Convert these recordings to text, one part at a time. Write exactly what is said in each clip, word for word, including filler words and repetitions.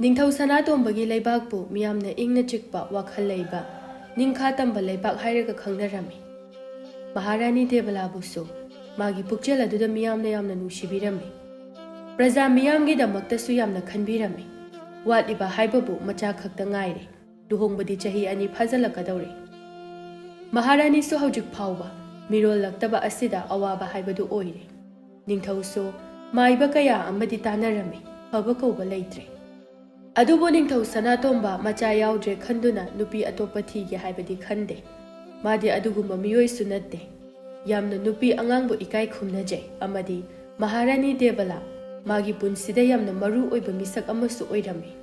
ꯅꯤꯡꯊꯧ ꯁꯅꯥꯇꯣꯝꯕꯒꯤ ꯂꯩꯕꯥꯛꯄꯨ ꯃꯤꯌꯥꯝꯅ ꯏꯪꯅ ꯆꯤꯛꯄ, ꯋꯥꯈꯜ ꯂꯩꯕ, ꯅꯤꯡꯈꯥ ꯇꯝꯕ ꯂꯩꯕꯥꯛ ꯍꯥꯏꯔꯒ ꯈꯪꯅꯔꯝꯃꯤ꯫ ꯃꯍꯥꯔꯥꯅꯤ ꯗꯦꯕꯂꯥꯕꯨꯁꯨ ꯃꯥꯒꯤ ꯄꯨꯛꯆꯦꯜ ꯑꯗꯨꯗ ꯃꯤꯌꯥꯝꯅ ꯌꯥꯝꯅ ꯅꯨꯡꯁꯤꯕꯤꯔꯝꯃꯤ꯫ ꯄ꯭ꯔꯖꯥ ꯃꯤꯌꯥꯝꯒꯤꯗꯃꯛꯇꯁꯨ ꯌꯥꯝꯅ ꯈꯟꯕꯤꯔꯝꯃꯤ꯫ ꯋꯥꯠꯂꯤꯕ ꯍꯥꯏꯕꯕꯨ ꯃꯆꯥ ꯈꯛꯇ ꯉꯥꯏꯔꯦ꯫ ꯂꯨꯍꯣꯡꯕꯗꯤ ꯆꯍꯤ ꯑꯅꯤ ꯐꯥꯖꯤꯜꯂꯛꯀꯗꯧꯔꯦ꯫ ꯃꯍꯥꯔꯥꯅꯤꯁꯨ ꯍꯧꯖꯤꯛ ꯐꯥꯎꯕ ꯃꯤꯔꯣꯜꯂꯛꯇꯕ ꯑꯁꯤꯗ ꯑꯋꯥꯕ ꯍꯥꯏꯕꯗꯨ ꯑꯣꯏꯔꯦ꯫ ꯅꯤꯡꯊꯧꯁꯨ ꯃꯥꯏꯕ ꯀꯌꯥ ꯑꯃꯗꯤ ꯇꯥꯟꯅꯔꯝꯃꯤ, ꯐꯕ ꯀꯧꯕ ꯂꯩꯇ꯭ꯔꯦ꯫ ꯑꯗꯨꯕꯨ ꯅꯤꯡꯊꯧ ꯁꯅꯥꯇꯣꯝꯕ ꯃꯆꯥ ꯌꯥꯎꯗ꯭ꯔꯦ ꯈꯟꯗꯨꯅ ꯅꯨꯄꯤ ꯑꯇꯣꯞꯄ ꯊꯤꯒꯦ ꯍꯥꯏꯕꯗꯤ ꯈꯟꯗꯦ꯫ ꯃꯥꯗꯤ ꯑꯗꯨꯒꯨꯝꯕ ꯃꯤꯑꯣꯏꯁꯨ ꯅꯠꯇꯦ꯫ ꯌꯥꯝꯅ ꯅꯨꯄꯤ ꯑꯉꯥꯡꯕꯨ ꯏꯀꯥꯏ ꯈꯨꯝꯅꯖꯩ ꯑꯃꯗꯤ ꯃꯍꯥꯔꯥꯅꯤ ꯗꯦꯕꯂꯥ ꯃꯥꯒꯤ ꯄꯨꯟꯁꯤꯗ ꯌꯥꯝꯅ ꯃꯔꯨ ꯑꯣꯏꯕ ꯃꯤꯁꯛ ꯑꯃꯁꯨ ꯑꯣꯏꯔꯝꯃꯤ꯫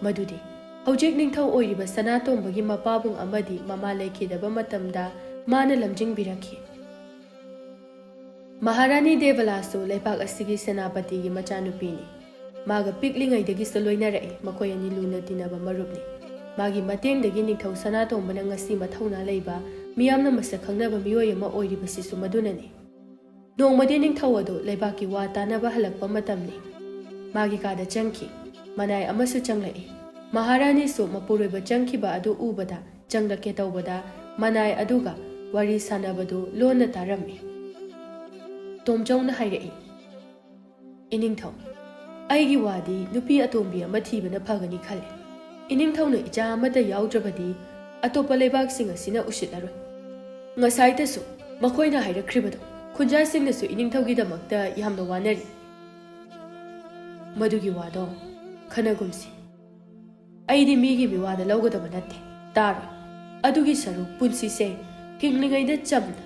ꯃꯗꯨꯗꯤ ꯍꯧꯖꯤꯛ ꯅꯤꯡꯊꯧ ꯑꯣꯏꯔꯤꯕ ꯁꯅꯥꯇꯣꯝꯕꯒꯤ ꯃꯄꯥꯕꯨꯡ ꯑꯃꯗꯤ ꯃꯃꯥ ꯂꯩꯈꯤꯗꯕ ꯃꯇꯝꯗ ꯃꯥꯅ ꯂꯝꯖꯤꯡꯕꯤꯔꯛꯈꯤ꯫ ꯃꯍꯥꯔꯥꯅꯤ ꯗꯦꯕꯂꯥꯁꯨ ꯂꯩꯄꯥꯛ ꯑꯁꯤꯒꯤ ꯁꯦꯅꯥꯄꯇꯤꯒꯤ ꯃꯆꯥꯅꯨꯄꯤꯅꯤ꯫ ꯃꯥꯒ ꯄꯤꯛꯂꯤꯉꯩꯗꯒꯤꯁꯨ ꯂꯣꯏꯅꯔꯛꯏ꯫ ꯃꯈꯣꯏ ꯑꯅꯤ ꯂꯨꯅ ꯇꯤꯟꯅꯕ ꯃꯔꯨꯞꯅꯤ꯫ ꯃꯥꯒꯤ ꯃꯇꯦꯡꯗꯒꯤ ꯅꯤꯡꯊꯧ ꯁꯅꯥꯇꯣꯝꯕꯅ ꯉꯁꯤ ꯃꯊꯧꯅꯥ ꯂꯩꯕ, ꯃꯤꯌꯥꯝꯅ ꯃꯁꯛ ꯈꯪꯅꯕ ꯃꯤꯑꯣꯏ ꯑꯃ ꯑꯣꯏꯔꯤꯕꯁꯤꯁꯨ ꯃꯗꯨꯅꯅꯤ꯫ ꯅꯣꯡꯃꯗꯤ ꯅꯤꯡꯊꯧ ꯑꯗꯨ ꯂꯩꯕꯥꯛꯀꯤ ꯋꯥ ꯇꯥꯅꯕ ꯍꯜꯂꯛꯄ ꯃꯇꯝꯅꯤ꯫ ꯃꯥꯒꯤ ꯀꯥꯗ ꯆꯪꯈꯤ꯫ ꯃꯅꯥꯏ ꯑꯃꯁꯨ ꯆꯪꯂꯛꯏ꯫ ꯃꯍꯥꯔꯥꯅꯤꯁꯨ ꯃꯄꯨꯔꯣꯏꯕ ꯆꯪꯈꯤꯕ ꯑꯗꯨ ꯎꯕꯗ ꯆꯪꯂꯛꯀꯦ ꯇꯧꯕꯗ ꯃꯅꯥꯏ ꯑꯗꯨꯒ ꯋꯥꯔꯤ ꯁꯥꯟꯅꯕꯗꯨ ꯂꯣꯟꯅ ꯇꯥꯔꯝꯃꯤ꯫ ꯇꯣꯝꯆꯧꯅ ꯍꯥꯏꯔꯛꯏ, "ꯏꯅꯤꯡꯊꯧ, ꯑꯩꯒꯤ ꯋꯥꯗꯤ ꯅꯨꯄꯤ ꯑꯇꯣꯝꯕꯤ ꯑꯃ ꯊꯤꯕꯅ ꯐꯒꯅꯤ ꯈꯜꯂꯤ꯫ ꯏꯅꯤꯡꯊꯧꯅ ꯏꯆꯥ ꯑꯃꯠꯇ ꯌꯥꯎꯗ꯭ꯔꯕꯗꯤ ꯑꯇꯣꯞꯄ ꯂꯩꯕꯥꯛꯁꯤꯡ ꯑꯁꯤꯅ ꯎꯁꯤꯠꯂꯔꯣꯏ꯫ ꯉꯁꯥꯏꯇꯁꯨ ꯃꯈꯣꯏꯅ ꯍꯥꯏꯔꯛꯈ꯭ꯔꯤꯕꯗꯣ ꯈꯨꯟꯖꯥꯁꯤꯡꯅꯁꯨ ꯏꯅꯤꯡꯊꯧꯒꯤꯗꯃꯛꯇ ꯌꯥꯝꯅ ꯋꯥꯅꯔꯤ꯫ ꯃꯗꯨꯒꯤ ꯋꯥꯗꯣ ꯈꯟꯅꯒꯨꯝꯁꯤ꯫ ꯑꯩꯗꯤ ꯃꯤꯒꯤ ꯃꯤꯋꯥꯗ ꯂꯧꯒꯗꯕ ꯅꯠꯇꯦ, ꯇꯥꯔꯣꯏ꯫ ꯑꯗꯨꯒꯤ ꯁꯔꯨꯛ ꯄꯨꯟꯁꯤꯁꯦ ꯍꯤꯡꯂꯤꯉꯩꯗ ꯆꯝꯅ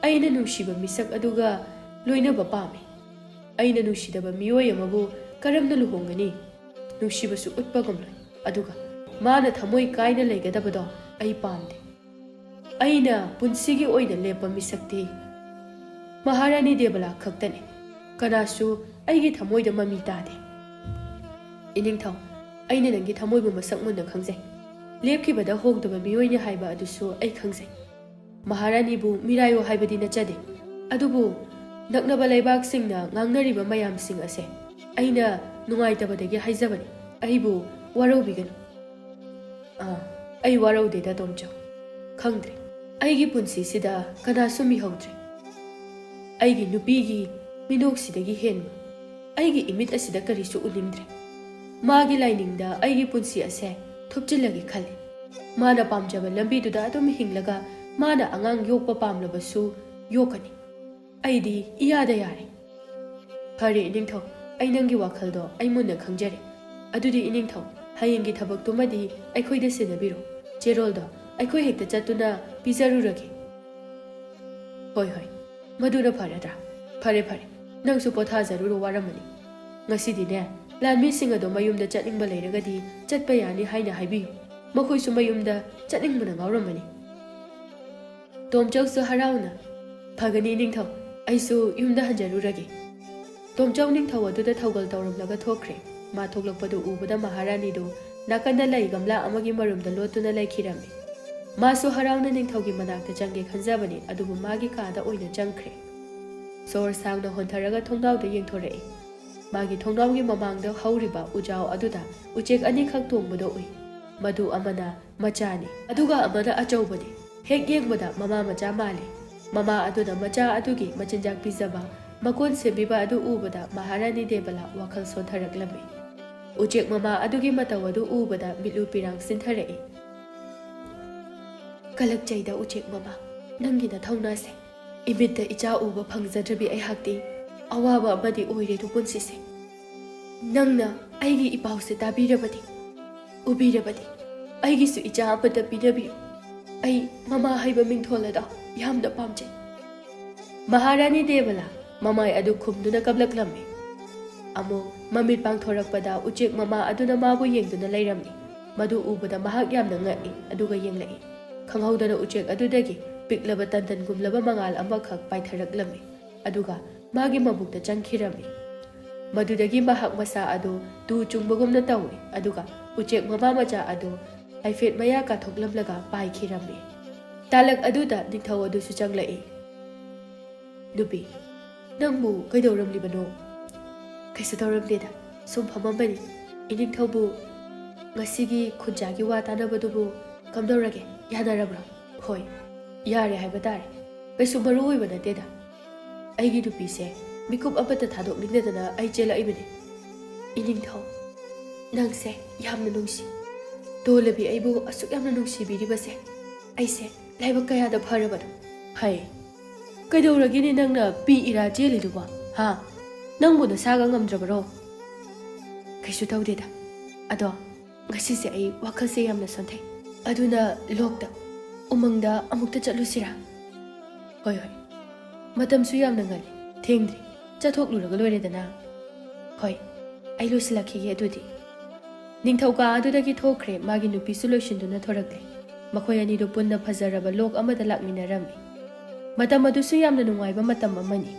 ꯑꯩꯅ ꯅꯨꯡꯁꯤꯕ ꯃꯤꯁꯛ ꯑꯗꯨꯒ ꯂꯣꯏꯅꯕ ꯄꯥꯝꯃꯤ꯫ ꯑꯩꯅ ꯅꯨꯡꯁꯤꯗꯕ ꯃꯤꯑꯣꯏ ꯑꯃꯕꯨ ꯀꯔꯝꯅ ꯂꯨꯍꯣꯡꯒꯅꯤ? ꯅꯨꯡꯁꯤꯕꯁꯨ ꯎꯠꯄ ꯉꯝꯂꯣꯏ꯫ ꯑꯗꯨꯒ ꯃꯥꯅ ꯊꯃꯣꯏ ꯀꯥꯏꯅ ꯂꯩꯒꯗꯕꯗꯣ ꯑꯩ ꯄꯥꯝꯗꯦ꯫ ꯑꯩꯅ ꯄꯨꯟꯁꯤꯒꯤ ꯑꯣꯏꯅ ꯂꯦꯞꯄ ꯃꯤꯁꯛꯇꯤ ꯃꯍꯥꯔꯥꯅꯤ ꯗꯦꯕꯂꯥ ꯈꯛꯇꯅꯤ꯫ ꯀꯅꯥꯁꯨ ꯑꯩꯒꯤ ꯊꯃꯣꯏꯗ ꯃꯃꯤ ꯇꯥꯗꯦ꯫ ꯏꯅꯤꯡꯊꯧ, ꯑꯩꯅ ꯅꯪꯒꯤ ꯊꯃꯣꯏꯕꯨ ꯃꯁꯛ ꯃꯨꯟꯅ ꯈꯪꯖꯩ꯫ ꯂꯦꯞꯈꯤꯕꯗ ꯍꯣꯡꯗꯕ ꯃꯤꯑꯣꯏꯅꯤ ꯍꯥꯏꯕ ꯑꯗꯨꯁꯨ ꯑꯩ ꯈꯪꯖꯩ꯫ ꯃꯍꯥꯔꯥꯅꯤꯕꯨ ꯃꯤꯔꯥꯏꯌꯣ ꯍꯥꯏꯕꯗꯤ ꯅꯠꯆꯗꯦ꯫ ꯑꯗꯨꯕꯨ ꯅꯛꯅꯕ ꯂꯩꯕꯥꯛꯁꯤꯡꯅ ꯉꯥꯡꯅꯔꯤꯕ ꯃꯌꯥꯝꯁꯤꯡ ꯑꯁꯦ ꯑꯩꯅ ꯅꯨꯡꯉꯥꯏꯇꯕꯗꯒꯤ ꯍꯥꯏꯖꯕꯅꯤ꯫ ꯑꯩꯕꯨ ꯋꯥꯔꯧꯕꯤꯒꯅꯨ꯫ ꯑꯥ, ꯑꯩ ꯋꯥꯔꯧꯗꯦꯗ, ꯇꯣꯝꯆꯧ꯫ ꯈꯪꯗ꯭ꯔꯦ, ꯑꯩꯒꯤ ꯄꯨꯟꯁꯤꯁꯤꯗ ꯀꯅꯥꯁꯨ ꯃꯤꯍꯧꯗ꯭ꯔꯦ꯫ ꯑꯩꯒꯤ ꯅꯨꯄꯤꯒꯤ ꯃꯤꯅꯣꯛꯁꯤꯗꯒꯤ ꯍꯦꯟꯕ ꯑꯩꯒꯤ ꯏꯃꯤꯠ ꯑꯁꯤꯗ ꯀꯔꯤꯁꯨ ꯎꯅꯤꯡꯗ꯭ꯔꯦ꯫ ꯃꯥꯒꯤ ꯂꯥꯏꯅꯤꯡꯗ ꯑꯩꯒꯤ ꯄꯨꯟꯁꯤ ꯑꯁꯦ ꯊꯨꯞꯆꯤꯜꯂꯒꯦ ꯈꯜꯂꯤ꯫ ꯃꯥꯅ ꯄꯥꯝꯖꯕ ꯂꯝꯕꯤꯗꯨꯗ ꯑꯗꯨꯝ ꯍꯤꯡꯂꯒ, ꯃꯥꯅ ꯑꯉꯥꯡ ꯌꯣꯛꯄ ꯄꯥꯝꯂꯕꯁꯨ ꯌꯣꯛꯀꯅꯤ꯫ ꯑꯩꯗꯤ ꯏꯌꯥꯗ ꯌꯥꯔꯦ꯫ ꯐꯔꯦ ꯏꯅꯤꯡꯊꯧ, ꯑꯩ ꯅꯪꯒꯤ ꯋꯥꯈꯜꯗꯣ ꯑꯩ ꯃꯨꯟꯅ ꯈꯪꯖꯔꯦ꯫ ꯑꯗꯨꯗꯤ ꯏꯅꯤꯡꯊꯧ, ꯍꯌꯦꯡꯒꯤ ꯊꯕꯛꯇꯨꯃꯗꯤ ꯑꯩꯈꯣꯏꯗ ꯁꯤꯟꯅꯕꯤꯔꯣ꯫ ꯆꯦꯔꯣꯜꯗꯣ ꯑꯩꯈꯣꯏ ꯍꯦꯛꯇ ꯆꯠꯇꯨꯅ ꯄꯤꯖꯔꯨꯔꯒꯦ꯫ ꯍꯣꯏ, ꯍꯣꯏ, ꯃꯗꯨꯅ ꯐꯔꯗ꯭ꯔꯥ? ꯐꯔꯦ, ꯐꯔꯦ, ꯅꯪꯁꯨ ꯄꯣꯊꯥꯖꯔꯨꯔꯣ, ꯋꯥꯔꯝꯃꯅꯤ꯫ ꯉꯁꯤꯗꯤꯅꯦ, ꯂꯥꯟꯃꯤꯁꯤꯡ ꯑꯗꯣ ꯃꯌꯨꯝꯗ ꯆꯠꯅꯤꯡꯕ ꯂꯩꯔꯒꯗꯤ ꯆꯠꯄ ꯌꯥꯅꯤ ꯍꯥꯏꯅ ꯍꯥꯏꯕꯤꯌꯨ꯫ ꯃꯈꯣꯏꯁꯨ ꯃꯌꯨꯝꯗ ꯆꯠꯅꯤꯡꯕꯅ ꯉꯥꯎꯔꯝꯃꯅꯤ꯫ ꯇꯣꯝꯆꯧꯁꯨ ꯍꯔꯥꯎꯅ, "ꯐꯒꯅꯤ ꯅꯤꯡꯊꯧ, ꯑꯩꯁꯨ ꯌꯨꯝꯗ ꯍꯟꯖꯔꯨꯔꯒꯦ"꯫ ꯇꯣꯝꯆꯧ ꯅꯤꯡꯊꯧ ꯑꯗꯨꯗ ꯊꯧꯒꯜ ꯇꯧꯔꯝꯂꯒ ꯊꯣꯛꯈ꯭ꯔꯦ꯫ ꯃꯥ ꯊꯣꯛꯂꯛꯄꯗꯨ ꯎꯕꯗ ꯃꯍꯥꯔꯥꯅꯤꯗꯨ ꯅꯥꯀꯟꯗ ꯂꯩ ꯒꯝꯂꯥ ꯑꯃꯒꯤ ꯃꯔꯨꯝꯗ ꯂꯣꯠꯇꯨꯅ ꯂꯩꯈꯤꯔꯝꯃꯤ꯫ ꯃꯥꯁꯨ ꯍꯔꯥꯎꯅ ꯅꯤꯡꯊꯧꯒꯤ ꯃꯅꯥꯛꯇ ꯆꯪꯒꯦ ꯈꯟꯖꯕꯅꯤ, ꯑꯗꯨꯕꯨ ꯃꯥꯒꯤ ꯀꯥꯗ ꯑꯣꯏꯅ ꯆꯪꯈ꯭ꯔꯦ꯫ ꯁꯣꯔ ꯁꯥꯡꯅ ꯍꯣꯟꯊꯔꯒ ꯊꯣꯡꯅꯥꯎꯗ ꯌꯦꯡꯊꯣꯔꯛꯏ꯫ ꯃꯥꯒꯤ ꯊꯣꯡꯅꯥꯎꯒꯤ ꯃꯃꯥꯡꯗ ꯍꯧꯔꯤꯕ ꯎꯖꯥꯎ ꯑꯗꯨꯗ ꯎꯆꯦꯛ ꯑꯅꯤꯈꯛ ꯇꯣꯡꯕꯗꯣ ꯎꯏ꯫ ꯃꯗꯨ ꯑꯃꯅ ꯃꯆꯥꯅꯤ, ꯑꯗꯨꯒ ꯑꯃꯅ ꯑꯆꯧꯕꯅꯤ꯫ ꯍꯦꯛ ꯌꯦꯡꯕꯗ ꯃꯃꯥ ꯃꯆꯥ ꯃꯥꯜꯂꯤ꯫ ꯃꯃꯥ ꯑꯗꯨꯅ ꯃꯆꯥ ꯑꯗꯨꯒꯤ ꯃꯆꯤꯟꯖꯥꯛ ꯄꯤꯖꯕ, ꯃꯀꯣꯟ ꯁꯦꯝꯕꯤꯕ ꯑꯗꯨ ꯎꯕꯗ ꯃꯍꯥꯔꯥꯅꯤ ꯗꯦꯕꯂꯥ ꯋꯥꯈꯜ ꯁꯣꯟꯊꯔꯛꯂꯝꯃꯤ꯫ ꯎꯆꯦꯛ ꯃꯃꯥ ꯑꯗꯨꯒꯤ ꯃꯇꯧ ꯑꯗꯨ ꯎꯕꯗ ꯃꯤꯠꯂꯨ ꯄꯤꯔꯥꯡ ꯁꯤꯟꯊꯔꯛꯏ꯫ "ꯀꯂꯛꯆꯩꯗ ꯎꯆꯦꯛ ꯃꯃꯥ, ꯅꯪꯒꯤ ꯅꯊꯧꯅꯥꯁꯦ꯫ ꯏꯃꯤꯠꯇ ꯏꯆꯥ ꯎꯕ ꯐꯪꯖꯗ꯭ꯔꯕꯤ ꯑꯩꯍꯥꯛꯇꯤ ꯑꯋꯥꯕ ꯑꯃꯗꯤ ꯑꯣꯏꯔꯦꯗꯣ ꯄꯨꯟꯁꯤꯁꯦ꯫ ꯅꯪꯅ ꯑꯩꯒꯤ ꯏꯄꯥꯎꯁꯦ ꯇꯥꯕꯤꯔꯕꯗꯤ, ꯎꯕꯤꯔꯕꯗꯤ, ꯑꯩꯒꯤꯁꯨ ꯏꯆꯥ ꯑꯃꯇ ꯄꯤꯅꯕꯤꯌꯨ꯫ ꯑꯩ ꯃꯃꯥ ꯍꯥꯏꯕ ꯃꯤꯡꯊꯣꯜ ꯑꯗꯣ ꯌꯥꯝꯅ ꯄꯥꯝꯖꯩ"꯫ ꯃꯍꯥꯔꯥꯅꯤ ꯗꯦꯕꯂꯥ ꯃꯃꯥꯏ ꯑꯗꯨ ꯈꯨꯝꯗꯨꯅ ꯀꯞꯂꯛꯂꯝꯃꯤ꯫ ꯑꯃꯨꯛ ꯃꯃꯤꯠ ꯄꯥꯡꯊꯣꯔꯛꯄꯗ ꯎꯆꯦꯛ ꯃꯃꯥ ꯑꯗꯨꯅ ꯃꯥꯕꯨ ꯌꯦꯡꯗꯨꯅ ꯂꯩꯔꯝꯃꯤ꯫ ꯃꯗꯨ ꯎꯕꯗ ꯃꯍꯥꯛ ꯌꯥꯝꯅ ꯉꯛꯏ, ꯑꯗꯨꯒ ꯌꯦꯡꯂꯛꯏ꯫ ꯈꯪꯍꯧꯗꯅ ꯎꯆꯦꯛ ꯑꯗꯨꯗꯒꯤ ꯄꯤꯛꯂꯕ ꯇꯟꯇꯟꯒꯨꯝꯂꯕ ꯃꯉꯥꯜ ꯑꯃꯈꯛ ꯄꯥꯏꯊꯔꯛꯂꯝꯃꯤ꯫ ꯑꯗꯨꯒ ꯃꯥꯒꯤ ꯃꯕꯨꯛꯇ ꯆꯪꯈꯤꯔꯝꯃꯤ꯫ ꯃꯗꯨꯗꯒꯤ ꯃꯍꯥꯛ ꯃꯁꯥ ꯑꯗꯨ ꯇꯨ ꯆꯨꯡꯕꯒꯨꯝꯅ ꯇꯧꯏ, ꯑꯗꯨꯒ ꯎꯆꯦꯛ ꯃꯃꯥ ꯃꯆꯥ ꯑꯗꯨ ꯍꯥꯏꯐꯦꯠ ꯃꯌꯥ ꯀꯥꯊꯣꯛꯂꯝꯂꯒ ꯄꯥꯏꯈꯤꯔꯝꯃꯤ꯫ ꯇꯥꯂꯛ ꯑꯗꯨꯗ ꯅꯤꯡꯊꯧ ꯑꯗꯨꯁꯨ ꯆꯪꯂꯛꯏ꯫ "ꯅꯨꯄꯤ, ꯅꯪꯕꯨ ꯀꯩꯗꯧꯔꯝꯂꯤꯕꯅꯣ?" "ꯀꯩꯁꯨ ꯇꯧꯔꯝꯗꯦꯗ, ꯁꯨꯝ ꯐꯝꯃꯝꯕꯅꯤ꯫ ꯏꯅꯤꯡꯊꯧꯕꯨ, ꯉꯁꯤꯒꯤ ꯈꯨꯟꯖꯥꯒꯤ ꯋꯥ ꯇꯥꯅꯕꯗꯨꯕꯨ ꯀꯝꯗꯧꯔꯒꯦ? ꯌꯥꯅꯔꯕ꯭ꯔꯣ? ꯍꯣꯏ, ꯌꯥꯔꯦ ꯍꯥꯏꯕ ꯇꯥꯔꯦ꯫ ꯀꯩꯁꯨ ꯃꯔꯨ ꯑꯣꯏꯕ ꯅꯠꯇꯦꯗ꯫ ꯑꯩꯒꯤ ꯅꯨꯄꯤꯁꯦ ꯃꯤꯀꯨꯞ ꯑꯃꯠꯇ ꯊꯥꯗꯣꯛꯅꯤꯡꯗꯗꯅ ꯑꯩ ꯆꯦꯜꯂꯛꯏꯕꯅꯤ꯫ ꯏꯅꯤꯡꯊꯧ, ꯅꯪꯁꯦ ꯌꯥꯝꯅ ꯅꯨꯡꯁꯤ꯫ ꯇꯣꯜꯂꯕꯤ ꯑꯩꯕꯨ ꯑꯁꯨꯛ ꯌꯥꯝꯅ ꯅꯨꯡꯁꯤꯕꯤꯔꯤꯕꯁꯦ ꯑꯩꯁꯦ ꯂꯥꯏꯕꯛ ꯀꯌꯥꯗ ꯐꯔꯕꯅꯣ꯫ ꯍꯩ, ꯀꯩꯗꯧꯔꯒꯦꯅꯦ ꯅꯪꯅ ꯄꯤ ꯏꯔꯥ ꯆꯦꯜꯂꯤꯗꯨꯕꯣ? ꯍꯥ? ꯅꯪꯕꯨ ꯅꯁꯥꯒ ꯉꯝꯗ꯭ꯔꯕꯔꯣ? ꯀꯩꯁꯨ ꯇꯧꯗꯦꯗ꯫ ꯑꯗꯣ ꯉꯁꯤꯁꯦ ꯑꯩ ꯋꯥꯈꯜꯁꯦ ꯌꯥꯝꯅ ꯁꯣꯟꯊꯩ꯫ ꯑꯗꯨꯅ ꯂꯣꯛꯇ, ꯎꯃꯪꯗ ꯑꯃꯨꯛꯇ ꯆꯠꯂꯨꯁꯤꯔꯥ? ꯍꯣꯏ, ꯍꯣꯏ꯫ ꯃꯇꯝꯁꯨ ꯌꯥꯝꯅ ꯉꯜꯂꯤ꯫ ꯊꯦꯡꯗ꯭ꯔꯤ꯫ ꯆꯠꯊꯣꯛꯂꯨꯔꯒ ꯂꯣꯏꯔꯦꯗꯅ꯫ ꯍꯣꯏ, ꯑꯩ ꯂꯣꯏꯁꯤꯜꯂꯛꯈꯤꯒꯦ ꯑꯗꯨꯗꯤ꯫ ꯅꯤꯡꯊꯧꯀꯥ ꯑꯗꯨꯗꯒꯤ ꯊꯣꯛꯈ꯭ꯔꯦ, ꯃꯥꯒꯤ ꯅꯨꯄꯤꯁꯨ ꯂꯣꯏꯁꯤꯟꯗꯨꯅ ꯊꯣꯔꯛꯂꯦ꯫ ꯃꯈꯣꯏ ꯑꯅꯤꯗꯨ ꯄꯨꯟꯅ ꯐꯖꯔꯕ ꯂꯣꯛ ꯑꯃꯗ ꯂꯥꯛꯃꯤꯟꯅꯔꯝꯃꯤ꯫ ꯃꯇꯝ ꯑꯗꯨꯁꯨ ꯌꯥꯝꯅ ꯅꯨꯡꯉꯥꯏꯕ ꯃꯇꯝ ꯑꯃꯅꯤ꯫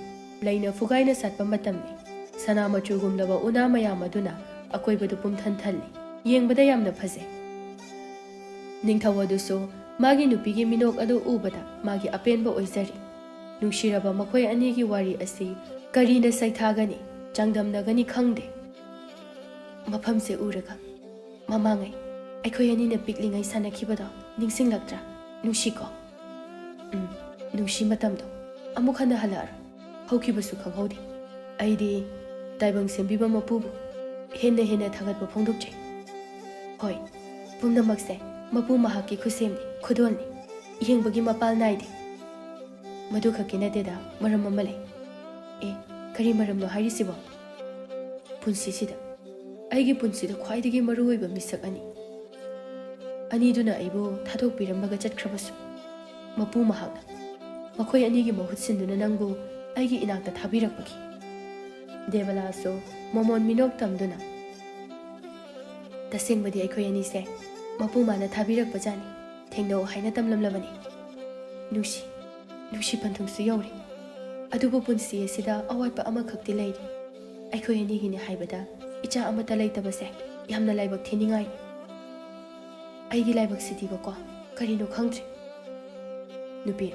ꯂꯩꯅ ꯐꯨꯒꯥꯏꯅ ꯁꯥꯠꯄ ꯃꯇꯝꯅꯤ꯫ ꯁꯅꯥ ꯃꯆꯨꯒꯨꯝꯂꯕ ꯎꯅꯥ ꯃꯌꯥꯝ ꯑꯗꯨꯅ ꯑꯀꯣꯏꯕꯗꯨ ꯄꯨꯝꯊꯟ ꯊꯜꯂꯤ꯫ ꯌꯦꯡꯕꯗ ꯌꯥꯝꯅ ꯐꯖꯩ꯫ ꯅꯤꯡꯊꯧ ꯑꯗꯨꯁꯨ ꯃꯥꯒꯤ ꯅꯨꯄꯤꯒꯤ ꯃꯤꯅꯣꯛ ꯑꯗꯨ ꯎꯕꯗ ꯃꯥꯒꯤ ꯑꯄꯦꯟꯕ ꯑꯣꯏꯖꯔꯤ꯫ ꯅꯨꯡꯁꯤꯔꯕ ꯃꯈꯣꯏ ꯑꯅꯤꯒꯤ ꯋꯥꯔꯤ ꯑꯁꯤ ꯀꯔꯤꯅ ꯁꯩꯊꯥꯒꯅꯤ, ꯆꯥꯡꯗꯝꯅꯒꯅꯤ ꯈꯪꯗꯦ꯫ ꯃꯐꯝꯁꯦ ꯎꯔꯒ ꯃꯃꯥꯡꯉꯩ ꯑꯩꯈꯣꯏ ꯑꯅꯤꯅ ꯄꯤꯛꯂꯤꯉꯩ ꯁꯥꯟꯅꯈꯤꯕꯗꯣ ꯅꯤꯡꯁꯤꯡꯂꯛꯇ꯭ꯔꯥ? ꯅꯨꯡꯁꯤꯀꯣ? ꯎꯝ, ꯅꯨꯡꯁꯤ ꯃꯇꯝꯗꯣ꯫ ꯑꯃꯨꯛ ꯍꯟꯅ ꯍꯜꯂꯛꯑꯔꯣꯏ꯫ ꯍꯧꯈꯤꯕꯁꯨ ꯈꯪꯍꯧꯗꯦ꯫ ꯑꯩꯗꯤ ꯇꯥꯏꯕꯪ ꯁꯦꯝꯕꯤꯕ ꯃꯄꯨꯕꯨ ꯍꯦꯟꯅ ꯍꯦꯟꯅ ꯊꯥꯒꯠꯄ ꯐꯣꯡꯗꯣꯛꯆꯩ꯫ ꯍꯣꯏ, ꯄꯨꯝꯅꯃꯛꯁꯦ ꯃꯄꯨ ꯃꯍꯥꯛꯀꯤ ꯈꯨꯠꯁꯦꯝꯅꯤ, ꯈꯨꯗꯣꯜꯅꯤ꯫ ꯌꯦꯡꯕꯒꯤ ꯃꯄꯥꯜ ꯅꯥꯏꯗꯦ꯫ ꯃꯗꯨ ꯈꯛꯀꯤ ꯅꯠꯇꯦꯗ, ꯃꯔꯝ ꯑꯃ ꯂꯩ꯫ ꯑꯦ, ꯀꯔꯤ ꯃꯔꯝꯅꯣ ꯍꯥꯏꯔꯤꯁꯤꯕꯣ? ꯄꯨꯟꯁꯤꯁꯤꯗ, ꯑꯩꯒꯤ ꯄꯨꯟꯁꯤꯗ ꯈ꯭ꯋꯥꯏꯗꯒꯤ ꯃꯔꯨꯑꯣꯏꯕ ꯃꯤꯁꯛ ꯑꯅꯤ, ꯑꯅꯤꯗꯨꯅ ꯑꯩꯕꯨ ꯊꯥꯗꯣꯛꯄꯤꯔꯝꯂꯒ ꯆꯠꯈ꯭ꯔꯕꯁꯨ, ꯃꯄꯨ ꯃꯍꯥꯛꯅ ꯃꯈꯣꯏ ꯑꯅꯤꯒꯤ ꯃꯍꯨꯠ ꯁꯤꯟꯗꯨꯅ ꯅꯪꯕꯨ ꯑꯩꯒꯤ ꯏꯅꯥꯛꯇ ꯊꯥꯕꯤꯔꯛꯄꯒꯤ꯫ ꯗꯦꯕꯂꯥꯁꯨ ꯃꯃꯣꯟ ꯃꯤꯅꯣꯛ ꯇꯝꯗꯨꯅ, "ꯇꯁꯦꯡꯕꯗꯤ ꯑꯩꯈꯣꯏ ꯑꯅꯤꯁꯦ ꯃꯄꯨ ꯃꯥꯅ ꯊꯥꯕꯤꯔꯛꯄꯖꯥꯠꯅꯤ, ꯊꯦꯡꯅꯧ ꯍꯥꯏꯅ ꯇꯝꯂꯝꯂꯕꯅꯤ꯫ ꯅꯨꯡꯁꯤ, ꯅꯨꯡꯁꯤ ꯄꯟꯊꯨꯡꯁꯨ ꯌꯧꯔꯦ꯫ ꯑꯗꯨꯕꯨ ꯄꯨꯟꯁꯤ ꯑꯁꯤꯗ ꯑꯋꯥꯠꯄ ꯑꯃꯈꯛꯇꯤ ꯂꯩꯔꯤ꯫ ꯑꯩꯈꯣꯏ ꯑꯅꯤꯒꯤꯅꯤ ꯍꯥꯏꯕꯗ ꯏꯆꯥ ꯑꯃꯠꯇ ꯂꯩꯇꯕꯁꯦ ꯌꯥꯝꯅ ꯂꯥꯏꯕꯛ ꯊꯤꯅꯤꯡꯉꯥꯏꯅꯤ꯫ ꯑꯩꯒꯤ ꯂꯥꯏꯕꯛꯁꯤꯗꯤꯕꯀꯣ, ꯀꯔꯤꯅꯣ ꯈꯪꯗ꯭ꯔꯦ꯫" "ꯅꯨꯄꯤ,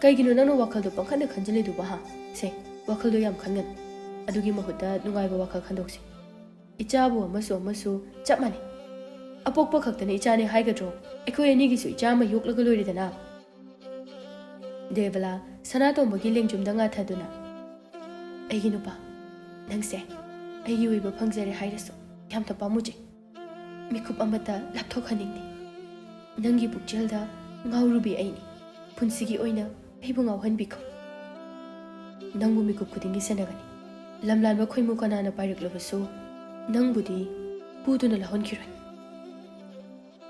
ꯀꯩꯒꯤꯅꯣ ꯅꯪꯅ ꯋꯥꯈꯜꯗꯣ ꯄꯪꯈꯟꯗ ꯈꯟꯖꯤꯜꯂꯤꯗꯨꯕꯣ, ꯍꯥ? ꯁꯦ, ꯋꯥꯈꯜꯗꯣ ꯌꯥꯝ ꯈꯟꯒꯅꯨ꯫ ꯑꯗꯨꯒꯤ ꯃꯍꯨꯠꯇ ꯅꯨꯡꯉꯥꯏꯕ ꯋꯥꯈꯜ ꯈꯟꯗꯣꯛꯁꯤ꯫ ꯏꯆꯥꯕꯨ ꯑꯃꯁꯨ ꯑꯃꯁꯨ ꯆꯞ ꯃꯥꯟꯅꯩ꯫ ꯑꯄꯣꯛꯄ ꯈꯛꯇꯅ ꯏꯆꯥꯅꯦ ꯍꯥꯏꯒꯗ꯭ꯔꯣ? ꯑꯩꯈꯣꯏ ꯑꯅꯤꯒꯤꯁꯨ ꯏꯆꯥ ꯑꯃ ꯌꯣꯛꯂꯒ ꯂꯣꯏꯔꯦꯗꯅ꯫ ꯗꯦꯕꯂꯥ ꯁꯅꯥꯇꯣꯝꯕꯒꯤ ꯂꯦꯡꯖꯨꯝꯗ ꯉꯥꯊꯗꯨꯅ, "ꯑꯩꯒꯤ ꯅꯨꯄꯥ, ꯅꯪꯁꯦ ꯑꯩꯒꯤ ꯑꯣꯏꯕ ꯐꯪꯖꯔꯦ ꯍꯥꯏꯔꯁꯨ ꯌꯥꯝꯅ ꯄꯥꯝꯃꯨꯖꯩ꯫ ꯃꯤꯀꯨꯞ ꯑꯃꯠꯇ ꯂꯥꯞꯊꯣꯛꯍꯟꯅꯤꯡꯗꯦ꯫ ꯅꯪꯒꯤ ꯄꯨꯛꯆꯦꯜꯗ ꯉꯥꯎꯔꯨꯕꯤ ꯑꯩꯅꯤ꯫ ꯄꯨꯟꯁꯤꯒꯤ ꯑꯣꯏꯅ ꯑꯩꯕꯨ ꯉꯥꯎꯍꯟꯕꯤꯈꯣ꯫ ꯅꯪꯕꯨ ꯃꯤꯀꯨꯞ ꯈꯨꯗꯤꯡꯒꯤ ꯁꯦꯟꯅꯒꯅꯤ꯫ ꯂꯝꯂꯥꯟꯕ ꯈꯣꯏꯃꯨ ꯀꯅꯥꯅ ꯄꯥꯏꯔꯛꯂꯕꯁꯨ ꯅꯪꯕꯨꯗꯤ ꯄꯨꯗꯨꯅ ꯂꯧꯍꯟꯈꯤꯔꯣꯏ꯫"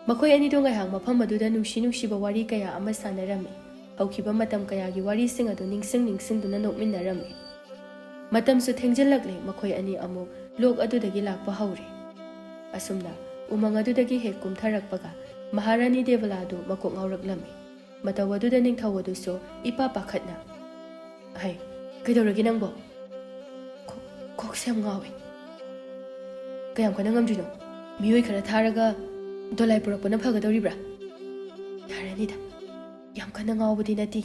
ꯃꯈꯣꯏ ꯑꯅꯤꯗꯣ ꯉꯥꯏꯍꯥꯛ ꯃꯐꯝ ꯑꯗꯨꯗ ꯅꯨꯡꯁꯤ ꯅꯨꯡꯁꯤꯕ ꯋꯥꯔꯤ ꯀꯌꯥ ꯑꯃ ꯁꯥꯟꯅꯔꯝꯃꯤ꯫ ꯍꯧꯈꯤꯕ ꯃꯇꯝ ꯀꯌꯥꯒꯤ ꯋꯥꯔꯤꯁꯤꯡ ꯑꯗꯨ ꯅꯤꯡꯁꯤꯡ ꯅꯤꯡꯁꯤꯡꯗꯨꯅ ꯅꯣꯛꯃꯤꯟꯅꯔꯝꯃꯤ꯫ ꯃꯇꯝꯁꯨ ꯊꯦꯡꯖꯤꯜꯂꯛꯂꯦ, ꯃꯈꯣꯏ ꯑꯅꯤ ꯑꯃꯨꯛ ꯂꯣꯛ ꯑꯗꯨꯗꯒꯤ ꯂꯥꯛꯄ ꯍꯧꯔꯦ꯫ ꯑꯁꯨꯝꯅ ꯎꯃꯪ ꯑꯗꯨꯗꯒꯤ ꯍꯦꯛ ꯀꯨꯝꯊꯔꯛꯄꯒ ꯃꯍꯥꯔꯥꯅꯤ ꯗꯦꯕꯂꯥꯗꯨ ꯃꯀꯣꯛ ꯉꯥꯎꯔꯛꯂꯝꯃꯤ꯫ ꯃꯇꯧ ꯑꯗꯨꯗ ꯅꯤꯡꯊꯧ ꯑꯗꯨꯁꯨ ꯏꯄꯥ ꯄꯥꯈꯠꯅ, "ꯍꯩ, ꯀꯩꯗꯧꯔꯒꯦ ꯅꯪꯕꯣ?" "ꯀꯣ-, ꯀꯣꯛꯁꯦ ꯌꯥꯝ ꯉꯥꯎꯋꯦ꯫" "ꯀꯌꯥꯝ ꯀꯟꯅ ꯉꯝꯗ꯭ꯔꯤꯅꯣ? ꯃꯤꯑꯣꯏ ꯈꯔ ꯊꯥꯔꯒ ꯗꯣꯂꯥꯏ ꯄꯨꯔꯛꯄꯅ ꯐꯒꯗꯧꯔꯤꯕ꯭ꯔꯥ?" "ꯌꯥꯔꯅꯤꯗ, ꯌꯥꯝ ꯀꯟꯅ ꯉꯥꯎꯕꯗꯤ ꯅꯠꯇꯦ꯫"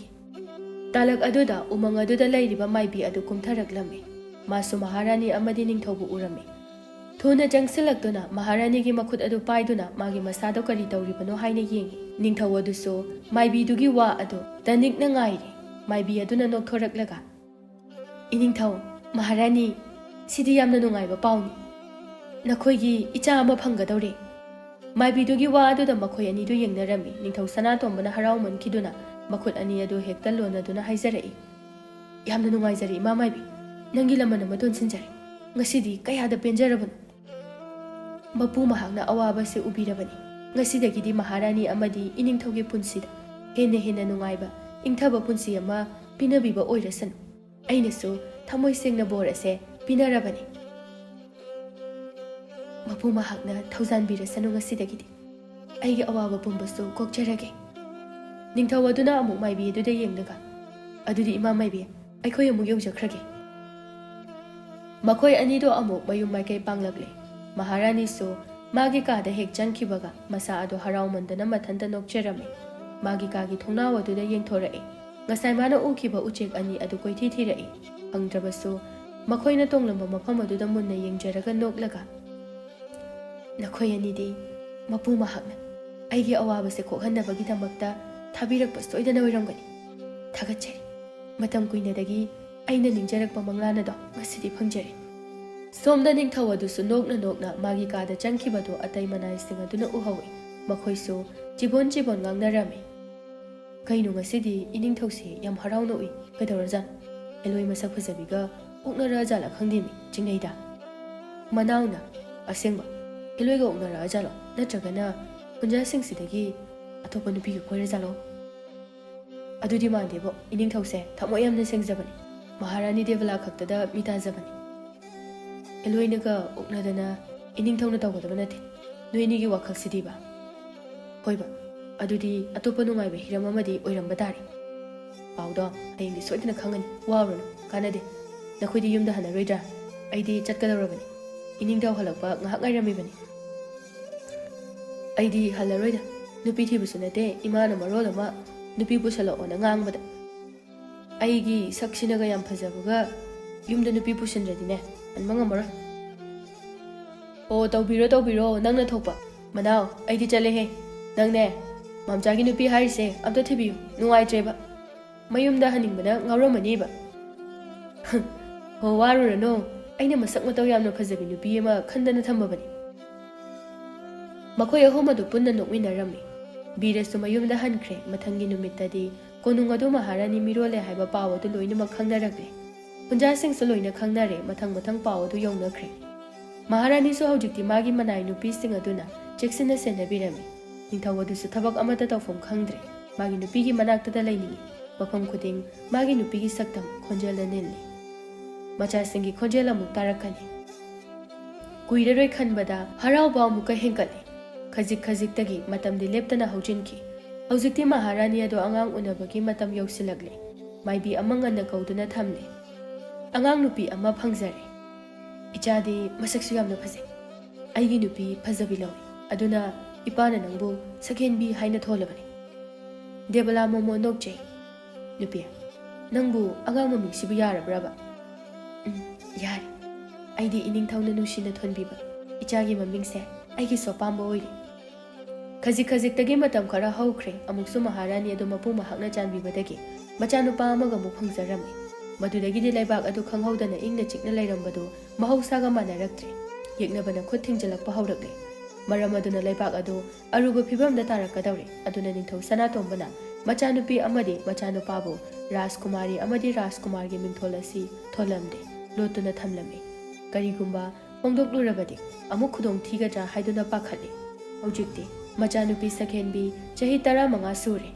ꯇꯥꯂꯛ ꯑꯗꯨꯗ ꯎꯃꯪ ꯑꯗꯨꯗ ꯂꯩꯔꯤꯕ ꯃꯥꯏꯕꯤ ꯑꯗꯨ ꯀꯨꯝꯊꯔꯛꯂꯝꯃꯤ꯫ ꯃꯥꯁꯨ ꯃꯍꯥꯔꯥꯅꯤ ꯑꯃꯗꯤ ꯅꯤꯡꯊꯧꯕꯨ ꯎꯔꯝꯃꯤ꯫ ꯊꯨꯅ ꯆꯪꯁꯤꯜꯂꯛꯇꯨꯅ ꯃꯍꯥꯔꯥꯅꯤꯒꯤ ꯃꯈꯨꯠ ꯑꯗꯨ ꯄꯥꯏꯗꯨꯅ ꯃꯥꯒꯤ ꯃꯁꯥꯗꯣ ꯀꯔꯤ ꯇꯧꯔꯤꯕꯅꯣ ꯍꯥꯏꯅ ꯌꯦꯡꯉꯤ꯫ ꯅꯤꯡꯊꯧ ꯑꯗꯨꯁꯨ ꯃꯥꯏꯕꯤꯗꯨꯒꯤ ꯋꯥ ꯑꯗꯨ ꯇꯅꯤꯛꯅ ꯉꯥꯏꯔꯤ꯫ ꯃꯥꯏꯕꯤ ꯑꯗꯨꯅ ꯅꯣꯛꯊꯣꯔꯛꯂꯒ, "ꯏꯅꯤꯡꯊꯧ, ꯃꯍꯥꯔꯥꯅꯤ, ꯁꯤꯗꯤ ꯌꯥꯝꯅ ꯅꯨꯡꯉꯥꯏꯕ ꯄꯥꯎꯅꯤ꯫" "ꯅꯈꯣꯏꯒꯤ ꯏꯆꯥ ꯑꯃ ꯐꯪꯒꯗꯧꯔꯦ꯫" ꯃꯥꯏꯕꯤꯗꯨꯒꯤ ꯋꯥ ꯑꯗꯨꯗ ꯃꯈꯣꯏ ꯑꯅꯤꯗꯨ ꯌꯦꯡꯅꯔꯝꯃꯤ꯫ ꯅꯤꯡꯊꯧ ꯁꯅꯥꯇꯣꯝꯕꯅ ꯍꯔꯥꯎꯃꯟꯈꯤꯗꯨꯅ ꯃꯈꯨꯠ ꯑꯅꯤ ꯑꯗꯨ ꯍꯦꯛꯇ ꯂꯣꯟꯅꯗꯨꯅ ꯍꯥꯏꯖꯔꯛꯏ, "ꯌꯥꯝꯅ ꯅꯨꯡꯉꯥꯏꯖꯔꯦ, ꯏꯃꯥ ꯃꯥꯏꯕꯤ꯫ ꯅꯪꯒꯤ ꯂꯃꯟ ꯑꯃ ꯇꯣꯟꯁꯤꯟꯖꯔꯦ꯫ ꯉꯁꯤꯗꯤ ꯀꯌꯥꯗ ꯄꯦꯟꯖꯔꯕꯅꯣ!" ꯃꯄꯨ ꯃꯍꯥꯛꯅ ꯑꯋꯥꯕꯁꯤ ꯎꯕꯤꯔꯕꯅꯤ꯫ ꯉꯁꯤꯗꯒꯤꯗꯤ ꯃꯍꯥꯔꯥꯅꯤ ꯑꯃꯗꯤ ꯏꯅꯤꯡꯊꯧꯒꯤ ꯄꯨꯟꯁꯤꯗ ꯍꯦꯟꯅ ꯍꯦꯟꯅ ꯅꯨꯡꯉꯥꯏꯕ, ꯏꯪꯊꯕ ꯄꯨꯟꯁꯤ ꯑꯃ ꯄꯤꯅꯕꯤꯕ ꯑꯣꯏꯔꯁꯅꯨ꯫ ꯑꯩꯅꯁꯨ ꯊꯃꯣꯏ ꯁꯦꯡꯅ ꯕꯣꯔ ꯑꯁꯦ ꯄꯤꯅꯔꯕꯅꯤ꯫ ꯃꯄꯨ ꯃꯍꯥꯛꯅ ꯊꯧꯖꯥꯟꯕꯤꯔꯁꯅꯨ ꯉꯁꯤꯗꯒꯤꯗꯤ꯫ ꯑꯩꯒꯤ ꯑꯋꯥꯕ ꯄꯨꯝꯕꯁꯨ ꯀꯣꯛꯆꯔꯒꯦ꯫ ꯅꯤꯡꯊꯧ ꯑꯗꯨꯅ ꯑꯃꯨꯛ ꯃꯥꯏꯕꯤ ꯑꯗꯨꯗ ꯌꯦꯡꯂꯒ, "ꯑꯗꯨꯗꯤ ꯏꯃꯥ ꯃꯥꯏꯕꯤ, ꯑꯩꯈꯣꯏ ꯑꯃꯨꯛ ꯌꯧꯖꯈ꯭ꯔꯒꯦ꯫" ꯃꯈꯣꯏ ꯑꯅꯤꯗꯣ ꯑꯃꯨꯛ ꯃꯌꯨꯝ ꯃꯥꯏꯀꯩ ꯄꯥꯡꯂꯛꯂꯦ꯫ ꯃꯍꯥꯔꯥꯅꯤꯁꯨ ꯃꯥꯒꯤ ꯀꯥꯗ ꯍꯦꯛ ꯆꯪꯈꯤꯕꯒ ꯃꯁꯥ ꯑꯗꯣ ꯍꯔꯥꯎꯃꯟꯗꯅ ꯃꯊꯟꯇ ꯅꯣꯛꯆꯔꯝꯃꯤ꯫ ꯃꯥꯒꯤ ꯀꯥꯒꯤ ꯊꯣꯡꯅꯥꯎ ꯑꯗꯨꯗ ꯌꯦꯡꯊꯣꯔꯛꯏ꯫ ꯉꯁꯥꯏ ꯃꯥꯅ ꯎꯈꯤꯕ ꯎꯆꯦꯛ ꯑꯅꯤ ꯑꯗꯨ ꯀꯣꯏꯊꯤ ꯊꯤꯔꯛꯏ꯫ ꯐꯪꯗ꯭ꯔꯕꯁꯨ ꯃꯈꯣꯏꯅ ꯇꯣꯡꯂꯝꯕ ꯃꯐꯝ ꯑꯗꯨꯗ ꯃꯨꯟꯅ ꯌꯦꯡꯖꯔꯒ ꯅꯣꯛꯂꯒ, "ꯅꯈꯣꯏ ꯑꯅꯤꯗꯤ ꯃꯄꯨ ꯃꯍꯥꯛꯅ ꯑꯩꯒꯤ ꯑꯋꯥꯕꯁꯦ ꯀꯣꯛꯍꯟꯅꯕꯒꯤꯗꯃꯛꯇ ꯊꯥꯕꯤꯔꯛꯄ ꯁꯣꯏꯗꯅ ꯑꯣꯏꯔꯝꯒꯅꯤ꯫ ꯊꯥꯒꯠꯆꯔꯤ꯫ ꯃꯇꯝ ꯀꯨꯏꯅꯗꯒꯤ ꯑꯩꯅ ꯅꯤꯡꯖꯔꯛꯄ ꯃꯪꯂꯥꯟ ꯑꯗꯣ ꯉꯁꯤꯗꯤ ꯐꯪꯖꯔꯦ꯫" ꯁꯣꯝꯗ ꯅꯤꯡꯊꯧ ꯑꯗꯨꯁꯨ ꯅꯣꯛꯅ ꯅꯣꯛꯅ ꯃꯥꯒꯤ ꯀꯥꯗ ꯆꯪꯈꯤꯕꯗꯨ ꯑꯇꯩ ꯃꯅꯥꯏꯁꯤꯡ ꯑꯗꯨꯅ ꯎꯍꯧꯏ꯫ ꯃꯈꯣꯏꯁꯨ ꯆꯤꯕꯣꯟ ꯆꯤꯕꯣꯟ ꯉꯥꯡꯅꯔꯝꯃꯤ꯫ "ꯀꯩꯅꯣ ꯉꯁꯤꯗꯤ ꯏꯅꯤꯡꯊꯧꯁꯦ ꯌꯥꯝ ꯍꯔꯥꯎꯅ ꯎꯏ, ꯀꯩꯗꯧꯔꯖꯥꯠꯅꯣ? ꯍꯦꯂꯣꯏ ꯃꯁꯛ ꯐꯖꯕꯤꯒ ꯑꯣꯛꯅꯔꯛꯑꯖꯥꯠꯂ ꯈꯪꯗꯦꯃꯤ, ꯆꯤꯡꯅꯩꯗ꯫" ꯃꯅꯥꯎꯅ, "ꯑꯁꯦꯡꯕ? ꯍꯦꯂꯣꯏꯒ ꯑꯣꯛꯅꯔꯛꯑꯖꯥꯠꯂꯣ? ꯅꯠꯇ꯭ꯔꯒꯅ ꯈꯨꯟꯖꯥꯁꯤꯡꯁꯤꯗꯒꯤ ꯑꯇꯣꯞꯄ ꯅꯨꯄꯤꯒ ꯀꯣꯏꯔꯖꯥꯠꯂꯣ?" "ꯑꯗꯨꯗꯤ ꯃꯥꯟꯗꯦꯕꯣ, ꯏꯅꯤꯡꯊꯧꯁꯦ ꯊꯃꯣꯏ ꯌꯥꯝꯅ ꯁꯦꯡꯖꯕꯅꯤ꯫ ꯃꯍꯥꯔꯥꯅꯤ ꯗꯦꯕꯂꯥ ꯈꯛꯇꯗ ꯃꯤ ꯇꯥꯖꯕꯅꯤ꯫ ꯍꯦꯂꯣꯏꯅꯒ ꯑꯣꯛꯅꯗꯅ ꯏꯅꯤꯡꯊꯧꯅ ꯇꯧꯒꯗꯕ ꯅꯠꯇꯦ꯫ ꯅꯣꯏ ꯑꯅꯤꯒꯤ ꯋꯥꯈꯜꯁꯤꯗꯤꯕ?" "ꯍꯣꯏꯕ, ꯑꯗꯨꯗꯤ ꯑꯇꯣꯞꯄ ꯅꯨꯡꯉꯥꯏꯕ ꯍꯤꯔꯝ ꯑꯃꯗꯤ ꯑꯣꯏꯔꯝꯕ ꯇꯥꯔꯦ꯫ ꯄꯥꯎꯗꯣ ꯍꯌꯦꯡꯗꯤ ꯁꯣꯏꯗꯅ ꯈꯪꯒꯅꯤ, ꯋꯥꯔꯨꯔꯅꯨ, ꯀꯥꯟꯅꯗꯦ꯫ ꯅꯈꯣꯏꯗꯤ ꯌꯨꯝꯗ ꯍꯜꯂꯔꯣꯏꯗ꯭ꯔꯥ? ꯑꯩꯗꯤ ꯆꯠꯀꯗꯧꯔꯕꯅꯤ꯫ ꯏꯅꯤꯡꯊꯧ ꯍꯜꯂꯛꯄ ꯉꯥꯏꯍꯥꯛ ꯉꯥꯏꯔꯝꯃꯤꯕꯅꯤ꯫" "ꯑꯩꯗꯤ ꯍꯜꯂꯔꯣꯏꯗ꯫ ꯅꯨꯄꯤ ꯊꯤꯕꯁꯨ ꯅꯠꯇꯦ, ꯏꯃꯥꯅ ꯃꯔꯣꯜ ꯑꯃ ꯅꯨꯄꯤ ꯄꯨꯁꯜꯂꯛꯑꯣꯅ ꯉꯥꯡꯕꯗ꯫ ꯑꯩꯒꯤ ꯁꯛꯁꯤꯅꯒ ꯌꯥꯝ ꯐꯖꯕꯒ ꯌꯨꯝꯗ ꯅꯨꯄꯤ ꯄꯨꯁꯤꯟꯗ꯭ꯔꯗꯤꯅꯦ, ꯍꯟꯕ ꯉꯝꯃꯔꯣꯏ꯫" "ꯑꯣ, ꯇꯧꯕꯤꯔꯣ, ꯇꯧꯕꯤꯔꯣ, ꯅꯪꯅ ꯊꯣꯛꯄ꯫ ꯃꯅꯥꯎ, ꯑꯩꯗꯤ ꯆꯠꯂꯦꯍꯦ꯫ ꯅꯪꯅꯦ, ꯃꯝꯆꯥꯒꯤ ꯅꯨꯄꯤ ꯍꯥꯏꯔꯤꯁꯦ ꯑꯝꯇ ꯊꯤꯕꯤꯌꯨ, ꯅꯨꯡꯉꯥꯏꯇ꯭ꯔꯦꯕ꯫ ꯃꯌꯨꯝꯗ ꯍꯟꯅꯤꯡꯕꯅ ꯉꯥꯎꯔꯝꯃꯅꯤꯕ꯫" "ꯍꯣ, ꯋꯥꯔꯨꯔꯅꯨ, ꯑꯩꯅ ꯃꯁꯛ ꯃꯇꯧ ꯌꯥꯝꯅ ꯐꯖꯕꯤ ꯅꯨꯄꯤ ꯑꯃ ꯈꯟꯗꯅ ꯊꯝꯃꯕꯅꯤ꯫" ꯃꯈꯣꯏ ꯑꯍꯨꯝ ꯑꯗꯨ ꯄꯨꯟꯅ ꯅꯣꯛꯃꯤꯟꯅꯔꯝꯃꯤ꯫ ꯕꯤꯔꯁꯨ ꯃꯌꯨꯝꯗ ꯍꯟꯈ꯭ꯔꯦ꯫ ꯃꯊꯪꯒꯤ ꯅꯨꯃꯤꯠꯇꯗꯤ ꯀꯣꯅꯨꯡ ꯑꯗꯨ ꯃꯍꯥꯔꯥꯅꯤ ꯃꯤꯔꯣꯜꯂꯦ ꯍꯥꯏꯕ ꯄꯥꯎ ꯑꯗꯨ ꯂꯣꯏꯅꯃꯛ ꯈꯪꯅꯔꯛꯂꯦ꯫ ꯈꯨꯟꯖꯥꯁꯤꯡꯁꯨ ꯂꯣꯏꯅ ꯈꯪꯅꯔꯦ꯫ ꯃꯊꯪ ꯃꯊꯪ ꯄꯥꯎ ꯑꯗꯨ ꯌꯧꯅꯈ꯭ꯔꯦ꯫ ꯃꯍꯥꯔꯥꯅꯤꯁꯨ ꯍꯧꯖꯤꯛꯇꯤ ꯃꯥꯒꯤ ꯃꯅꯥꯏ ꯅꯨꯄꯤꯁꯤꯡ ꯑꯗꯨꯅ ꯆꯦꯛꯁꯤꯟꯅ ꯁꯦꯟꯅꯕꯤꯔꯝꯃꯤ꯫ ꯅꯤꯡꯊꯧ ꯑꯗꯨꯁꯨ ꯊꯕꯛ ꯑꯃꯠꯇ ꯇꯧꯐꯝ ꯈꯪꯗ꯭ꯔꯦ꯫ ꯃꯥꯒꯤ ꯅꯨꯄꯤꯒꯤ ꯃꯅꯥꯛꯇꯗ ꯂꯩꯅꯤꯡꯏ꯫ ꯃꯐꯝ ꯈꯨꯗꯤꯡ ꯃꯥꯒꯤ ꯅꯨꯄꯤꯒꯤ ꯁꯛꯇꯝ ꯈꯣꯟꯖꯦꯜꯅ ꯅꯤꯜꯂꯤ꯫ ꯃꯆꯥꯁꯤꯡꯒꯤ ꯈꯣꯟꯖꯦꯜ ꯑꯃꯨꯛ ꯇꯥꯔꯛꯀꯅꯤ꯫ ꯀꯨꯏꯔꯔꯣꯏ ꯈꯟꯕꯗ ꯍꯔꯥꯎꯕ ꯑꯃꯨꯛꯀ ꯍꯦꯟꯒꯠꯂꯤ꯫ ꯈꯖꯤꯛ ꯈꯖꯤꯛꯇꯒꯤ ꯃꯇꯝꯗꯤ ꯂꯦꯞꯇꯅ ꯍꯧꯖꯤꯟꯈꯤ꯫ ꯍꯧꯖꯤꯛꯇꯤ ꯃꯍꯥꯔꯥꯅꯤ ꯑꯗꯣ ꯑꯉꯥꯡ ꯎꯅꯕꯒꯤ ꯃꯇꯝ ꯌꯧꯁꯤꯜꯂꯛꯂꯦ꯫ ꯃꯥꯏꯕꯤ ꯑꯃ ꯉꯟꯅ ꯀꯧꯗꯨꯅ ꯊꯝꯂꯦ꯫ ꯑꯉꯥꯡ ꯅꯨꯄꯤ ꯑꯃ ꯐꯪꯖꯔꯦ꯫ "ꯏꯆꯥꯗꯤ ꯃꯁꯛꯁꯨ ꯌꯥꯝꯅ ꯐꯖꯩ꯫ ꯑꯩꯒꯤ ꯅꯨꯄꯤ ꯐꯖꯕꯤ ꯂꯧꯏ꯫ ꯑꯗꯨꯅ ꯏꯄꯥꯅ ꯅꯪꯕꯨ ꯁꯛꯍꯦꯟꯕꯤ ꯍꯥꯏꯅ ꯊꯣꯜꯂꯕꯅꯤ꯫" ꯗꯦꯕꯂꯥ ꯃꯣꯃꯣ ꯅꯣꯛꯆꯩ꯫ "ꯅꯨꯄꯤ, ꯅꯪꯕꯨ ꯑꯉꯥꯡ ꯃꯃꯤꯡꯁꯤꯕꯨ ꯌꯥꯔꯕ꯭ꯔꯕ?" ꯎꯝ, ꯌꯥꯔꯦ꯫ ꯑꯩꯗꯤ ꯏꯅꯤꯡꯊꯧꯅ ꯅꯨꯡꯁꯤꯅ ꯊꯣꯟꯕꯤꯕ ꯏꯆꯥꯒꯤ ꯃꯃꯤꯡꯁꯦ ꯑꯩꯒꯤꯁꯨ ꯑꯄꯥꯝꯕ ꯑꯣꯏꯔꯦ꯫ ꯈꯖꯤꯛ ꯈꯖꯤꯛꯇꯒꯤ ꯃꯇꯝ ꯈꯔ ꯍꯧꯈ꯭ꯔꯦ, ꯑꯃꯨꯛꯁꯨ ꯃꯍꯥꯔꯥꯅꯤ ꯑꯗꯨ ꯃꯄꯨ ꯃꯍꯥꯛꯅ ꯆꯥꯟꯕꯤꯕꯗꯒꯤ ꯃꯆꯥꯅꯨꯄꯥ ꯑꯃꯒ ꯑꯃꯨꯛ ꯐꯪꯖꯔꯝꯃꯤ꯫ ꯃꯗꯨꯗꯒꯤꯗꯤ ꯂꯩꯕꯥꯛ ꯑꯗꯨ ꯈꯪꯍꯧꯗꯅ ꯏꯪꯅ ꯆꯤꯛꯅ ꯂꯩꯔꯝꯕꯗꯨ ꯃꯍꯧꯁꯥꯒ ꯃꯥꯟꯅꯔꯛꯇ꯭ꯔꯦ꯫ ꯌꯦꯛꯅꯕꯅ ꯈꯨꯠ ꯊꯤꯡꯖꯤꯜꯂꯛꯄ ꯍꯧꯔꯛꯂꯦ꯫ ꯃꯔꯝ ꯑꯗꯨꯅ ꯂꯩꯕꯥꯛ ꯑꯗꯨ ꯑꯔꯨꯕ ꯐꯤꯚꯝꯗ ꯇꯥꯔꯛꯀꯗꯧꯔꯦ꯫ ꯑꯗꯨꯅ ꯅꯤꯡꯊꯧ ꯁꯅꯥꯇꯣꯝꯕꯅ ꯃꯆꯥꯅꯨꯄꯤ ꯑꯃꯗꯤ ꯃꯆꯥꯅꯨꯄꯥꯕꯨ ꯔꯥꯖꯀꯨꯃꯥꯔꯤ ꯑꯃꯗꯤ ꯔꯥꯖꯀꯨꯃꯥꯔꯒꯤ ꯃꯤꯡꯊꯣꯜ ꯑꯁꯤ ꯊꯣꯜꯂꯝꯗꯦ, ꯂꯣꯠꯇꯨꯅ ꯊꯝꯂꯝꯃꯤ꯫ ꯀꯔꯤꯒꯨꯝꯕ ꯐꯣꯡꯗꯣꯛꯂꯨꯔꯕꯗꯤ ꯑꯃꯨꯛ ꯈꯨꯗꯣꯡ ꯊꯤꯒꯗ꯭ꯔꯥ ꯍꯥꯏꯗꯨꯅ ꯄꯥꯈꯠꯂꯤ꯫ ꯍꯧꯖꯤꯛꯇꯤ ꯃꯆꯥꯅꯨꯄꯤ ꯁꯈꯦꯟꯕꯤ ꯆꯍꯤ ꯇꯔꯥꯃꯉꯥ ꯁꯨꯔꯦ꯫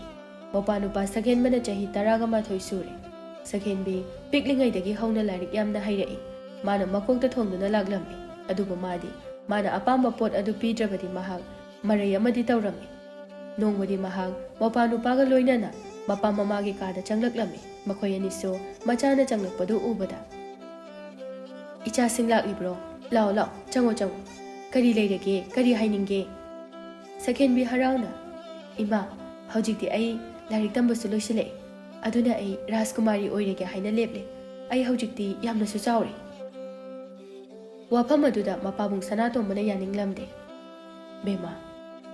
ꯃꯄꯥ ꯅꯨꯄꯥ ꯁꯈꯦꯟꯕꯅ ꯆꯍꯤ ꯇꯔꯥꯒ ꯃꯥꯊꯣꯏ ꯁꯨꯔꯦ꯫ ꯁꯈꯦꯟꯕꯤ ꯄꯤꯛꯂꯤꯉꯩꯗꯒꯤ ꯍꯧꯅ ꯂꯥꯏꯔꯤꯛ ꯌꯥꯝꯅ ꯍꯩꯔꯛꯏ꯫ ꯃꯥꯅ ꯃꯀꯣꯛꯇ ꯊꯣꯡꯗꯨꯅ ꯂꯥꯛꯂꯝꯃꯤ꯫ ꯑꯗꯨꯕꯨ ꯃꯥꯗꯤ ꯃꯥꯅ ꯑꯄꯥꯝꯕ ꯄꯣꯠ ꯑꯗꯨ ꯄꯤꯗ꯭ꯔꯕꯗꯤ ꯃꯍꯥꯛ ꯃꯔꯩ ꯑꯃꯗꯤ ꯇꯧꯔꯝꯃꯤ꯫ ꯅꯣꯡꯃꯗꯤ ꯃꯍꯥꯛ ꯃꯄꯥ ꯅꯨꯄꯥꯒ ꯂꯣꯏꯅꯅ ꯃꯄꯥ ꯃꯃꯥꯒꯤ ꯀꯥꯗ ꯆꯪꯂꯛꯂꯝꯃꯤ꯫ ꯃꯈꯣꯏ ꯑꯅꯤꯁꯨ ꯃꯆꯥꯅ ꯆꯪꯂꯛꯄꯗꯨ ꯎꯕꯗ, "ꯏꯆꯥꯁꯤꯡ ꯂꯥꯛꯂꯤꯕ꯭ꯔꯣ? ꯂꯥꯛꯑꯣ, ꯂꯥꯛꯑꯣ, ꯆꯪꯉꯣ, ꯆꯪꯉꯣ꯫ ꯀꯔꯤ ꯂꯩꯔꯒꯦ? ꯀꯔꯤ ꯍꯥꯏꯅꯤꯡꯒꯦ?" ꯁꯈꯦꯟꯕꯤ ꯍꯔꯥꯎꯅ, "ꯏꯃꯥ, ꯍꯧꯖꯤꯛꯇꯤ ꯑꯩ ꯂꯥꯏꯔꯤꯛ ꯇꯝꯕꯁꯨ ꯂꯣꯏꯁꯤꯜꯂꯛꯑꯦ꯫ ꯑꯗꯨꯅ ꯑꯩ ꯔꯥꯖꯀꯨꯃꯥꯔꯤ ꯑꯣꯏꯔꯒꯦ ꯍꯥꯏꯅ ꯂꯦꯞꯂꯦ꯫ ꯑꯩ ꯍꯧꯖꯤꯛꯇꯤ ꯌꯥꯝꯅꯁꯨ ꯆꯥꯎꯔꯦ꯫" ꯋꯥꯐꯝ ꯑꯗꯨꯗ ꯃꯄꯥꯕꯨꯡ ꯁꯅꯥꯇꯣꯝꯕꯅ ꯌꯥꯅꯤꯡꯂꯝꯗꯦ꯫ "ꯕꯦꯝꯃ,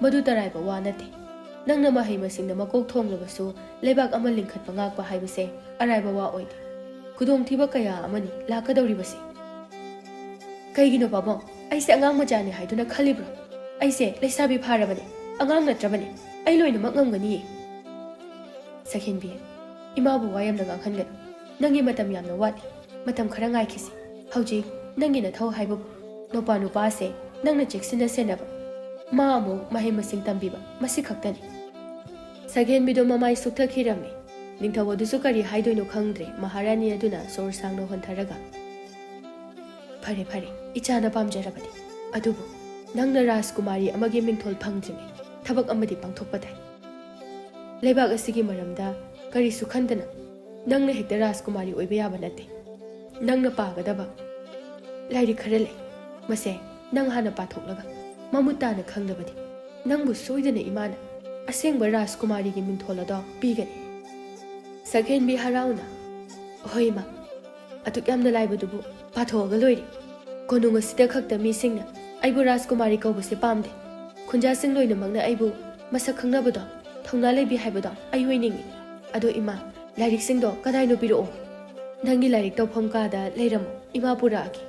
ꯃꯗꯨ ꯇꯔꯥꯏꯕ ꯋꯥ ꯅꯠꯇꯦ꯫ ꯅꯪꯅ ꯃꯍꯩ ꯃꯁꯤꯡꯗ ꯃꯀꯣꯛ ꯊꯣꯡꯂꯕꯁꯨ ꯂꯩꯕꯥꯛ ꯑꯃ ꯂꯤꯡꯈꯠꯄ ꯉꯥꯛꯄ ꯍꯥꯏꯕꯁꯦ ꯑꯔꯥꯏꯕ ꯋꯥ ꯑꯣꯏꯗꯦ꯫ ꯈꯨꯗꯣꯡꯊꯤꯕ ꯀꯌꯥ ꯑꯃꯅꯤ ꯂꯥꯛꯀꯗꯧꯔꯤꯕꯁꯦ꯫" "ꯀꯩꯒꯤꯅꯣ ꯄꯥꯕꯨꯡ? ꯑꯩꯁꯦ ꯑꯉꯥꯡ ꯃꯆꯥꯅꯤ ꯍꯥꯏꯗꯨꯅ ꯈꯜꯂꯤꯕ꯭ꯔꯣ? ꯑꯩꯁꯦ ꯂꯩꯁꯥꯕꯤ ꯐꯥꯔꯕꯅꯦ, ꯑꯉꯥꯡ ꯅꯠꯇ꯭ꯔꯕꯅꯦ꯫ ꯑꯩ ꯂꯣꯏꯅꯃꯛ ꯉꯝꯒꯅꯤꯌꯦ꯫" "ꯁꯈꯦꯟꯕꯤ, ꯏꯃꯥꯕꯨ ꯋꯥ ꯌꯥꯝꯅ ꯉꯥꯡꯍꯟꯒꯅꯨ꯫ ꯅꯪꯒꯤ ꯃꯇꯝ ꯌꯥꯝꯅ ꯋꯥꯠꯂꯤ꯫ ꯃꯇꯝ ꯈꯔ ꯉꯥꯏꯈꯤꯁꯤ꯫ ꯍꯧꯖꯤꯛ ꯅꯪꯒꯤ ꯅꯊꯧ ꯍꯥꯏꯕꯕꯨ ꯅꯨꯄꯥ ꯅꯨꯄꯥꯁꯦ ꯅꯪꯅ ꯆꯦꯛꯁꯤꯟꯅ ꯁꯦꯟꯅꯕ, ꯃꯥ ꯑꯃꯨꯛ ꯃꯍꯩ ꯃꯁꯤꯡ ꯇꯝꯕꯤꯕ, ꯃꯁꯤ ꯈꯛꯇꯅꯤ꯫" ꯁꯈꯦꯟꯕꯤꯗꯣ ꯃꯃꯥꯏ ꯁꯨꯛꯊꯈꯤꯔꯝꯃꯤ꯫ ꯅꯤꯡꯊꯧ ꯑꯗꯨꯁꯨ ꯀꯔꯤ ꯍꯥꯏꯗꯣꯏꯅꯣ ꯈꯪꯗ꯭ꯔꯦ꯫ ꯃꯍꯥꯔꯥꯅꯤ ꯑꯗꯨꯅ ꯁꯣꯔ ꯁꯥꯡꯅ ꯍꯣꯟꯊꯔꯒ, "ꯐꯔꯦ, ꯐꯔꯦ, ꯏꯆꯥꯅ ꯄꯥꯝꯖꯔꯕꯗꯤ꯫ ꯑꯗꯨꯕꯨ ꯅꯪꯅ ꯔꯥꯖꯀꯨꯃꯥꯔꯤ ꯑꯃꯒꯤ ꯃꯤꯡꯊꯣꯜ ꯐꯪꯗ꯭ꯔꯤꯉꯩ ꯊꯕꯛ ꯑꯃꯗꯤ ꯄꯥꯡꯊꯣꯛꯄ ꯇꯥꯏ꯫ ꯂꯩꯕꯥꯛ ꯑꯁꯤꯒꯤ ꯃꯔꯝꯗ ꯀꯔꯤꯁꯨ ꯈꯟꯗꯅ ꯅꯪꯅ ꯍꯦꯛꯇ ꯔꯥꯖꯀꯨꯃꯥꯔꯤ ꯑꯣꯏꯕ ꯌꯥꯕ ꯅꯠꯇꯦ꯫ ꯅꯪꯅ ꯄꯥꯒꯗꯕ ꯂꯥꯏꯔꯤꯛ ꯈꯔ ꯂꯩ꯫ ꯃꯁꯦ ꯅꯪ ꯍꯥꯟꯅ ꯄꯥꯊꯣꯛꯂꯒ ꯃꯃꯨꯠ ꯇꯥꯅ ꯈꯪꯂꯕꯗꯤ ꯅꯪꯕꯨ ꯁꯣꯏꯗꯅ ꯏꯃꯥꯅ ꯑꯁꯦꯡꯕ ꯔꯥꯖꯀꯨꯃꯥꯔꯤꯒꯤ ꯃꯤꯡꯊꯣꯜ ꯑꯗꯣ ꯄꯤꯒꯅꯤ꯫" ꯁꯛꯍꯦꯟꯕꯤ ꯍꯔꯥꯎꯅ, "ꯍꯣꯏ, ꯏꯃꯥ꯫ ꯑꯗꯨꯛ ꯌꯥꯝꯅ ꯂꯥꯏꯕꯗꯨꯕꯨ ꯄꯥꯊꯣꯛꯑꯒ ꯂꯣꯏꯔꯦ꯫ ꯀꯣꯅꯨꯡ ꯑꯁꯤꯗ ꯈꯛꯇ ꯃꯤꯁꯤꯡꯅ ꯑꯩꯕꯨ ꯔꯥꯖꯀꯨꯃꯥꯔꯤ ꯀꯧꯕꯁꯦ ꯄꯥꯝꯗꯦ꯫ ꯈꯨꯟꯖꯥꯁꯤꯡ ꯂꯣꯏꯅꯃꯛꯅ ꯑꯩꯕꯨ ꯃꯁꯛ ꯈꯪꯅꯕꯗꯣ, ꯊꯧꯅꯥ ꯂꯩꯕꯤ ꯍꯥꯏꯕꯗꯣ ꯑꯩ ꯑꯣꯏꯅꯤꯡꯏ꯫ ꯑꯗꯣ ꯏꯃꯥ, ꯂꯥꯏꯔꯤꯛꯁꯤꯡꯗꯣ ꯀꯗꯥꯏꯅꯣ ꯄꯤꯔꯛꯑꯣ꯫ ꯅꯪꯒꯤ ꯂꯥꯏꯔꯤꯛ ꯇꯧꯐꯝ ꯀꯥꯗ ꯂꯩꯔꯝꯃꯣ, ꯏꯃꯥ ꯄꯨꯔꯛꯑꯒꯦ꯫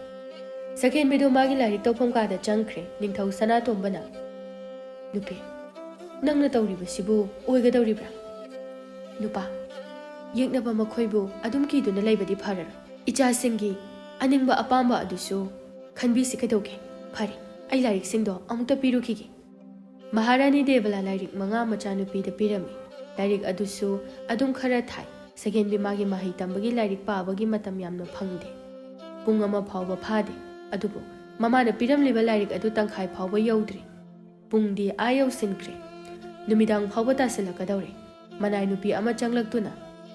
ꯁꯈꯦꯟꯕꯤꯗꯣ ꯃꯥꯒꯤ ꯂꯥꯏꯔꯤꯛ ꯇꯧꯐꯝ ꯀꯥꯗ ꯆꯪꯈ꯭ꯔꯦ꯫ ꯅꯤꯡꯊꯧ ꯁꯅꯥꯇꯣꯝꯕꯅ, "ꯅꯨꯄꯤ, ꯅꯪꯅ ꯇꯧꯔꯤꯕꯁꯤꯕꯨ ꯑꯣꯏꯒꯗꯧꯔꯤꯕ꯭ꯔꯥ?" ꯅꯨꯄꯥ, "ꯌꯦꯛꯅꯕ ꯃꯈꯣꯏꯕꯨ ꯑꯗꯨꯝ ꯀꯤꯗꯨꯅ ꯂꯩꯕꯗꯤ ꯐꯔꯔꯣꯏ꯫ ꯏꯆꯥꯁꯤꯡꯒꯤ ꯑꯅꯤꯡꯕ ꯑꯄꯥꯝꯕ ꯑꯗꯨꯁꯨ ꯈꯟꯕꯤꯁꯤ ꯀꯩꯗꯧꯒꯦ? ꯐꯔꯦ, ꯑꯩ ꯂꯥꯏꯔꯤꯛꯁꯤꯡꯗꯣ ꯑꯃꯨꯛꯇ ꯄꯤꯔꯨꯈꯤꯒꯦ꯫" ꯃꯍꯥꯔꯥꯅꯤ ꯗꯦꯕꯂꯥ ꯂꯥꯏꯔꯤꯛ ꯃꯉꯥ ꯃꯆꯥꯅꯨꯄꯤꯗ ꯄꯤꯔꯝꯃꯤ꯫ ꯂꯥꯏꯔꯤꯛ ꯑꯗꯨꯁꯨ ꯑꯗꯨꯝ ꯈꯔ ꯊꯥꯏ꯫ ꯁꯈꯦꯟꯕꯤ ꯃꯥꯒꯤ ꯃꯍꯩ ꯇꯝꯕꯒꯤ ꯂꯥꯏꯔꯤꯛ ꯄꯥꯕꯒꯤ ꯃꯇꯝ ꯌꯥꯝꯅ ꯐꯪꯗꯦ꯫ ꯄꯨꯡ ꯑꯃ ꯐꯥꯎꯕ ꯐꯥꯗꯦ꯫ ꯑꯗꯨꯕꯨ ꯃꯃꯥꯅ ꯄꯤꯔꯝꯂꯤꯕ ꯂꯥꯏꯔꯤꯛ ꯑꯗꯨ ꯇꯪꯈꯥꯏ ꯐꯥꯎꯕ ꯌꯧꯗ꯭ꯔꯤ꯫ ꯄꯨꯡꯗꯤ ꯑꯥ ꯌꯧꯁꯤꯟꯈ꯭ꯔꯦ꯫ ꯅꯨꯃꯤꯗꯥꯡ ꯐꯥꯎꯕ ꯇꯥꯁꯤꯜꯂꯛꯀꯗꯧꯔꯦ꯫ ꯃꯅꯥꯏ ꯅꯨꯄꯤ ꯑꯃ ꯆꯪꯂꯛꯇꯨꯅ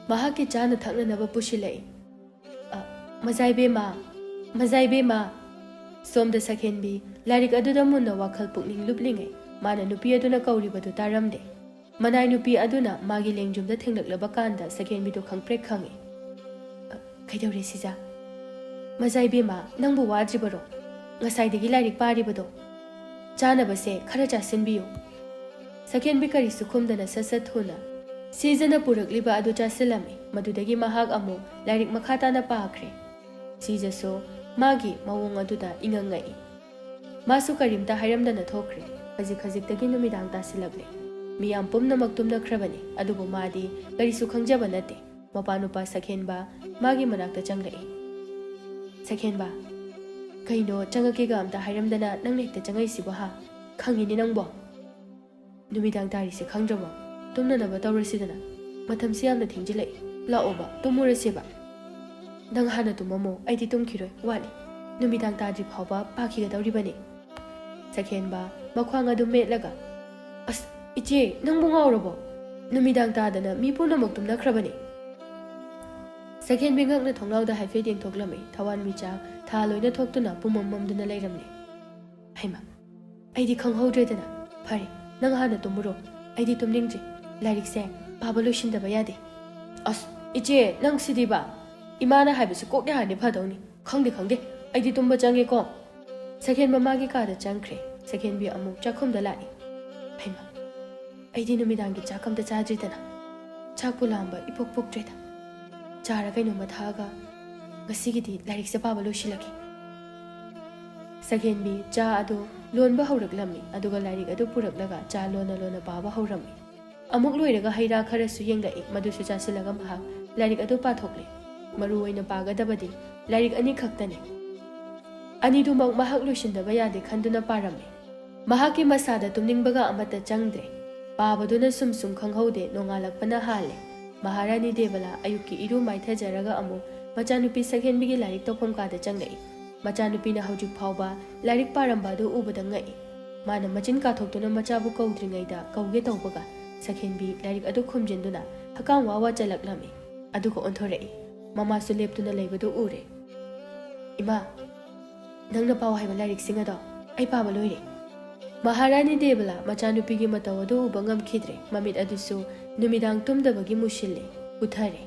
ꯃꯍꯥꯛꯀꯤ ꯆꯥꯅ ꯊꯛꯅꯅꯕ ꯄꯨꯁꯤꯜꯂꯛꯏ꯫ "ꯑ, ꯃꯖꯥꯏꯕꯦꯝꯃ, ꯃꯖꯥꯏꯕꯦꯝꯃ!" ꯁꯣꯝꯗ ꯁꯈꯦꯟꯕꯤ ꯂꯥꯏꯔꯤꯛ ꯑꯗꯨꯗ ꯃꯨꯟꯅ ꯋꯥꯈꯜ ꯄꯨꯛꯅꯤꯡ ꯂꯨꯞꯂꯤꯉꯩ, ꯃꯥꯅ ꯅꯨꯄꯤ ꯑꯗꯨꯅ ꯀꯧꯔꯤꯕꯗꯨ ꯇꯥꯔꯝꯗꯦ꯫ ꯃꯅꯥꯏ ꯅꯨꯄꯤ ꯑꯗꯨꯅ ꯃꯥꯒꯤ ꯂꯦꯡꯖꯨꯝꯗ ꯊꯦꯡꯂꯛꯂꯕ ꯀꯥꯟꯗ ꯁꯈꯦꯟꯕꯤꯗꯨ ꯈꯪꯄ꯭ꯔꯦꯛ ꯈꯪꯉꯤ꯫ "ꯑ, ꯀꯩꯗꯧꯔꯦ ꯁꯤꯖꯥ?" "ꯃꯖꯥꯏꯕꯦꯝꯃ, ꯅꯪꯕꯨ ꯋꯥꯗ꯭ꯔꯤꯕꯔꯣ? ꯉꯁꯥꯏꯗꯒꯤ ꯂꯥꯏꯔꯤꯛ ꯄꯥꯔꯤꯕꯗꯣ? ꯆꯥꯅꯕꯁꯦ ꯈꯔ ꯆꯥꯁꯤꯟꯕꯤꯌꯨ꯫" ꯁꯈꯦꯟꯕꯤ ꯀꯔꯤꯁꯨ ꯈꯨꯝꯗꯅ ꯁꯠ ꯁꯠ ꯊꯨꯅ ꯁꯤꯖꯅ ꯄꯨꯔꯛꯂꯤꯕ ꯑꯗꯨ ꯆꯥꯁꯤꯜꯂꯝꯃꯤ꯫ ꯃꯗꯨꯗꯒꯤ ꯃꯍꯥꯛ ꯑꯃꯨꯛ ꯂꯥꯏꯔꯤꯛ ꯃꯈꯥ ꯇꯥꯅ ꯄꯥꯈ꯭ꯔꯦ꯫ ꯁꯤꯖꯁꯨ ꯃꯥꯒꯤ ꯃꯑꯣꯡ ꯑꯗꯨꯗ ꯏꯉꯛ ꯉꯛꯏ꯫ ꯃꯥꯁꯨ ꯀꯔꯤꯝꯇ ꯍꯥꯏꯔꯝꯗꯅ ꯊꯣꯛꯈ꯭ꯔꯦ꯫ ꯈꯖꯤꯛ ꯈꯖꯤꯛꯇꯒꯤ ꯅꯨꯃꯤꯗꯥꯡ ꯇꯥꯁꯤꯜꯂꯛꯂꯦ꯫ ꯃꯤꯌꯥꯝ ꯄꯨꯝꯅꯃꯛ ꯇꯨꯝꯅꯈ꯭ꯔꯕꯅꯤ, ꯑꯗꯨꯕꯨ ꯃꯥꯗꯤ ꯀꯔꯤꯁꯨ ꯈꯪꯖꯕ ꯅꯠꯇꯦ꯫ ꯃꯄꯥ ꯅꯨꯄꯥ ꯁꯈꯦꯟꯕ ꯃꯥꯒꯤ ꯃꯅꯥꯛꯇ ꯆꯪꯂꯛꯏ꯫ "ꯁꯈꯦꯟꯕ, ꯀꯩꯅꯣ ꯆꯪꯉꯛꯀꯦꯒ ꯑꯝꯇ ꯍꯥꯏꯔꯝꯗꯅ ꯅꯪꯅ ꯍꯦꯛꯇ ꯆꯪꯉꯛꯏꯁꯤꯕꯣ ꯍꯥ? ꯈꯪꯉꯤꯅꯦ ꯅꯪꯕꯣ꯫ ꯅꯨꯃꯤꯗꯥꯡ ꯇꯥꯔꯤꯁꯦ ꯈꯪꯗ꯭ꯔꯕꯣ? ꯇꯨꯝꯅꯅꯕ ꯇꯧꯔꯁꯤꯗꯅ꯫ ꯃꯇꯝꯁꯤ ꯌꯥꯝꯅ ꯊꯦꯡꯖꯤꯜꯂꯛꯏ꯫ ꯂꯥꯛꯑꯣꯕ, ꯇꯨꯝꯃꯨꯔꯁꯦꯕ꯫" "ꯅꯪ ꯍꯥꯟꯅ ꯇꯨꯝꯃꯝꯃꯣ, ꯑꯩꯗꯤ ꯇꯨꯝꯈꯤꯔꯣꯏ, ꯋꯥꯠꯂꯤ꯫ ꯅꯨꯃꯤꯗꯥꯡ ꯇꯥꯗ꯭ꯔꯤ ꯐꯥꯎꯕ ꯄꯥꯈꯤꯒꯗꯧꯔꯤꯕꯅꯤ꯫" ꯁꯈꯦꯟꯕ ꯃꯈ꯭ꯋꯥꯡ ꯑꯗꯨ ꯃꯦꯠꯂꯒ, "ꯑꯁ, ꯏꯆꯦ, ꯅꯪꯕꯨ ꯉꯥꯎꯔꯕꯣ? ꯅꯨꯃꯤꯗꯥꯡ ꯇꯥꯗꯅ ꯃꯤ ꯄꯨꯝꯅꯃꯛ ꯇꯨꯝꯅꯈ꯭ꯔꯕꯅꯤ꯫" ꯁꯈꯦꯟꯕꯤ ꯉꯛꯅ ꯊꯣꯡꯅꯥꯎꯗ ꯍꯥꯏꯐꯦꯠ ꯌꯦꯡꯊꯣꯛꯂꯝꯃꯤ꯫ ꯊꯋꯥꯟꯃꯤꯆꯥꯛ ꯊꯥ ꯂꯣꯏꯅ ꯊꯣꯛꯇꯨꯅ ꯄꯨꯝꯃꯝ ꯃꯝꯗꯨꯅ ꯂꯩꯔꯝꯂꯦ꯫ "ꯍꯩꯃꯥ, ꯑꯩꯗꯤ ꯈꯪꯍꯧꯗ꯭ꯔꯦꯗꯅ꯫ ꯐꯔꯦ, ꯅꯪ ꯍꯥꯟꯅ ꯇꯨꯝꯃꯨꯔꯣ꯫ ꯑꯩꯗꯤ ꯇꯨꯝꯅꯤꯡꯗ꯭ꯔꯤ꯫ ꯂꯥꯏꯔꯤꯛꯁꯦ ꯄꯥꯕ ꯂꯣꯏꯁꯤꯟꯗꯕ ꯌꯥꯗꯦ꯫" "ꯑꯁ, ꯏꯆꯦ, ꯅꯪ ꯁꯤꯗꯤꯕ!" ꯏꯃꯥꯅ ꯍꯥꯏꯕꯁꯨ ꯀꯣꯛ ꯌꯥꯔꯗꯤ ꯐꯗꯧꯅꯤ꯫ ꯈꯪꯗꯦ, ꯈꯪꯗꯦ, ꯑꯩꯗꯤ ꯇꯨꯝꯕ ꯆꯪꯉꯦꯀꯣ꯫ ꯁꯈꯦꯟ ꯃꯃꯥꯒꯤ ꯀꯥꯗ ꯆꯪꯈ꯭ꯔꯦ꯫ ꯁꯈꯦꯟꯕꯤ ꯑꯃꯨꯛ ꯆꯥꯛꯈꯨꯝꯗ ꯂꯥꯛꯏ꯫ ꯍꯩꯃꯥ, ꯑꯩꯗꯤ ꯅꯨꯃꯤꯗꯥꯡꯒꯤ ꯆꯥꯛ ꯑꯝꯇ ꯆꯥꯗ꯭ꯔꯤꯗꯅ꯫ ꯆꯥꯛꯄꯨ ꯂꯥꯝꯕ ꯏꯄꯣꯛ ꯄꯣꯛꯇ꯭ꯔꯦꯗ꯫ ꯆꯥꯔ ꯀꯩꯅꯣꯝꯃ ꯊꯛꯑꯒ ꯉꯁꯤꯒꯤꯗꯤ ꯂꯥꯏꯔꯤꯛꯁꯦ ꯄꯥꯕ ꯂꯣꯏꯁꯤꯜꯂꯒꯦ꯫ ꯁꯈꯦꯟꯕꯤ ꯆꯥ ꯑꯗꯨ ꯂꯣꯟꯕ ꯍꯧꯔꯛꯂꯝꯃꯤ, ꯑꯗꯨꯒ ꯂꯥꯏꯔꯤꯛ ꯑꯗꯨ ꯄꯨꯔꯛꯂꯒ ꯆꯥ ꯂꯣꯟꯅ ꯂꯣꯟꯅ ꯄꯥꯕ ꯍꯧꯔꯝꯃꯤ꯫ ꯑꯃꯨꯛ ꯂꯣꯏꯔꯒ ꯍꯩ ꯔꯥ ꯈꯔꯁꯨ ꯌꯦꯡꯂꯛꯏ, ꯃꯗꯨꯁꯨ ꯆꯥꯁꯤꯜꯂꯒ ꯃꯍꯥꯛ ꯂꯥꯏꯔꯤꯛ ꯑꯗꯨ ꯄꯥꯊꯣꯛꯂꯦ꯫ ꯃꯔꯨ ꯑꯣꯏꯅ ꯄꯥꯒꯗꯕꯗꯤ ꯂꯥꯏꯔꯤꯛ ꯑꯅꯤ ꯈꯛꯇꯅꯤ꯫ ꯑꯅꯤꯗꯨꯃꯛ ꯃꯍꯥꯛ ꯂꯣꯏꯁꯤꯟꯗꯕ ꯌꯥꯗꯦ ꯈꯟꯗꯨꯅ ꯄꯥꯔꯝꯃꯤ꯫ ꯃꯍꯥꯛꯀꯤ ꯃꯁꯥꯗ ꯇꯨꯝꯅꯤꯡꯕꯒ ꯑꯃꯠꯇ ꯆꯪꯗ꯭ꯔꯦ꯫ ꯄꯥꯕꯗꯨꯅ ꯁꯨꯝ ꯁꯨꯝ ꯈꯪꯍꯧꯗꯦ, ꯅꯣꯡꯉꯥꯜꯂꯛꯄꯅ ꯍꯥꯜꯂꯦ꯫ ꯃꯍꯥꯔꯥꯅꯤ ꯗꯦꯕꯂꯥ ꯑꯌꯨꯛꯀꯤ ꯏꯔꯨ ꯃꯥꯏꯊꯖꯔꯒ ꯑꯃꯨꯛ ꯃꯆꯥꯅꯨꯄꯤ ꯁꯛꯍꯦꯟꯕꯤꯒꯤ ꯂꯥꯏꯔꯤꯛ ꯇꯧꯐꯝ ꯀꯥꯗ ꯆꯪꯂꯛꯏ꯫ ꯃꯆꯥꯅꯨꯄꯤꯅ ꯍꯧꯖꯤꯛ ꯐꯥꯎꯕ ꯂꯥꯏꯔꯤꯛ ꯄꯥꯔꯝꯕ ꯑꯗꯨ ꯎꯕꯗ ꯉꯛꯏ꯫ ꯃꯥꯅ ꯃꯆꯤꯟ ꯀꯥꯊꯣꯛꯇꯨꯅ ꯃꯆꯥꯕꯨ ꯀꯧꯗ꯭ꯔꯤꯉꯩꯗ ꯀꯧꯒꯦ ꯇꯧꯕꯒ ꯁꯛꯍꯦꯟꯕꯤ ꯂꯥꯏꯔꯤꯛ ꯑꯗꯨ ꯈꯨꯝꯖꯤꯟꯗꯨꯅ ꯍꯀꯥꯝ ꯋꯥ ꯋꯥ ꯆꯜꯂꯛꯂꯝꯃꯤ꯫ ꯑꯗꯨꯒ ꯑꯣꯟꯊꯣꯔꯛꯏ꯫ ꯃꯃꯥꯁꯨ ꯂꯦꯞꯇꯨꯅ ꯂꯩꯕꯗꯨ ꯎꯔꯦ꯫ "ꯏꯃꯥ, ꯅꯪꯅ ꯄꯥꯎ ꯍꯥꯏꯕ ꯂꯥꯏꯔꯤꯛꯁꯤꯡ ꯑꯗꯣ ꯑꯩ ꯄꯥꯕ ꯂꯣꯏꯔꯦ꯫" ꯃꯍꯥꯔꯥꯅꯤ ꯗꯦꯕꯂꯥ ꯃꯆꯥꯅꯨꯄꯤꯒꯤ ꯃꯇꯧ ꯑꯗꯨ ꯎꯕ ꯉꯝꯈꯤꯗ꯭ꯔꯦ꯫ ꯃꯃꯤꯠ ꯑꯗꯨꯁꯨ ꯅꯨꯃꯤꯗꯥꯡ ꯇꯨꯝꯗꯕꯒꯤ ꯃꯨꯁꯤꯜꯂꯦ, ꯀꯨꯊꯔꯦ꯫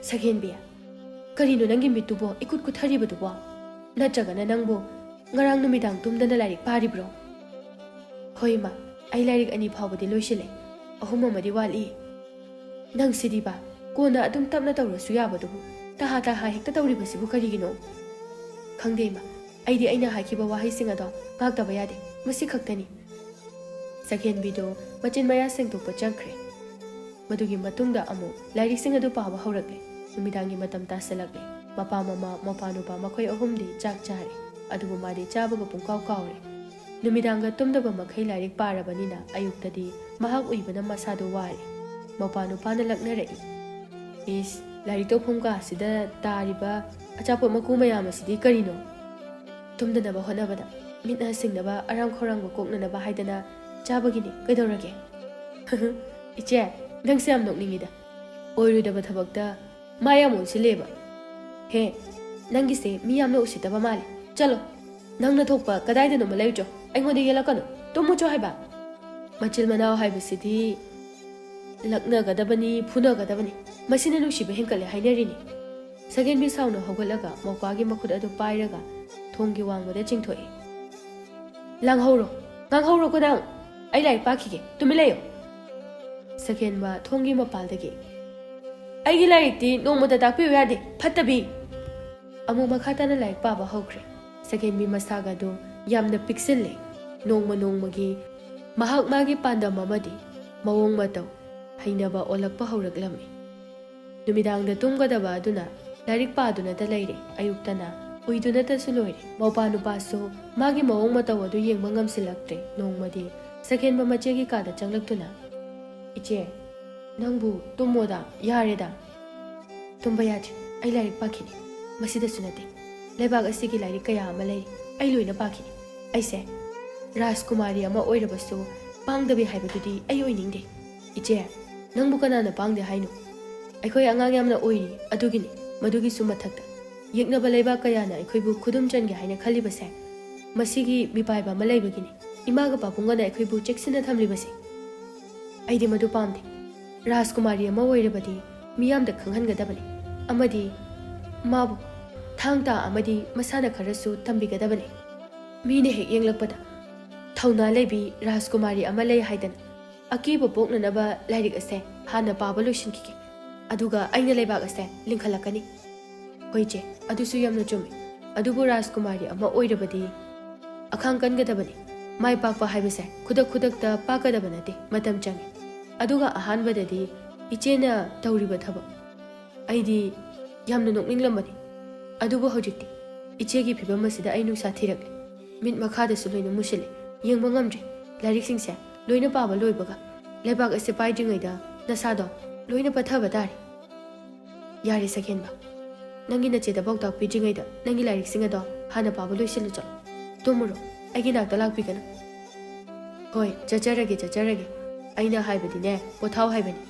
"ꯁꯛꯍꯦꯟꯕꯤ, ꯀꯔꯤꯅꯣ ꯅꯪꯒꯤ ꯃꯤꯠꯇꯨꯕꯣ ꯏꯀꯨꯠ ꯀꯨꯠꯊꯔꯤꯕꯗꯨꯕꯣ? ꯅꯠꯇ꯭ꯔꯒꯅ ꯅꯪꯕꯨ ꯉꯔꯥꯡ ꯅꯨꯃꯤꯗꯥꯡ ꯇꯨꯝꯗꯅ ꯂꯥꯏꯔꯤꯛ ꯄꯥꯔꯤꯕ꯭ꯔꯣ?" "ꯍꯣꯏ ꯏꯃꯥ, ꯑꯩ ꯂꯥꯏꯔꯤꯛ ꯑꯅꯤ ꯐꯥꯎꯕꯗꯤ ꯂꯣꯏꯁꯤꯜꯂꯦ, ꯑꯍꯨꯝ ꯑꯃꯗꯤ ꯋꯥꯠꯂꯤ꯫" "ꯅꯪꯁꯤꯗꯤꯕ, ꯀꯣꯟꯅ ꯑꯗꯨꯝ ꯇꯞꯅ ꯇꯧꯔꯁꯨ ꯌꯥꯕꯗꯨꯕꯨ ꯇꯍꯥ ꯇꯍꯥ ꯍꯦꯛꯇ ꯇꯧꯔꯤꯕꯁꯤꯕꯨ ꯀꯔꯤꯒꯤꯅꯣ?" "ꯈꯪꯗꯦ ꯏꯃꯥ, ꯑꯩꯗꯤ ꯑꯩꯅ ꯍꯥꯏꯈꯤꯕ ꯋꯥꯍꯩꯁꯤꯡ ꯑꯗꯣ ꯉꯥꯛꯇꯕ ꯌꯥꯗꯦ, ꯃꯁꯤ ꯈꯛꯇꯅꯤ꯫" ꯁꯛꯍꯦꯟꯕꯤꯗꯨ ꯃꯆꯤꯟ ꯃꯌꯥ ꯁꯦꯡꯗꯣꯛꯄ ꯆꯪꯈ꯭ꯔꯦ꯫ ꯃꯗꯨꯒꯤ ꯃꯇꯨꯡꯗ ꯑꯃꯨꯛ ꯂꯥꯏꯔꯤꯛꯁꯤꯡ ꯑꯗꯨ ꯄꯥꯕ ꯍꯧꯔꯛꯂꯦ꯫ ꯅꯨꯃꯤꯗꯥꯡꯒꯤ ꯃꯇꯝ ꯇꯥꯁꯤꯜꯂꯛꯂꯦ꯫ ꯃꯄꯥ ꯃꯃꯥ, ꯃꯧꯄꯥ ꯅꯨꯄꯥ ꯃꯈꯣꯏ ꯑꯍꯨꯝꯗꯤ ꯆꯥꯛ ꯆꯥꯔꯦ, ꯑꯗꯨꯕꯨ ꯃꯥꯗꯤ ꯆꯥꯕꯒ ꯄꯨꯡꯀꯥꯎ ꯀꯥꯎꯔꯦ꯫ ꯅꯨꯃꯤꯗꯥꯡꯒ ꯇꯨꯝꯗꯕ ꯃꯈꯩ ꯂꯥꯏꯔꯤꯛ ꯄꯥꯔꯕꯅꯤꯅ ꯑꯌꯨꯛꯇꯗꯤ ꯃꯍꯥꯛ ꯎꯏꯕꯅ ꯃꯁꯥꯗꯨ ꯋꯥꯔꯦ꯫ ꯃꯧꯄꯥ ꯅꯨꯄꯥꯅ ꯂꯛꯅꯔꯛꯏ, "ꯏꯁ, ꯂꯥꯏꯔꯤꯛ ꯇꯧꯐꯝ ꯀꯥꯁꯤꯗ ꯇꯥꯔꯤꯕ ꯑꯆꯥꯄꯣꯠ ꯃꯀꯨ ꯃꯌꯥꯝ ꯑꯁꯤꯗꯤ ꯀꯔꯤꯅꯣ?" "ꯇꯨꯝꯗꯅꯕ ꯍꯣꯠꯅꯕꯗ, ꯃꯤꯠ ꯅꯥ ꯁꯤꯡꯅꯕ, ꯑꯔꯥꯝ ꯈꯧꯔꯥꯡꯕ ꯀꯣꯛꯅꯅꯕ ꯍꯥꯏꯗꯅ ꯆꯥꯕꯒꯤꯅꯤ, ꯀꯩꯗꯧꯔꯒꯦ?" "ꯏꯆꯦ, ꯅꯪꯁꯦ ꯌꯥꯝ ꯅꯣꯛꯅꯤꯡꯉꯤꯗ꯫ ꯑꯣꯏꯔꯣꯏꯗꯕ ꯊꯕꯛꯇ ꯃꯥ ꯌꯥꯝ ꯑꯣꯟꯁꯤꯜꯂꯦꯕ꯫ ꯍꯦ, ꯅꯪꯒꯤꯁꯦ ꯃꯤ ꯌꯥꯝꯅ ꯎꯁꯤꯠꯇꯕ ꯃꯥꯜꯂꯦ꯫ ꯆꯠꯂꯣ, ꯅꯪꯅ ꯊꯣꯛꯄ ꯀꯗꯥꯏꯗꯅꯣꯃ ꯂꯩꯔꯨꯆꯣ, ꯑꯩꯉꯣꯟꯗ ꯌꯦꯜꯂꯛꯀꯅꯨ꯫ ꯇꯨꯝꯃꯨꯆꯣ ꯍꯥꯏꯕ꯫" ꯃꯆꯤꯜ ꯃꯅꯥꯎ ꯍꯥꯏꯕꯁꯤꯗꯤ ꯂꯛꯅꯒꯗꯕꯅꯤ, ꯐꯨꯅꯒꯗꯕꯅꯤ꯫ ꯃꯁꯤꯅ ꯅꯨꯡꯁꯤꯕ ꯍꯦꯟꯀꯠꯂꯦ ꯍꯥꯏꯅꯔꯤꯅꯤ꯫ ꯁꯒꯦꯟꯕꯤ ꯁꯥꯎꯅ ꯍꯧꯒꯠꯂꯒ ꯃꯧꯄꯥꯒꯤ ꯃꯈꯨꯠ ꯑꯗꯨ ꯄꯥꯏꯔꯒ ꯊꯣꯡꯒꯤ ꯋꯥꯡꯃꯗ ꯆꯤꯡꯊꯣꯛꯏ꯫ "ꯂꯥꯡꯍꯧꯔꯣ, ꯉꯥꯡꯍꯧꯔꯣ ꯈꯨꯗꯥꯡ, ꯑꯩ ꯂꯥꯏꯔꯤꯛ ꯄꯥꯈꯤꯒꯦ, ꯇꯨꯃꯤꯟ ꯂꯩꯌꯣ"꯫ ꯁꯒꯦꯟꯕ ꯊꯣꯡꯒꯤ ꯃꯄꯥꯜꯗꯒꯤ, "ꯑꯩꯒꯤ ꯂꯥꯏꯔꯤꯛꯇꯤ ꯅꯣꯡꯃꯇ ꯇꯥꯛꯄꯤꯌꯨ ꯌꯥꯗꯦ, ꯐꯠꯇꯕꯤ!" ꯑꯃꯨꯛ ꯃꯈꯥ ꯇꯥꯅ ꯂꯥꯏꯔꯤꯛ ꯄꯥꯕ ꯍꯧꯈ꯭ꯔꯦ꯫ ꯁꯒꯦꯟꯕꯤ ꯃꯁꯥꯒ ꯑꯗꯨ ꯌꯥꯝꯅ ꯄꯤꯛꯁꯤꯜꯂꯦ꯫ ꯅꯣꯡꯃ ꯅꯣꯡꯃꯒꯤ ꯃꯍꯥꯛ ꯃꯥꯒꯤ ꯄꯥꯟꯗꯝ ꯑꯃꯗꯤ ꯃꯑꯣꯡ ꯃꯇꯧ ꯍꯩꯅꯕ ꯑꯣꯜꯂꯛꯄ ꯍꯧꯔꯛꯂꯝꯃꯤ꯫ ꯅꯨꯃꯤꯗꯥꯡꯗ ꯇꯨꯝꯒꯗꯕ ꯑꯗꯨꯅ ꯂꯥꯏꯔꯤꯛ ꯄꯥꯗꯨꯅꯇ ꯂꯩꯔꯦ꯫ ꯑꯌꯨꯛꯇꯅ ꯎꯏꯗꯨꯅꯇꯁꯨ ꯂꯣꯏꯔꯦ꯫ ꯃꯧꯄꯥ ꯅꯨꯄꯥꯁꯨ ꯃꯥꯒꯤ ꯃꯑꯣꯡ ꯃꯇꯧ ꯑꯗꯨ ꯌꯦꯡꯕ ꯉꯝꯁꯤꯜꯂꯛꯇ꯭ꯔꯦ꯫ ꯅꯣꯡꯃꯗꯤ ꯁꯒꯦꯟꯕ ꯃꯆꯦꯒꯤ ꯀꯥꯗ ꯆꯪꯂꯛꯇꯨꯅ, "ꯏꯆꯦ, ꯅꯪꯕꯨ ꯇꯨꯝꯃꯣꯗ, ꯌꯥꯔꯦꯗ"꯫ "ꯇꯨꯝꯕ ꯌꯥꯗ꯭ꯔꯤ, ꯑꯩ ꯂꯥꯏꯔꯤꯛ ꯄꯥꯈꯤꯅꯤ꯫ ꯃꯁꯤꯗꯁꯨ ꯅꯠꯇꯦ, ꯂꯩꯕꯥꯛ ꯑꯁꯤꯒꯤ ꯂꯥꯏꯔꯤꯛ ꯀꯌꯥ ꯑꯃ ꯂꯩꯔꯤ, ꯑꯩ ꯂꯣꯏꯅ ꯄꯥꯈꯤꯅꯤ꯫ ꯑꯩꯁꯦ ꯔꯥꯖꯀꯨꯃꯥꯔꯤ ꯑꯃ ꯑꯣꯏꯔꯕꯁꯨ ꯄꯥꯡꯗꯕꯤ ꯍꯥꯏꯕꯗꯨꯗꯤ ꯑꯩ ꯑꯣꯏꯅꯤꯡꯗꯦ"꯫ "ꯏꯆꯦ, ꯅꯪꯕꯨ ꯀꯅꯥꯅ ꯄꯥꯡꯗꯦ ꯍꯥꯏꯅꯣ? ꯑꯩꯈꯣꯏ ꯑꯉꯥꯡ ꯌꯥꯝꯅ ꯑꯣꯏꯔꯤ, ꯑꯗꯨꯒꯤꯅꯤ꯫ ꯃꯗꯨꯒꯤꯁꯨ ꯃꯊꯛꯇ, ꯌꯦꯛꯅꯕ ꯂꯩꯕꯥꯛ ꯀꯌꯥꯅ ꯑꯩꯈꯣꯏꯕꯨ ꯈꯨꯗꯨꯝ ꯆꯟꯒꯦ ꯍꯥꯏꯅ ꯈꯜꯂꯤꯕꯁꯦ, ꯃꯁꯤꯒꯤ ꯃꯤꯄꯥꯏꯕ ꯑꯃ ꯂꯩꯕꯒꯤꯅꯤ꯫ ꯏꯃꯥꯒ ꯄꯥꯕꯨꯡꯒꯅ ꯑꯩꯈꯣꯏꯕꯨ ꯆꯦꯛꯁꯤꯟꯅ ꯊꯝꯂꯤꯕꯁꯦ꯫ ꯑꯩꯗꯤ ꯃꯗꯨ ꯄꯥꯝꯗꯦ꯫ ꯔꯥꯖꯀꯨꯃꯥꯔꯤ ꯑꯃ ꯑꯣꯏꯔꯕꯗꯤ ꯃꯤꯌꯥꯝꯗ ꯈꯪꯍꯟꯒꯗꯕꯅꯤ꯫ ꯑꯃꯗꯤ ꯃꯥꯕꯨ ꯊꯥꯡ ꯇꯥ ꯑꯃꯗꯤ ꯃꯁꯥꯟꯅ ꯈꯔꯁꯨ ꯇꯝꯕꯤꯒꯗꯕꯅꯤ꯫ ꯃꯤꯅ ꯍꯦꯛ ꯌꯦꯡꯂꯛꯄꯗ ꯊꯧꯅꯥ ꯂꯩꯕꯤ ꯔꯥꯖꯀꯨꯃꯥꯔꯤ ꯑꯃ ꯂꯩ ꯍꯥꯏꯗꯅ ꯑꯀꯤꯕ ꯄꯣꯛꯅꯅꯕ ꯂꯥꯏꯔꯤꯛ ꯑꯁꯦ ꯍꯥꯟꯅ ꯄꯥꯕ ꯂꯣꯏꯁꯤꯟꯈꯤꯒꯦ꯫ ꯑꯗꯨꯒ ꯑꯩꯅ ꯂꯩꯕꯥꯛ ꯑꯁꯦ ꯂꯤꯡꯈꯠꯂꯛꯀꯅꯤ"꯫ "ꯍꯣꯏ ꯏꯆꯦ, ꯑꯗꯨꯁꯨ ꯌꯥꯝꯅ ꯆꯨꯝꯃꯤ꯫ ꯑꯗꯨꯕꯨ ꯔꯥꯖꯀꯨꯃꯥꯔꯤ ꯑꯃ ꯑꯣꯏꯔꯕꯗꯤ ꯑꯈꯥꯡ ꯀꯟꯒꯗꯕꯅꯤ꯫ ꯃꯥꯏ ꯄꯥꯛꯄ ꯍꯥꯏꯕꯁꯦ ꯈꯨꯗꯛ ꯈꯨꯗꯛꯇ ꯄꯥꯛꯀꯗꯕ ꯅꯠꯇꯦ, ꯃꯇꯝ ꯆꯪꯏ꯫ ꯑꯗꯨꯒ ꯑꯍꯥꯟꯕꯗꯗꯤ ꯏꯆꯦꯅ ꯇꯧꯔꯤꯕ ꯊꯕꯛ ꯑꯩꯗꯤ ꯌꯥꯝꯅ ꯅꯣꯛꯅꯤꯡꯂꯝꯕꯅꯤ꯫ ꯑꯗꯨꯕꯨ ꯍꯧꯖꯤꯛꯇꯤ ꯏꯆꯦꯒꯤ ꯐꯤꯕꯝ ꯑꯁꯤꯗ ꯑꯩ ꯅꯨꯡꯁꯥ ꯊꯤꯔꯛꯂꯦ꯫ ꯃꯤꯠ ꯃꯈꯥꯗꯁꯨ ꯂꯣꯏꯅ ꯃꯨꯁꯤꯜꯂꯦ꯫ ꯌꯦꯡꯕ ꯉꯝꯗ꯭ꯔꯦ꯫ ꯂꯥꯏꯔꯤꯛꯁꯤꯡꯁꯦ ꯂꯣꯏꯅ ꯄꯥꯕ ꯂꯣꯏꯕꯒ ꯂꯩꯕꯥꯛ ꯑꯁꯦ ꯄꯥꯏꯗ꯭ꯔꯤꯉꯩꯗ ꯅꯁꯥꯗꯣ ꯂꯣꯏꯅ ꯄꯠꯊꯕ ꯇꯥꯔꯦ"꯫ "ꯌꯥꯔꯦ ꯁꯒꯦꯟꯕ, ꯅꯪꯒꯤ ꯅꯆꯦꯗ ꯄꯥꯎꯇꯥꯛ ꯄꯤꯗ꯭ꯔꯤꯉꯩꯗ ꯅꯪꯒꯤ ꯂꯥꯏꯔꯤꯛꯁꯤꯡ ꯑꯗꯣ ꯍꯥꯟꯅ ꯄꯥꯕ ꯂꯣꯏꯁꯤꯜꯂꯨ ꯆꯠꯂꯣ꯫ ꯇꯨꯝꯃꯨꯔꯣ, ꯑꯩꯒꯤ ꯅꯥꯛꯇ ꯂꯥꯛꯄꯤꯒꯅꯨ"꯫ "ꯍꯣꯏ, ꯆꯠꯆꯔꯒꯦ, ꯆꯠꯆꯔꯒꯦ꯫ ꯑꯩꯅ ꯍꯥꯏꯕꯗꯤꯅꯦ, ꯄꯣꯊꯥꯎ ꯍꯥꯏꯕꯅꯤ꯫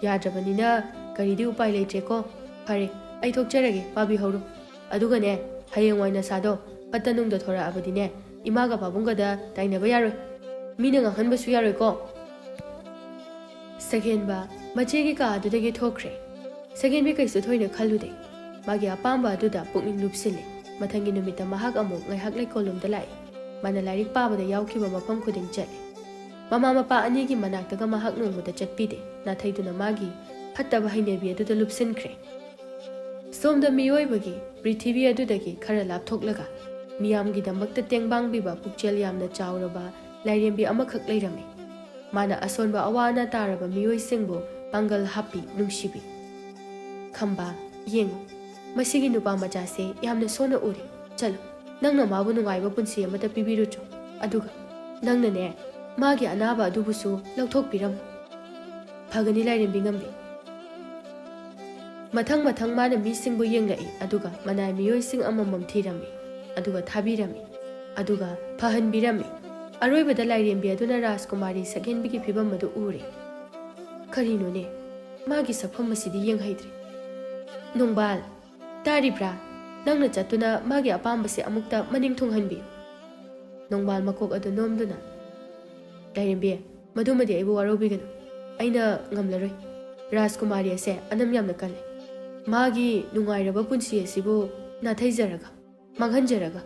ꯌꯥꯗ꯭ꯔꯕꯅꯤꯅ ꯀꯔꯤꯗꯤ ꯎꯄꯥꯏ ꯂꯩꯇ꯭ꯔꯦꯀꯣ꯫ ꯐꯔꯦ, ꯑꯩ ꯊꯣꯛꯆꯔꯒꯦ, ꯄꯥꯕꯤꯍꯧꯔꯣ꯫ ꯑꯗꯨꯒꯅꯦ, ꯍꯌꯦꯡꯋꯥꯏ ꯅꯁꯥꯗꯣ ꯐꯠꯇ ꯅꯨꯡꯗ ꯊꯣꯔꯛꯑꯕꯗꯤꯅꯦ, ꯏꯃꯥꯒ ꯄꯥꯕꯨꯡꯒꯗ ꯇꯥꯏꯅꯕ ꯌꯥꯔꯣꯏ꯫ ꯃꯤꯅ ꯉꯥꯡꯍꯟꯕꯁꯨ ꯌꯥꯔꯣꯏꯀꯣ"꯫ ꯁꯒꯦꯟꯕ ꯃꯆꯦꯒꯤ ꯀꯥ ꯑꯗꯨꯗꯒꯤ ꯊꯣꯛꯈ꯭ꯔꯦ꯫ ꯁꯒꯦꯟꯕꯤ ꯀꯩꯁꯨ ꯊꯣꯏꯅ ꯈꯜꯂꯨꯗꯦ꯫ ꯃꯥꯒꯤ ꯑꯄꯥꯝꯕ ꯑꯗꯨꯗ ꯄꯨꯛꯅꯤꯡ ꯂꯨꯞꯁꯤꯜꯂꯦ꯫ ꯃꯊꯪꯒꯤ ꯅꯨꯃꯤꯠꯇ ꯃꯍꯥꯛ ꯑꯃꯨꯛ ꯉꯥꯏꯍꯥꯛ ꯂꯩꯀꯣꯜꯂꯣꯝꯗ ꯂꯥꯛꯏ꯫ ꯃꯥꯅ ꯂꯥꯏꯔꯤꯛ ꯄꯥꯕꯗ ꯌꯥꯎꯈꯤꯕ ꯃꯐꯝ ꯈꯨꯗꯤꯡ ꯆꯠꯂꯤ꯫ ꯃꯃꯥ ꯃꯄꯥ ꯑꯅꯤꯒꯤ ꯃꯅꯥꯛꯇꯒ ꯃꯍꯥꯛ ꯅꯣꯡꯃꯇ ꯆꯠꯄꯤꯗꯦ꯫ ꯅꯥꯊꯩꯗꯨꯅ ꯃꯥꯒꯤ ꯐꯠꯇꯕ ꯍꯩꯅꯕꯤ ꯑꯗꯨꯗ ꯂꯨꯞꯁꯤꯟꯈ꯭ꯔꯦ꯫ ꯁꯣꯝꯗ ꯃꯤꯑꯣꯏꯕꯒꯤ ꯄ꯭ꯔꯤꯊꯤꯕꯤ ꯑꯗꯨꯗꯒꯤ ꯈꯔ ꯂꯥꯞꯊꯣꯛꯂꯒ ꯃꯤꯌꯥꯝꯒꯤꯗꯃꯛꯇ ꯇꯦꯡꯕꯥꯡꯕꯤꯕ ꯄꯨꯛꯆꯦꯜ ꯌꯥꯝꯅ ꯆꯥꯎꯔꯕ ꯂꯥꯏꯔꯦꯝꯕꯤ ꯑꯃꯈꯛ ꯂꯩꯔꯝꯃꯤ꯫ ꯃꯥꯅ ꯑꯁꯣꯟꯕ ꯑꯋꯥ ꯑꯅꯥ ꯇꯥꯔꯕ ꯃꯤꯑꯣꯏꯁꯤꯡꯕꯨ ꯄꯥꯡꯒꯜ ꯍꯥꯞꯄꯤ, ꯅꯨꯡꯁꯤꯕꯤ꯫ "ꯈꯝꯕꯥ, ꯌꯦꯡꯉꯨ, ꯃꯁꯤꯒꯤ ꯅꯨꯄꯥ ꯃꯆꯥꯁꯦ ꯌꯥꯝꯅ ꯁꯣꯟꯅ ꯎꯔꯦ꯫ ꯆꯠꯂꯨ, ꯅꯪꯅ ꯃꯥꯕꯨ ꯅꯨꯡꯉꯥꯏꯕ ꯄꯨꯟꯁꯤ ꯑꯃꯇ ꯄꯤꯕꯤꯔꯨꯆꯣ꯫ ꯑꯗꯨꯒ ꯅꯪꯅꯅꯦ, ꯃꯥꯒꯤ ꯑꯅꯥꯕ ꯑꯗꯨꯕꯨꯁꯨ ꯂꯧꯊꯣꯛꯄꯤꯔꯝꯃꯨ꯫ ꯐꯒꯅꯤ, ꯂꯥꯏꯔꯦꯝꯕꯤ ꯉꯝꯕꯤ꯫" ꯃꯊꯪ ꯃꯊꯪ ꯃꯥꯅ ꯃꯤꯁꯤꯡꯕꯨ ꯌꯦꯡꯂꯛꯏ, ꯑꯗꯨꯒ ꯃꯅꯥꯏ ꯃꯤꯑꯣꯏꯁꯤꯡ ꯑꯃꯃꯝ ꯊꯤꯔꯝꯃꯤ, ꯑꯗꯨꯒ ꯊꯥꯕꯤꯔꯝꯃꯤ, ꯑꯗꯨꯒ ꯐꯍꯟꯕꯤꯔꯝꯃꯤ꯫ ꯑꯔꯣꯏꯕꯗ ꯂꯥꯏꯔꯦꯝꯕꯤ ꯑꯗꯨꯅ ꯔꯥꯖꯀꯨꯃꯥꯔꯤ ꯁꯛꯍꯦꯟꯕꯤꯒꯤ ꯐꯤꯕꯝ ꯑꯗꯨ ꯎꯔꯦ꯫ "ꯀꯔꯤꯅꯣꯅꯦ, ꯃꯥꯒꯤ ꯁꯛꯐꯝ ꯑꯁꯤꯗꯤ ꯌꯦꯡꯍꯩꯗ꯭ꯔꯦ꯫ ꯅꯣꯡꯕꯥꯜ, ꯇꯥꯔꯤꯕ꯭ꯔꯥ? ꯅꯪꯅ ꯆꯠꯇꯨꯅ ꯃꯥꯒꯤ ꯑꯄꯥꯝꯕꯁꯦ ꯑꯃꯨꯛꯇ ꯃꯅꯤꯡ ꯊꯨꯡꯍꯟꯕꯤꯌꯨ꯫" ꯅꯣꯡꯕꯥꯜ ꯃꯀꯣꯛ ꯑꯗꯨ ꯅꯣꯝꯗꯨꯅ, "ꯂꯥꯏꯔꯦꯝꯕꯤ, ꯃꯗꯨꯃꯗꯤ ꯑꯩꯕꯨ ꯋꯥꯔꯧꯕꯤꯒꯅꯨ꯫ ꯑꯩꯅ ꯉꯝꯂꯔꯣꯏ꯫ ꯔꯥꯖꯀꯨꯃꯥꯔꯤ ꯑꯁꯦ ꯑꯅꯝ ꯌꯥꯝꯅ ꯀꯜꯂꯤ꯫ ꯃꯥꯒꯤ ꯅꯨꯡꯉꯥꯏꯔꯕ ꯄꯨꯟꯁꯤ ꯑꯁꯤꯕꯨ ꯅꯥꯊꯩꯖꯔꯒ, ꯃꯥꯡꯍꯟꯖꯔꯒ,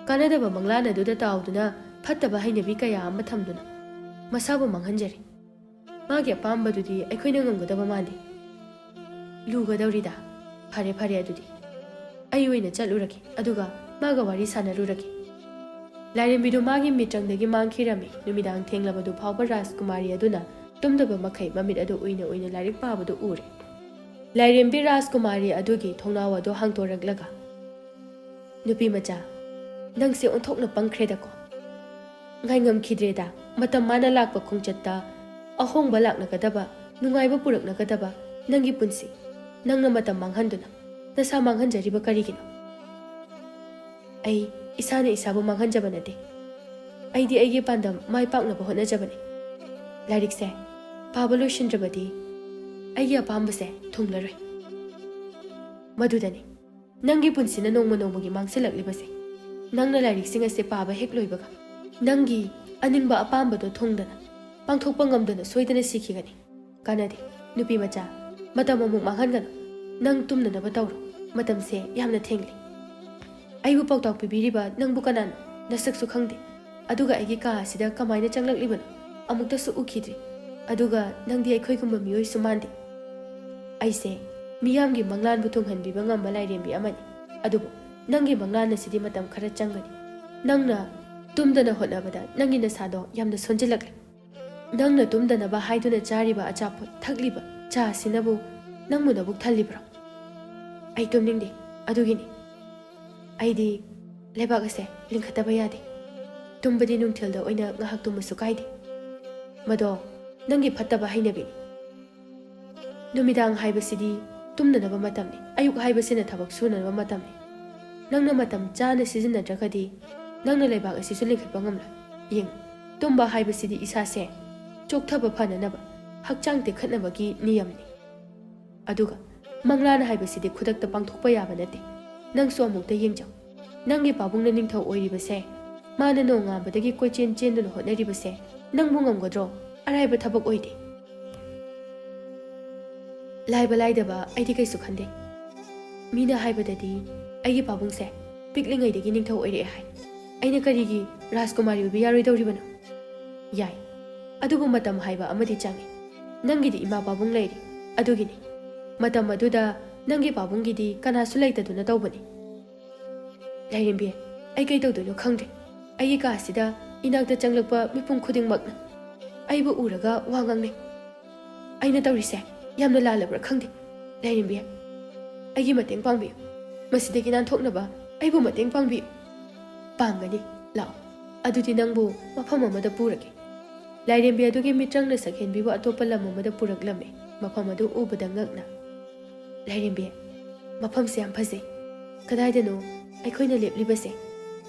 ꯀꯥꯟꯅꯗꯕ ꯃꯪꯂꯥꯟ ꯑꯗꯨꯗ ꯇꯥꯎꯗꯨꯅ ꯐꯠꯇꯕ ꯍꯩꯅꯕꯤ ꯀꯌꯥ ꯑꯃ ꯊꯝꯗꯨꯅ ꯃꯁꯥꯕꯨ ꯃꯥꯡꯍꯟꯖꯔꯤ꯫ ꯃꯥꯒꯤ ꯑꯄꯥꯝꯕꯗꯨꯗꯤ ꯑꯩꯈꯣꯏꯅ ꯉꯝꯒꯗꯕ ꯃꯥꯟꯗꯦ꯫" "ꯂꯨꯒꯗꯧꯔꯤꯗ꯫ ꯐꯔꯦ, ꯐꯔꯦ, ꯑꯗꯨꯗꯤ ꯑꯩ ꯑꯣꯏꯅ ꯆꯠꯂꯨꯔꯒꯦ, ꯑꯗꯨꯒ ꯃꯥꯒ ꯋꯥꯔꯤ ꯁꯥꯟꯅꯔꯨꯔꯒꯦ꯫" ꯂꯥꯏꯔꯦꯝꯕꯤꯗꯨ ꯃꯥꯒꯤ ꯃꯤꯠꯇ꯭ꯔꯪꯗꯒꯤ ꯃꯥꯡꯈꯤꯔꯝꯃꯤ꯫ ꯅꯨꯃꯤꯗꯥꯡ ꯊꯦꯡꯂꯕꯗꯨ ꯐꯥꯎꯕ ꯔꯥꯖꯀꯨꯃꯥꯔꯤ ꯑꯗꯨꯅ ꯇꯨꯝꯗꯕ ꯃꯈꯩ ꯃꯃꯤꯠ ꯑꯗꯨ ꯎꯏꯅ ꯎꯏꯅ ꯂꯥꯏꯔꯤꯛ ꯄꯥꯕꯗꯨ ꯎꯔꯦ꯫ ꯂꯥꯏꯔꯦꯝꯕꯤ ꯔꯥꯖꯀꯨꯃꯥꯔꯤ ꯑꯗꯨꯒꯤ ꯊꯣꯡꯅꯥꯎ ꯑꯗꯨ ꯍꯥꯡꯗꯣꯔꯛꯂꯒ, "ꯅꯨꯄꯤ ꯃꯆꯥ, ꯅꯪꯁꯦ ꯑꯣꯟꯊꯣꯛꯅ ꯄꯪꯈ꯭ꯔꯦꯗꯀꯣ꯫ ꯉꯥꯏꯉꯝꯈꯤꯗ꯭ꯔꯦꯗ, ꯃꯇꯝ ꯃꯥꯅ ꯂꯥꯛꯄ ꯈꯣꯡꯆꯠꯇ ꯑꯍꯣꯡꯕ ꯂꯥꯛꯅꯒꯗꯕ, ꯅꯨꯡꯉꯥꯏꯕ ꯄꯨꯔꯛꯅꯒꯗꯕ ꯅꯪꯒꯤ ꯄꯨꯟꯁꯤ, ꯅꯪꯅ ꯃꯇꯝ ꯃꯥꯡꯍꯟꯗꯨꯅ ꯅꯁꯥ ꯃꯥꯡꯍꯟꯖꯔꯤꯕ ꯀꯔꯤꯒꯤꯅꯣ?" "ꯑꯩ ꯏꯁꯥꯅ ꯏꯁꯥꯕꯨ ꯃꯥꯡꯍꯟꯖꯕ ꯅꯠꯇꯦ꯫ ꯑꯩꯗꯤ ꯑꯩꯒꯤ ꯄꯥꯟꯗꯝ ꯃꯥꯏ ꯄꯥꯛꯅꯕ ꯍꯣꯠꯅꯖꯕꯅꯤ꯫ ꯂꯥꯏꯔꯤꯛꯁꯦ ꯄꯥꯕ ꯂꯣꯏꯁꯤꯟꯗ꯭ꯔꯕꯗꯤ ꯑꯩꯒꯤ ꯑꯄꯥꯝꯕꯁꯦ ꯊꯨꯡꯂꯔꯣꯏ꯫ ꯃꯗꯨꯗꯅꯤ ꯅꯪꯒꯤ ꯄꯨꯟꯁꯤꯅ ꯅꯣꯡꯃ ꯅꯣꯡꯃꯒꯤ ꯃꯥꯡꯁꯤꯜꯂꯛꯂꯤꯕꯁꯦ꯫ ꯅꯪꯅ ꯂꯥꯏꯔꯤꯛꯁꯤꯡ ꯑꯁꯦ ꯄꯥꯕ ꯍꯦꯛ ꯂꯣꯏꯕꯒ ꯅꯪꯒꯤ ꯑꯅꯤꯡꯕ ꯑꯄꯥꯝꯕꯗꯣ ꯊꯨꯡꯗꯅ, ꯄꯥꯡꯊꯣꯛꯄ ꯉꯝꯗꯅ ꯁꯣꯏꯗꯅ ꯁꯤꯈꯤꯒꯅꯤ꯫ ꯀꯥꯟꯅꯗꯦ, ꯅꯨꯄꯤ ꯃꯆꯥ, ꯃꯇꯝ ꯑꯃꯨꯛ ꯃꯥꯡꯍꯟꯒꯅꯨ꯫ ꯅꯪ ꯇꯨꯝꯅꯅꯕ ꯇꯧꯔꯣ꯫ ꯃꯇꯝꯁꯦ ꯌꯥꯝꯅ ꯊꯦꯡꯂꯦ꯫ ꯑꯩꯕꯨ ꯄꯥꯎꯇꯥꯛ ꯄꯤꯕꯤꯔꯤꯕ ꯅꯪꯕꯨ ꯀꯅꯥꯅꯣ? ꯅꯁꯛꯁꯨ ꯈꯪꯗꯦ꯫ ꯑꯗꯨꯒ ꯑꯩꯒꯤ ꯀꯥ ꯑꯁꯤꯗ ꯀꯃꯥꯏꯅ ꯆꯪꯂꯛꯂꯤꯕꯅꯣ? ꯑꯃꯨꯛꯇꯁꯨ ꯎꯈꯤꯗ꯭ꯔꯤ꯫ ꯑꯗꯨꯒ ꯅꯪꯗꯤ ꯑꯩꯈꯣꯏꯒꯨꯝꯕ ꯃꯤꯑꯣꯏꯁꯨ ꯃꯥꯟꯗꯦ꯫ ꯑꯩꯁꯦ ꯃꯤꯌꯥꯝꯒꯤ ꯃꯪꯂꯥꯟꯕꯨ ꯊꯨꯡꯍꯟꯕꯤꯕ ꯉꯝꯕ ꯂꯥꯏꯔꯦꯝꯕꯤ ꯑꯃꯅꯤ꯫ ꯑꯗꯨꯕꯨ ꯅꯪꯒꯤ ꯃꯪꯂꯥꯟ ꯑꯁꯤꯗꯤ ꯃꯇꯝ ꯈꯔ ꯆꯪꯒꯅꯤ꯫ ꯅꯪꯅ ꯇꯨꯝꯗꯅ ꯍꯣꯠꯅꯕꯗ ꯅꯪꯒꯤ ꯅꯁꯥꯗꯣ ꯌꯥꯝꯅ ꯁꯣꯟꯖꯤꯜꯂꯛꯂꯦ꯫ ꯅꯪꯅ ꯇꯨꯝꯗꯅꯕ ꯍꯥꯏꯗꯨꯅ ꯆꯥꯔꯤꯕ ꯑꯆꯥꯄꯣꯠ, ꯊꯛꯂꯤꯕ ꯆꯥ ꯑꯁꯤꯅꯕꯨ ꯅꯪꯕꯨ ꯅꯕꯨꯛ ꯊꯜꯂꯤꯕ꯭ꯔꯣ? ꯑꯩ ꯇꯨꯝꯅꯤꯡꯗꯦ, ꯑꯗꯨꯒꯤꯅꯤ꯫ ꯑꯩꯗꯤ ꯂꯩꯕꯥꯛ ꯑꯁꯦ ꯂꯤꯡꯈꯠꯇꯕ ꯌꯥꯗꯦ꯫ ꯇꯨꯝꯕꯗꯤ ꯅꯨꯡꯊꯤꯜꯗ ꯑꯣꯏꯅ ꯉꯥꯏꯍꯥꯛ ꯇꯨꯝꯕꯁꯨ ꯀꯥꯏꯗꯦ꯫ ꯃꯗꯣ ꯅꯪꯒꯤ ꯐꯠꯇꯕ ꯍꯩꯅꯕꯤꯅꯤ꯫ ꯅꯨꯃꯤꯗꯥꯡ ꯍꯥꯏꯕꯁꯤꯗꯤ ꯇꯨꯝꯅꯅꯕ ꯃꯇꯝꯅꯤ, ꯑꯌꯨꯛ ꯍꯥꯏꯕꯁꯤꯅ ꯊꯕꯛ ꯁꯨꯅꯅꯕ ꯃꯇꯝꯅꯤ꯫ ꯅꯪꯅ ꯃꯇꯝ ꯆꯥꯅ ꯁꯤꯖꯤꯟꯅꯗ꯭ꯔꯒꯗꯤ ꯅꯪꯅ ꯂꯩꯕꯥꯛ ꯑꯁꯤꯁꯨ ꯂꯤꯡꯈꯠꯄ ꯉꯝꯂꯣꯏ꯫ ꯌꯦꯡꯉꯨ, ꯇꯨꯝꯕ ꯍꯥꯏꯕꯁꯤꯗꯤ ꯏꯁꯥꯁꯦ ꯆꯣꯛꯊꯕ ꯐꯅꯅꯕ, ꯍꯛꯆꯥꯡ ꯇꯦꯛꯈꯠꯅꯕꯒꯤ ꯅꯤꯌꯝꯅꯤ꯫ ꯑꯗꯨꯒ ꯃꯪꯂꯥꯟ ꯍꯥꯏꯕꯁꯤꯗꯤ ꯈꯨꯗꯛꯇ ꯄꯥꯡꯊꯣꯛꯄ ꯌꯥꯕ ꯅꯠꯇꯦ꯫ ꯅꯪꯁꯨ ꯑꯃꯨꯛꯇ ꯌꯦꯡꯖꯧ꯫ ꯅꯪꯒꯤ ꯄꯥꯕꯨꯡꯅ ꯅꯤꯡꯊꯧ ꯑꯣꯏꯔꯤꯕꯁꯦ, ꯃꯥꯅ ꯅꯣꯡꯉꯥꯟꯕꯗꯒꯤ ꯀꯣꯏꯆꯦꯟ ꯆꯦꯟꯗꯨꯅ ꯍꯣꯠꯅꯔꯤꯕꯁꯦ ꯅꯪꯕꯨ ꯉꯝꯒꯗ꯭ꯔꯣ? ꯑꯔꯥꯏꯕ ꯊꯕꯛ ꯑꯣꯏꯗꯦ꯫ ꯂꯥꯏꯕ ꯂꯥꯏꯗꯕ ꯑꯩꯗꯤ ꯀꯩꯁꯨ ꯈꯟꯗꯦ꯫ ꯃꯤꯅ ꯍꯥꯏꯕꯗꯗꯤ ꯑꯩꯒꯤ ꯄꯥꯕꯨꯡꯁꯦ ꯄꯤꯛꯂꯤꯉꯩꯗꯒꯤ ꯅꯤꯡꯊꯧ ꯑꯣꯏꯔꯛꯑꯦ ꯍꯥꯏ꯫ ꯑꯩꯅ ꯀꯔꯤꯒꯤ ꯔꯥꯖꯀꯨꯃꯥꯔꯤ ꯑꯣꯏꯕ ꯌꯥꯔꯣꯏꯗꯧꯔꯤꯕꯅꯣ? ꯌꯥꯏ, ꯑꯗꯨꯕꯨ ꯃꯇꯝ ꯍꯥꯏꯕ ꯑꯃꯗꯤ ꯆꯪꯏ꯫ ꯅꯪꯒꯤꯗꯤ ꯏꯃꯥ ꯄꯥꯕꯨꯡ ꯂꯩꯔꯤ, ꯑꯗꯨꯒꯤꯅꯤ꯫ ꯃꯇꯝ ꯑꯗꯨꯗ ꯅꯪꯒꯤ ꯄꯥꯕꯨꯡꯒꯤꯗꯤ ꯀꯅꯥꯁꯨ ꯂꯩꯇꯗꯨꯅ ꯇꯧꯕꯅꯤ꯫ ꯂꯥꯏꯔꯦꯝꯕꯤ, ꯑꯩ ꯀꯩ ꯇꯧꯗꯣꯏꯅꯣ ꯈꯪꯗ꯭ꯔꯦ꯫ ꯑꯩꯒꯤ ꯀꯥꯁꯤꯗ ꯏꯅꯥꯛꯇ ꯆꯪꯂꯛꯄ ꯃꯤꯄꯨꯝ ꯈꯨꯗꯤꯡꯃꯛꯅ ꯑꯩꯕꯨ ꯎꯔꯒ ꯋꯥ ꯉꯥꯡꯅꯩ꯫ ꯑꯩꯅ ꯇꯧꯔꯤꯁꯦ ꯌꯥꯝꯅ ꯂꯥꯜꯂꯕ꯭ꯔꯥ ꯈꯪꯗꯦ꯫ ꯂꯥꯏꯔꯦꯝꯕꯤ, ꯑꯩꯒꯤ ꯃꯇꯦꯡ ꯄꯥꯡꯕꯤꯌꯨ꯫ ꯃꯁꯤꯗꯒꯤ ꯅꯥꯟꯊꯣꯛꯅꯕ ꯑꯩꯕꯨ ꯃꯇꯦꯡ ꯄꯥꯡꯕꯤꯌꯨ꯫ ꯄꯥꯡꯒꯅꯤ, ꯂꯥꯛꯑꯣ꯫ ꯑꯗꯨꯗꯤ ꯅꯪꯕꯨ ꯃꯐꯝ ꯑꯃꯗ ꯄꯨꯔꯒꯦ꯫ ꯂꯥꯏꯔꯦꯝꯕꯤ ꯑꯗꯨꯒꯤ ꯃꯤꯇ꯭ꯔꯪꯅ ꯁꯛꯍꯦꯟꯕꯤꯕꯨ ꯑꯇꯣꯞꯄ ꯂꯝ ꯑꯃꯗ ꯄꯨꯔꯛꯂꯝꯃꯤ꯫ ꯃꯐꯝ ꯑꯗꯨ ꯎꯕꯗ ꯉꯛꯅ, "ꯂꯥꯏꯔꯦꯝꯕꯤ, ꯃꯐꯝꯁꯦ ꯌꯥꯝ ꯐꯖꯩ꯫ ꯀꯗꯥꯏꯗꯅꯣ ꯑꯩꯈꯣꯏꯅ ꯂꯦꯞꯂꯤꯕꯁꯦ?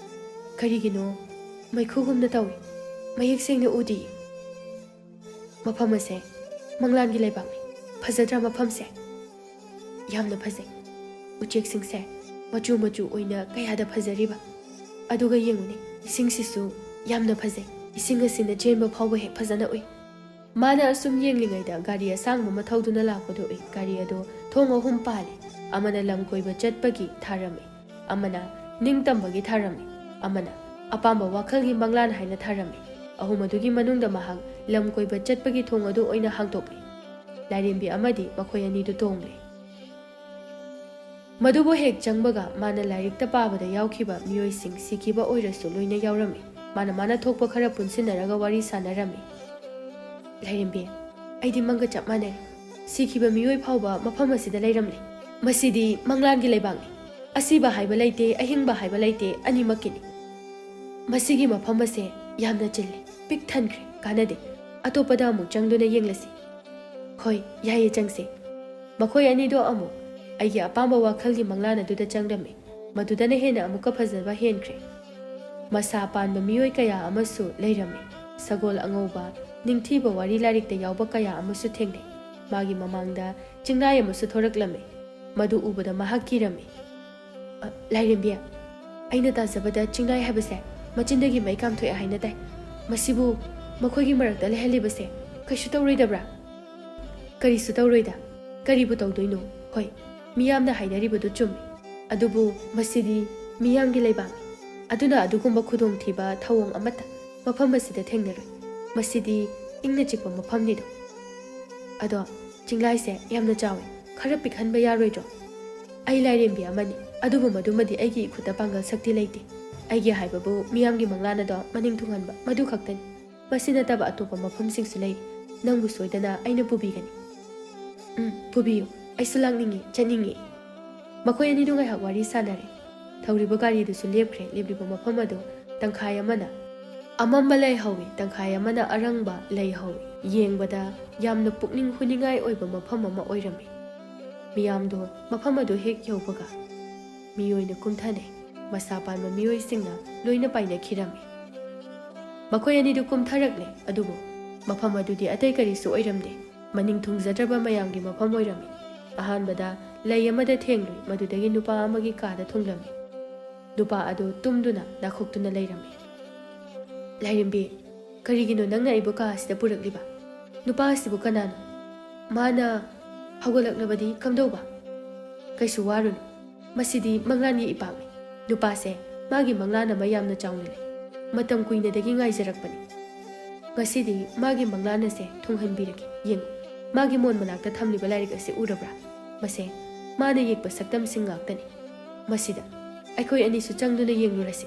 ꯀꯔꯤꯒꯤꯅꯣ ꯃꯩꯈꯨꯒꯨꯝꯅ ꯇꯧꯏ꯫ ꯃꯌꯦꯛ ꯁꯦꯡꯅ ꯎꯗꯤꯌꯦ꯫ ꯃꯐꯝ ꯑꯁꯦ ꯃꯪꯂꯥꯟꯒꯤ ꯂꯩꯕꯥꯛꯅꯤ꯫ ꯐꯖꯗ꯭ꯔꯥ ꯃꯐꯝꯁꯦ? ꯌꯥꯝꯅ ꯐꯖꯩ꯫ ꯎꯆꯦꯛꯁꯤꯡꯁꯦ ꯃꯆꯨ ꯃꯆꯨ ꯑꯣꯏꯅ ꯀꯌꯥꯗ ꯐꯖꯔꯤꯕ꯫ ꯑꯗꯨꯒ ꯌꯦꯡꯉꯨꯅꯦ, ꯏꯁꯤꯡꯁꯤꯁꯨ ꯌꯥꯝꯅ ꯐꯖꯩ꯫ ꯏꯁꯤꯡ ꯑꯁꯤꯅ ꯆꯦꯟꯕ ꯐꯥꯎꯕ ꯍꯦꯛ ꯐꯖꯅ ꯎꯏ꯫" ꯃꯥꯅ ꯑꯁꯨꯝ ꯌꯦꯡꯂꯤꯉꯩꯗ ꯒꯥꯔꯤ ꯑꯁꯥꯡꯕ ꯑꯃ ꯊꯧꯗꯨꯅ ꯂꯥꯛꯄꯗꯨ ꯎꯏ꯫ ꯒꯥꯔꯤ ꯑꯗꯨ ꯊꯣꯡ ꯑꯍꯨꯝ ꯄꯥꯜꯂꯤ꯫ ꯑꯃꯅ ꯂꯝ ꯀꯣꯏꯕ ꯆꯠꯄꯒꯤ ꯊꯥꯔꯝꯃꯤ, ꯑꯃꯅ ꯅꯤꯡꯇꯝꯕꯒꯤ ꯊꯥꯔꯝꯃꯤ, ꯑꯃꯅ ꯑꯄꯥꯝꯕ ꯋꯥꯈꯜꯒꯤ ꯃꯪꯂꯥꯟ ꯍꯥꯏꯅ ꯊꯥꯔꯝꯃꯤ꯫ ꯑꯍꯨꯝ ꯑꯗꯨꯒꯤ ꯃꯅꯨꯡꯗ ꯃꯍꯥꯛ ꯂꯝ ꯀꯣꯏꯕ ꯆꯠꯄꯒꯤ ꯊꯣꯡ ꯑꯗꯨ ꯑꯣꯏꯅ ꯍꯥꯡꯗꯣꯛꯂꯤ꯫ ꯂꯥꯏꯔꯦꯝꯕꯤ ꯑꯃꯗꯤ ꯃꯈꯣꯏ ꯑꯅꯤꯗꯨ ꯇꯣꯡꯂꯦ꯫ ꯃꯗꯨꯕꯨ ꯍꯦꯛ ꯆꯪꯕꯒ ꯃꯥꯅ ꯂꯥꯏꯔꯤꯛꯇ ꯄꯥꯕꯗ ꯌꯥꯎꯈꯤꯕ ꯃꯤꯑꯣꯏꯁꯤꯡ ꯁꯤꯈꯤꯕ ꯑꯣꯏꯔꯁꯨ ꯂꯣꯏꯅ ꯌꯥꯎꯔꯝꯃꯤ꯫ ꯃꯥꯅ ꯃꯥꯅ ꯊꯣꯛꯄ ꯈꯔ ꯄꯨꯟꯁꯤꯟꯅꯔꯒ ꯋꯥꯔꯤ ꯁꯥꯟꯅꯔꯝꯃꯤ꯫ "ꯂꯥꯏꯔꯦꯝꯕꯤ, ꯑꯩꯗꯤ ꯃꯪꯒ ꯆꯞ ꯃꯥꯟꯅꯔꯦ꯫ ꯁꯤꯈꯤꯕ ꯃꯤꯑꯣꯏ ꯐꯥꯎꯕ ꯃꯐꯝ ꯑꯁꯤꯗ ꯂꯩꯔꯝꯂꯦ꯫ ꯃꯁꯤꯗꯤ ꯃꯪꯂꯥꯟꯒꯤ ꯂꯩꯕꯥꯛꯅꯤ꯫ ꯑꯁꯤꯕ ꯍꯥꯏꯕ ꯂꯩꯇꯦ, ꯑꯍꯤꯡꯕ ꯍꯥꯏꯕ ꯂꯩꯇꯦ, ꯑꯅꯤꯃꯛꯀꯤꯅꯤ꯫ ꯃꯁꯤꯒꯤ ꯃꯐꯝ ꯑꯁꯦ ꯌꯥꯝꯅ ꯆꯤꯜꯂꯦ, ꯄꯤꯛ ꯊꯟꯈ꯭ꯔꯦ, ꯀꯥꯟꯅꯗꯦ꯫ ꯑꯇꯣꯞꯄꯗ ꯑꯃꯨꯛ ꯆꯪꯗꯨꯅ ꯌꯦꯡꯂꯁꯤ꯫" "ꯍꯣꯏ, ꯌꯥꯏꯌꯦ, ꯆꯪꯁꯦ꯫" ꯃꯈꯣꯏ ꯑꯅꯤꯗꯣ ꯑꯃꯨꯛ ꯑꯩꯒꯤ ꯑꯄꯥꯝꯕ ꯋꯥꯈꯜꯒꯤ ꯃꯪꯂꯥꯟ ꯑꯗꯨꯗ ꯆꯪꯂꯝꯃꯤ꯫ ꯃꯗꯨꯗꯅ ꯍꯦꯟꯅ ꯑꯃꯨꯛꯀ ꯐꯖꯕ ꯍꯦꯟꯈ꯭ꯔꯦ꯫ ꯃꯁꯥ ꯄꯥꯟꯕ ꯃꯤꯑꯣꯏ ꯀꯌꯥ ꯑꯃꯁꯨ ꯂꯩꯔꯝꯃꯤ꯫ ꯁꯒꯣꯜ ꯑꯉꯧꯕ, ꯅꯤꯡꯊꯤꯕ ꯋꯥꯔꯤ ꯂꯥꯏꯔꯤꯛꯇ ꯌꯥꯎꯕ ꯀꯌꯥ ꯑꯃꯁꯨ ꯊꯦꯡꯅꯩ꯫ ꯃꯥꯒꯤ ꯃꯃꯥꯡꯗ ꯆꯤꯡꯂꯥꯏ ꯑꯃꯁꯨ ꯊꯣꯔꯛꯂꯝꯃꯤ꯫ ꯃꯗꯨ ꯎꯕꯗ ꯃꯍꯥꯛ ꯀꯤꯔꯝꯃꯤ꯫ "ꯑ, ꯂꯥꯏꯔꯦꯝꯕꯤ, ꯑꯩꯅ ꯇꯥꯖꯕꯗ ꯆꯤꯡꯂꯥꯏ ꯍꯥꯏꯕꯁꯦ ꯃꯆꯤꯟꯗꯒꯤ ꯃꯩ ꯀꯥꯝꯊꯣꯛꯑꯦ ꯍꯥꯏꯅ ꯇꯥꯏ꯫ ꯃꯁꯤꯕꯨ ꯃꯈꯣꯏꯒꯤ ꯃꯔꯛꯇ ꯂꯩꯍꯜꯂꯤꯕꯁꯦ ꯀꯩꯁꯨ ꯇꯧꯔꯣꯏꯗꯕ꯭ꯔꯥ?" "ꯀꯔꯤꯁꯨ ꯇꯧꯔꯣꯏꯗ꯫ ꯀꯔꯤꯕꯨ ꯇꯧꯗꯣꯏꯅꯣ? ꯍꯣꯏ, ꯃꯤꯌꯥꯝꯅ ꯍꯥꯏꯅꯔꯤꯕꯗꯨ ꯆꯨꯝꯃꯤ꯫ ꯑꯗꯨꯕꯨ ꯃꯁꯤꯗꯤ ꯃꯤꯌꯥꯝꯒꯤ ꯂꯩꯕꯥꯛꯅꯤ꯫ ꯑꯗꯨꯅ ꯑꯗꯨꯒꯨꯝꯕ ꯈꯨꯗꯣꯡꯊꯤꯕ ꯊꯧꯑꯣꯡ ꯑꯃꯠꯇ ꯃꯐꯝ ꯑꯁꯤꯗ ꯊꯦꯡꯅꯔꯣꯏ꯫ ꯃꯁꯤꯗꯤ ꯏꯪꯅ ꯆꯤꯛꯄ ꯃꯐꯝꯅꯤꯗꯣ꯫ ꯑꯗꯣ ꯆꯤꯡꯂꯥꯏꯁꯦ ꯌꯥꯝꯅ ꯆꯥꯎꯋꯤ꯫ ꯈꯔ ꯄꯤꯛꯍꯟꯕ ꯌꯥꯔꯣꯏꯗ꯭ꯔꯣ? ꯑꯩ ꯂꯥꯏꯔꯦꯝꯕꯤ ꯑꯃꯅꯤ, ꯑꯗꯨꯕꯨ ꯃꯗꯨꯃꯗꯤ ꯑꯩꯒꯤ ꯏꯈꯨꯠꯇ ꯄꯥꯡꯒꯜ ꯁꯛꯇꯤ ꯂꯩꯇꯦ꯫ ꯑꯩꯒꯤ ꯍꯥꯏꯕꯕꯨ ꯃꯤꯌꯥꯝꯒꯤ ꯃꯪꯂꯥꯟ ꯑꯗꯣ ꯃꯅꯤꯡ ꯊꯨꯡꯍꯟꯕ, ꯃꯗꯨ ꯈꯛꯇꯅꯤ꯫ ꯃꯁꯤ ꯅꯠꯇꯕ ꯑꯇꯣꯞꯄ ꯃꯐꯝꯁꯤꯡꯁꯨ ꯂꯩꯔꯤ꯫ ꯅꯪꯕꯨ ꯁꯣꯏꯗꯅ ꯑꯩꯅ ꯄꯨꯕꯤꯒꯅꯤ꯫" "ꯎꯝ, ꯄꯨꯕꯤꯌꯨ꯫ ꯑꯩꯁꯨ ꯂꯥꯛꯅꯤꯡꯉꯤ, ꯆꯠꯅꯤꯡꯉꯤ꯫" ꯃꯈꯣꯏ ꯑꯅꯤꯗꯨ ꯉꯥꯏꯍꯥꯛ ꯋꯥꯔꯤ ꯁꯥꯟꯅꯔꯦ꯫ ꯊꯧꯔꯤꯕ ꯒꯥꯔꯤꯗꯨꯁꯨ ꯂꯦꯞꯈ꯭ꯔꯦ꯫ ꯂꯦꯞꯂꯤꯕ ꯃꯐꯝ ꯑꯗꯨ ꯇꯪꯈꯥꯏ ꯑꯃꯅ ꯑꯃꯝꯕ ꯂꯩꯍꯧꯏ, ꯇꯪꯈꯥꯏ ꯑꯃꯅ ꯑꯔꯪꯕ ꯂꯩꯍꯧꯏ꯫ ꯌꯦꯡꯕꯗ ꯌꯥꯝꯅ ꯄꯨꯛꯅꯤꯡ ꯍꯨꯅꯤꯡꯉꯥꯏ ꯑꯣꯏꯕ ꯃꯐꯝ ꯑꯃ ꯑꯣꯏꯔꯝꯃꯤ꯫ ꯃꯤꯌꯥꯝꯗꯣ ꯃꯐꯝ ꯑꯗꯨ ꯍꯦꯛ ꯌꯧꯕꯒ ꯃꯤꯑꯣꯏꯅ ꯀꯨꯝꯊꯅꯩ꯫ ꯃꯁꯥ ꯄꯥꯟꯕ ꯃꯤꯑꯣꯏꯁꯤꯡꯅ ꯂꯣꯏꯅ ꯄꯥꯏꯅꯈꯤꯔꯝꯃꯤ꯫ ꯃꯈꯣꯏ ꯑꯅꯤꯗꯨ ꯀꯨꯝꯊꯔꯛꯂꯦ, ꯑꯗꯨꯕꯨ ꯃꯐꯝ ꯑꯗꯨꯗꯤ ꯑꯇꯩ ꯀꯔꯤꯁꯨ ꯑꯣꯏꯔꯝꯗꯦ꯫ ꯃꯅꯤꯡ ꯊꯨꯡꯖꯗ꯭ꯔꯕ ꯃꯌꯥꯝꯒꯤ ꯃꯐꯝ ꯑꯣꯏꯔꯝꯃꯤ꯫ ꯑꯍꯥꯟꯕꯗ ꯂꯩ ꯑꯃꯗ ꯊꯦꯡꯂꯨꯏ, ꯃꯗꯨꯗꯒꯤ ꯅꯨꯄꯥ ꯑꯃꯒꯤ ꯀꯥꯗ ꯊꯨꯡꯂꯝꯃꯤ꯫ ꯅꯨꯄꯥ ꯑꯗꯨ ꯇꯨꯝꯗꯨꯅ ꯅꯥꯈꯣꯛꯇꯨꯅ ꯂꯩꯔꯝꯃꯤ꯫ "ꯂꯥꯏꯔꯦꯝꯕꯤ, ꯀꯔꯤꯒꯤꯅꯣ ꯅꯪꯅ ꯑꯩꯕꯨ ꯀꯥ ꯑꯁꯤꯗ ꯄꯨꯔꯛꯂꯤꯕ? ꯅꯨꯄꯥ ꯑꯁꯤꯕꯨ ꯀꯅꯥꯅꯣ? ꯃꯥꯅ ꯍꯧꯒꯠꯂꯛꯂꯕꯗꯤ ꯀꯝꯗꯧꯕ?" "ꯀꯩꯁꯨ ꯋꯥꯔꯨꯅꯨ, ꯃꯁꯤꯗꯤ ꯃꯪꯂꯥꯟꯒꯤ ꯏꯄꯥꯛꯅꯤ꯫ ꯅꯨꯄꯥꯁꯦ ꯃꯥꯒꯤ ꯃꯪꯂꯥꯟ ꯑꯃ ꯌꯥꯝꯅ ꯆꯥꯎꯅ ꯂꯩ꯫ ꯃꯇꯝ ꯀꯨꯏꯅꯗꯒꯤ ꯉꯥꯏꯖꯔꯛꯄꯅꯤ꯫ ꯉꯁꯤꯗꯤ ꯃꯥꯒꯤ ꯃꯪꯂꯥꯟ ꯑꯁꯦ ꯊꯨꯡꯍꯟꯕꯤꯔꯒꯦ꯫ ꯌꯦꯡꯉꯨ, ꯃꯥꯒꯤ ꯃꯣꯟ ꯃꯅꯥꯛꯇ ꯊꯝꯂꯤꯕ ꯂꯥꯏꯔꯤꯛ ꯑꯁꯤ ꯎꯔꯕ꯭ꯔꯥ? ꯃꯁꯦ ꯃꯥꯅ ꯌꯦꯛꯄ ꯁꯛꯇꯝꯁꯤꯡ ꯉꯥꯛꯇꯅꯤ꯫ ꯃꯁꯤꯗ ꯑꯩꯈꯣꯏ ꯑꯅꯤꯁꯨ ꯆꯪꯗꯨꯅ ꯌꯦꯡꯂꯨꯔꯁꯤ꯫"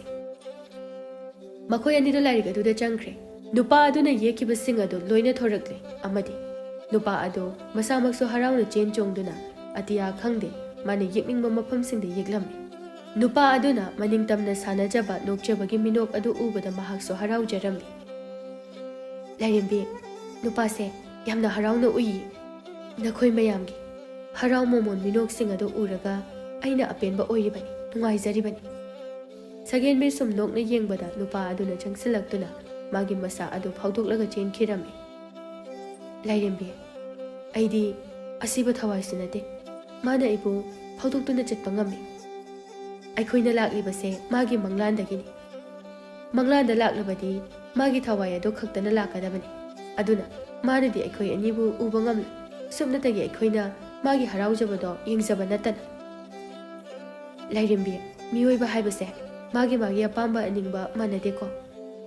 ꯃꯈꯣꯏ ꯑꯅꯤꯗꯨ ꯂꯥꯏꯔꯤꯛ ꯑꯗꯨꯗ ꯆꯪꯈ꯭ꯔꯦ꯫ ꯅꯨꯄꯥ ꯑꯗꯨꯅ ꯌꯦꯛꯈꯤꯕꯁꯤꯡ ꯑꯗꯨ ꯂꯣꯏꯅ ꯊꯣꯔꯛꯂꯦ, ꯑꯃꯗꯤ ꯅꯨꯄꯥ ꯑꯗꯨ ꯃꯁꯥꯃꯛꯁꯨ ꯍꯔꯥꯎꯅ ꯆꯦꯟ ꯆꯣꯡꯗꯨꯅ ꯑꯇꯤꯌꯥ ꯈꯪꯗꯦ ꯃꯥꯅ ꯌꯦꯛꯅꯤꯡꯕ ꯃꯐꯝꯁꯤꯡꯗ ꯌꯦꯛꯂꯝꯃꯤ꯫ ꯅꯨꯄꯥ ꯑꯗꯨꯅ ꯃꯅꯤꯡ ꯇꯝꯅ ꯁꯥꯟꯅꯖꯕ ꯅꯣꯛꯆꯕꯒꯤ ꯃꯤꯅꯣꯛ ꯑꯗꯨ ꯎꯕꯗ ꯃꯍꯥꯛꯁꯨ ꯍꯔꯥꯎꯖꯔꯝꯃꯤ꯫ "ꯂꯥꯏꯔꯦꯝꯕꯤ, ꯅꯨꯄꯥꯁꯦ ꯌꯥꯝꯅ ꯍꯔꯥꯎꯅ ꯎꯏꯌꯦ꯫ ꯅꯈꯣꯏ ꯃꯌꯥꯝꯒꯤ ꯍꯔꯥꯎ ꯃꯃꯣꯟ ꯃꯤꯅꯣꯛꯁꯤꯡ ꯑꯗꯨ ꯎꯔꯒ ꯑꯩꯅ ꯑꯄꯦꯟꯕ ꯑꯣꯏꯔꯤꯕꯅꯤ, ꯅꯨꯡꯉꯥꯏꯖꯔꯤꯕꯅꯤ꯫" ꯁꯒꯦꯟꯕꯤ ꯁꯨꯝ ꯅꯣꯛꯅ ꯌꯦꯡꯕꯗ ꯅꯨꯄꯥ ꯑꯗꯨꯅ ꯆꯪꯁꯤꯜꯂꯛꯇꯨꯅ ꯃꯥꯒꯤ ꯃꯁꯥ ꯑꯗꯨ ꯐꯥꯎꯗꯣꯛꯂꯒ ꯆꯦꯟꯈꯤꯔꯝꯃꯤ꯫ "ꯂꯥꯏꯔꯦꯝꯕꯤ, ꯑꯩꯗꯤ ꯑꯁꯤꯕ ꯊꯋꯥꯏꯁꯨ ꯅꯠꯇꯦ꯫ ꯃꯥꯅ ꯑꯩꯕꯨ ꯐꯥꯎꯗꯣꯛꯇꯨꯅ ꯆꯠꯄ ꯉꯝꯃꯤ꯫ ꯑꯩꯈꯣꯏꯅ ꯂꯥꯛꯂꯤꯕꯁꯦ ꯃꯥꯒꯤ ꯃꯪꯂꯥꯟꯗꯒꯤꯅꯤ꯫ ꯃꯪꯂꯥꯟꯗ ꯂꯥꯛꯂꯕꯗꯤ ꯃꯥꯒꯤ ꯊꯋꯥꯏ ꯑꯗꯨ ꯈꯛꯇꯅ ꯂꯥꯛꯀꯗꯕꯅꯤ꯫ ꯑꯗꯨꯅ ꯃꯥꯅꯗꯤ ꯑꯩꯈꯣꯏ ꯑꯅꯤꯕꯨ ꯎꯕ ꯉꯝꯂꯣꯏ꯫ ꯁꯨꯞꯅꯇꯒꯤ ꯑꯩꯈꯣꯏꯅ ꯃꯥꯒꯤ ꯍꯔꯥꯎꯖꯕꯗꯣ ꯌꯦꯡꯖꯕ ꯅꯠꯇꯅ꯫" "ꯂꯥꯏꯔꯦꯝꯕꯤ, ꯃꯤꯑꯣꯏꯕ ꯍꯥꯏꯕꯁꯦ ꯃꯥꯒꯤ ꯃꯥꯒꯤ ꯑꯄꯥꯝꯕ ꯑꯅꯤꯡꯕ ꯃꯥꯟꯅꯗꯦꯀꯣ꯫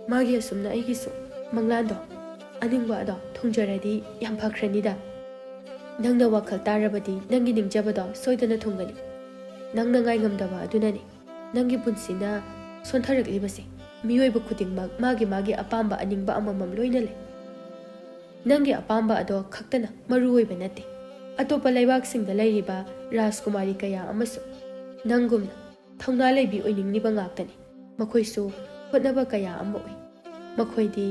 ꯃꯥꯒꯤ ꯑꯁꯨꯝꯅ ꯑꯩꯒꯤꯁꯨ ꯃꯪꯂꯥꯟꯗꯣ, ꯑꯅꯤꯡꯕ ꯑꯗꯣ ꯊꯨꯡꯖꯔꯗꯤ ꯌꯥꯝ ꯐꯈ꯭ꯔꯅꯤꯗ꯫ ꯅꯪꯅ ꯋꯥꯈꯜ ꯇꯥꯔꯕꯗꯤ ꯅꯪꯒꯤ ꯅꯤꯡꯖꯕꯗꯣ ꯁꯣꯏꯗꯅ ꯊꯨꯡꯒꯅꯤ꯫ ꯅꯪꯅ ꯉꯥꯏꯉꯝꯗꯕ ꯑꯗꯨꯅꯅꯤ ꯅꯪꯒꯤ ꯄꯨꯟꯁꯤꯅ ꯁꯣꯟꯊꯔꯛꯂꯤꯕꯁꯦ꯫ ꯃꯤꯑꯣꯏꯕ ꯈꯨꯗꯤꯡꯃꯛ ꯃꯥꯒꯤ ꯃꯥꯒꯤ ꯑꯄꯥꯝꯕ ꯑꯅꯤꯡꯕ ꯑꯃꯃꯝ ꯂꯣꯏꯅ ꯂꯩ꯫ ꯅꯪꯒꯤ ꯑꯄꯥꯝꯕ ꯑꯗꯣ ꯈꯛꯇꯅ ꯃꯔꯨ ꯑꯣꯏꯕ ꯅꯠꯇꯦ꯫ ꯑꯇꯣꯞꯄ ꯂꯩꯕꯥꯛꯁꯤꯡꯗ ꯂꯩꯔꯤꯕ ꯔꯥꯖꯀꯨꯃꯥꯔꯤ ꯀꯌꯥ ꯑꯃꯁꯨ ꯅꯪꯒꯨꯝꯅ ꯊꯧꯅꯥ ꯂꯩꯕꯤ ꯑꯣꯏꯅꯤꯡꯂꯤꯕ ꯉꯥꯛꯇꯅꯤ꯫ ꯃꯈꯣꯏꯁꯨ ꯍꯣꯠꯅꯕ ꯀꯌꯥ ꯑꯃ ꯎꯏ꯫ ꯃꯈꯣꯏꯗꯤ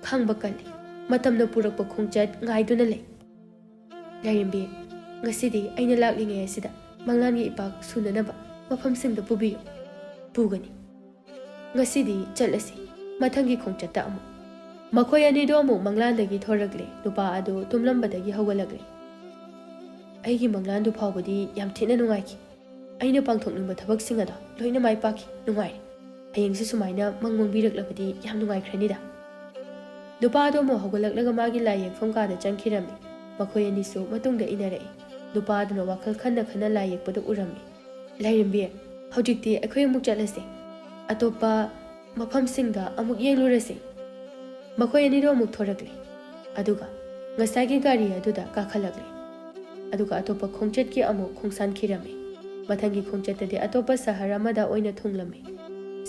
ꯈꯥꯡꯕ ꯀꯜꯂꯤ꯫ ꯃꯇꯝꯅ ꯄꯨꯔꯛꯄ ꯈꯣꯡꯆꯠ ꯉꯥꯏꯗꯨꯅ ꯂꯩ꯫ ꯂꯥꯏꯔꯦꯝꯕꯤ, ꯉꯁꯤꯗꯤ ꯑꯩꯅ ꯂꯥꯛꯂꯤꯉꯩ ꯑꯁꯤꯗ ꯃꯪꯂꯥꯟꯒꯤ ꯏꯄꯥꯛ ꯁꯨꯅꯅꯕ ꯃꯐꯝꯁꯤꯡꯗ ꯄꯨꯕꯤꯌꯨ꯫" "ꯄꯨꯒꯅꯤ꯫ ꯉꯁꯤꯗꯤ ꯆꯠꯂꯁꯤ, ꯃꯊꯪꯒꯤ ꯈꯣꯡꯆꯠꯇ ꯑꯃꯨꯛ꯫" ꯃꯈꯣꯏ ꯑꯅꯤꯗꯣ ꯑꯃꯨꯛ ꯃꯪꯂꯥꯟꯗꯒꯤ ꯊꯣꯔꯛꯂꯦ꯫ ꯅꯨꯄꯥ ꯑꯗꯨ ꯇꯨꯝꯂꯝꯕꯗꯒꯤ ꯍꯧꯒꯠꯂꯛꯂꯦ꯫ "ꯑꯩꯒꯤ ꯃꯪꯂꯥꯟꯗꯨ ꯐꯥꯎꯕꯗꯤ ꯌꯥꯝ ꯊꯤꯅ ꯅꯨꯡꯉꯥꯏꯈꯤ꯫ ꯑꯩꯅ ꯄꯥꯡꯊꯣꯛꯅꯤꯡꯕ ꯊꯕꯛꯁꯤꯡ ꯑꯗꯣ ꯂꯣꯏꯅ ꯃꯥꯏ ꯄꯥꯛꯈꯤ꯫ ꯅꯨꯡꯉꯥꯏꯔꯦ꯫ ꯍꯌꯦꯡꯁꯨ ꯁꯨꯃꯥꯏꯅ ꯃꯪ ꯃꯪꯕꯤꯔꯛꯂꯕꯗꯤ ꯌꯥꯝ ꯅꯨꯡꯉꯥꯏꯈ꯭ꯔꯅꯤꯗ꯫" ꯅꯨꯄꯥꯗꯣ ꯑꯃꯨꯛ ꯍꯧꯒꯠꯂꯛꯂꯒ ꯃꯥꯒꯤ ꯂꯥꯏ ꯌꯦꯛꯐꯝ ꯀꯥꯗ ꯆꯪꯈꯤꯔꯝꯃꯤ꯫ ꯃꯈꯣꯏ ꯑꯅꯤꯁꯨ ꯃꯇꯨꯡꯗ ꯏꯟꯅꯔꯛꯏ꯫ ꯅꯨꯄꯥꯗꯨꯅ ꯋꯥꯈꯜ ꯈꯟꯅ ꯈꯟꯅ ꯂꯥꯏ ꯌꯦꯛꯄꯗꯨ ꯎꯔꯝꯃꯤ꯫ "ꯂꯥꯏꯔꯦꯝꯕꯤ, ꯍꯧꯖꯤꯛꯇꯤ ꯑꯩꯈꯣꯏ ꯑꯃꯨꯛ ꯆꯠꯂꯁꯦ꯫ ꯑꯇꯣꯞꯄ ꯃꯐꯝꯁꯤꯡꯗ ꯑꯃꯨꯛ ꯌꯦꯡꯂꯨꯔꯁꯦ꯫" ꯃꯈꯣꯏ ꯑꯅꯤꯗꯣ ꯑꯃꯨꯛ ꯊꯣꯔꯛꯂꯦ꯫ ꯑꯗꯨꯒ ꯉꯁꯥꯏꯒꯤ ꯒꯥꯔꯤ ꯑꯗꯨꯗ ꯀꯥꯈꯠꯂꯛꯂꯦ꯫ ꯑꯗꯨꯒ ꯑꯇꯣꯞꯄ ꯈꯣꯡꯆꯠꯀꯤ ꯑꯃꯨꯛ ꯈꯣꯡꯁꯥꯟꯈꯤꯔꯝꯃꯤ꯫ ꯃꯊꯪꯒꯤ ꯈꯣꯡꯆꯠꯇꯗꯤ ꯑꯇꯣꯞꯄ ꯁꯍꯔ ꯑꯃꯗ ꯑꯣꯏꯅ ꯊꯨꯡꯂꯝꯃꯤ꯫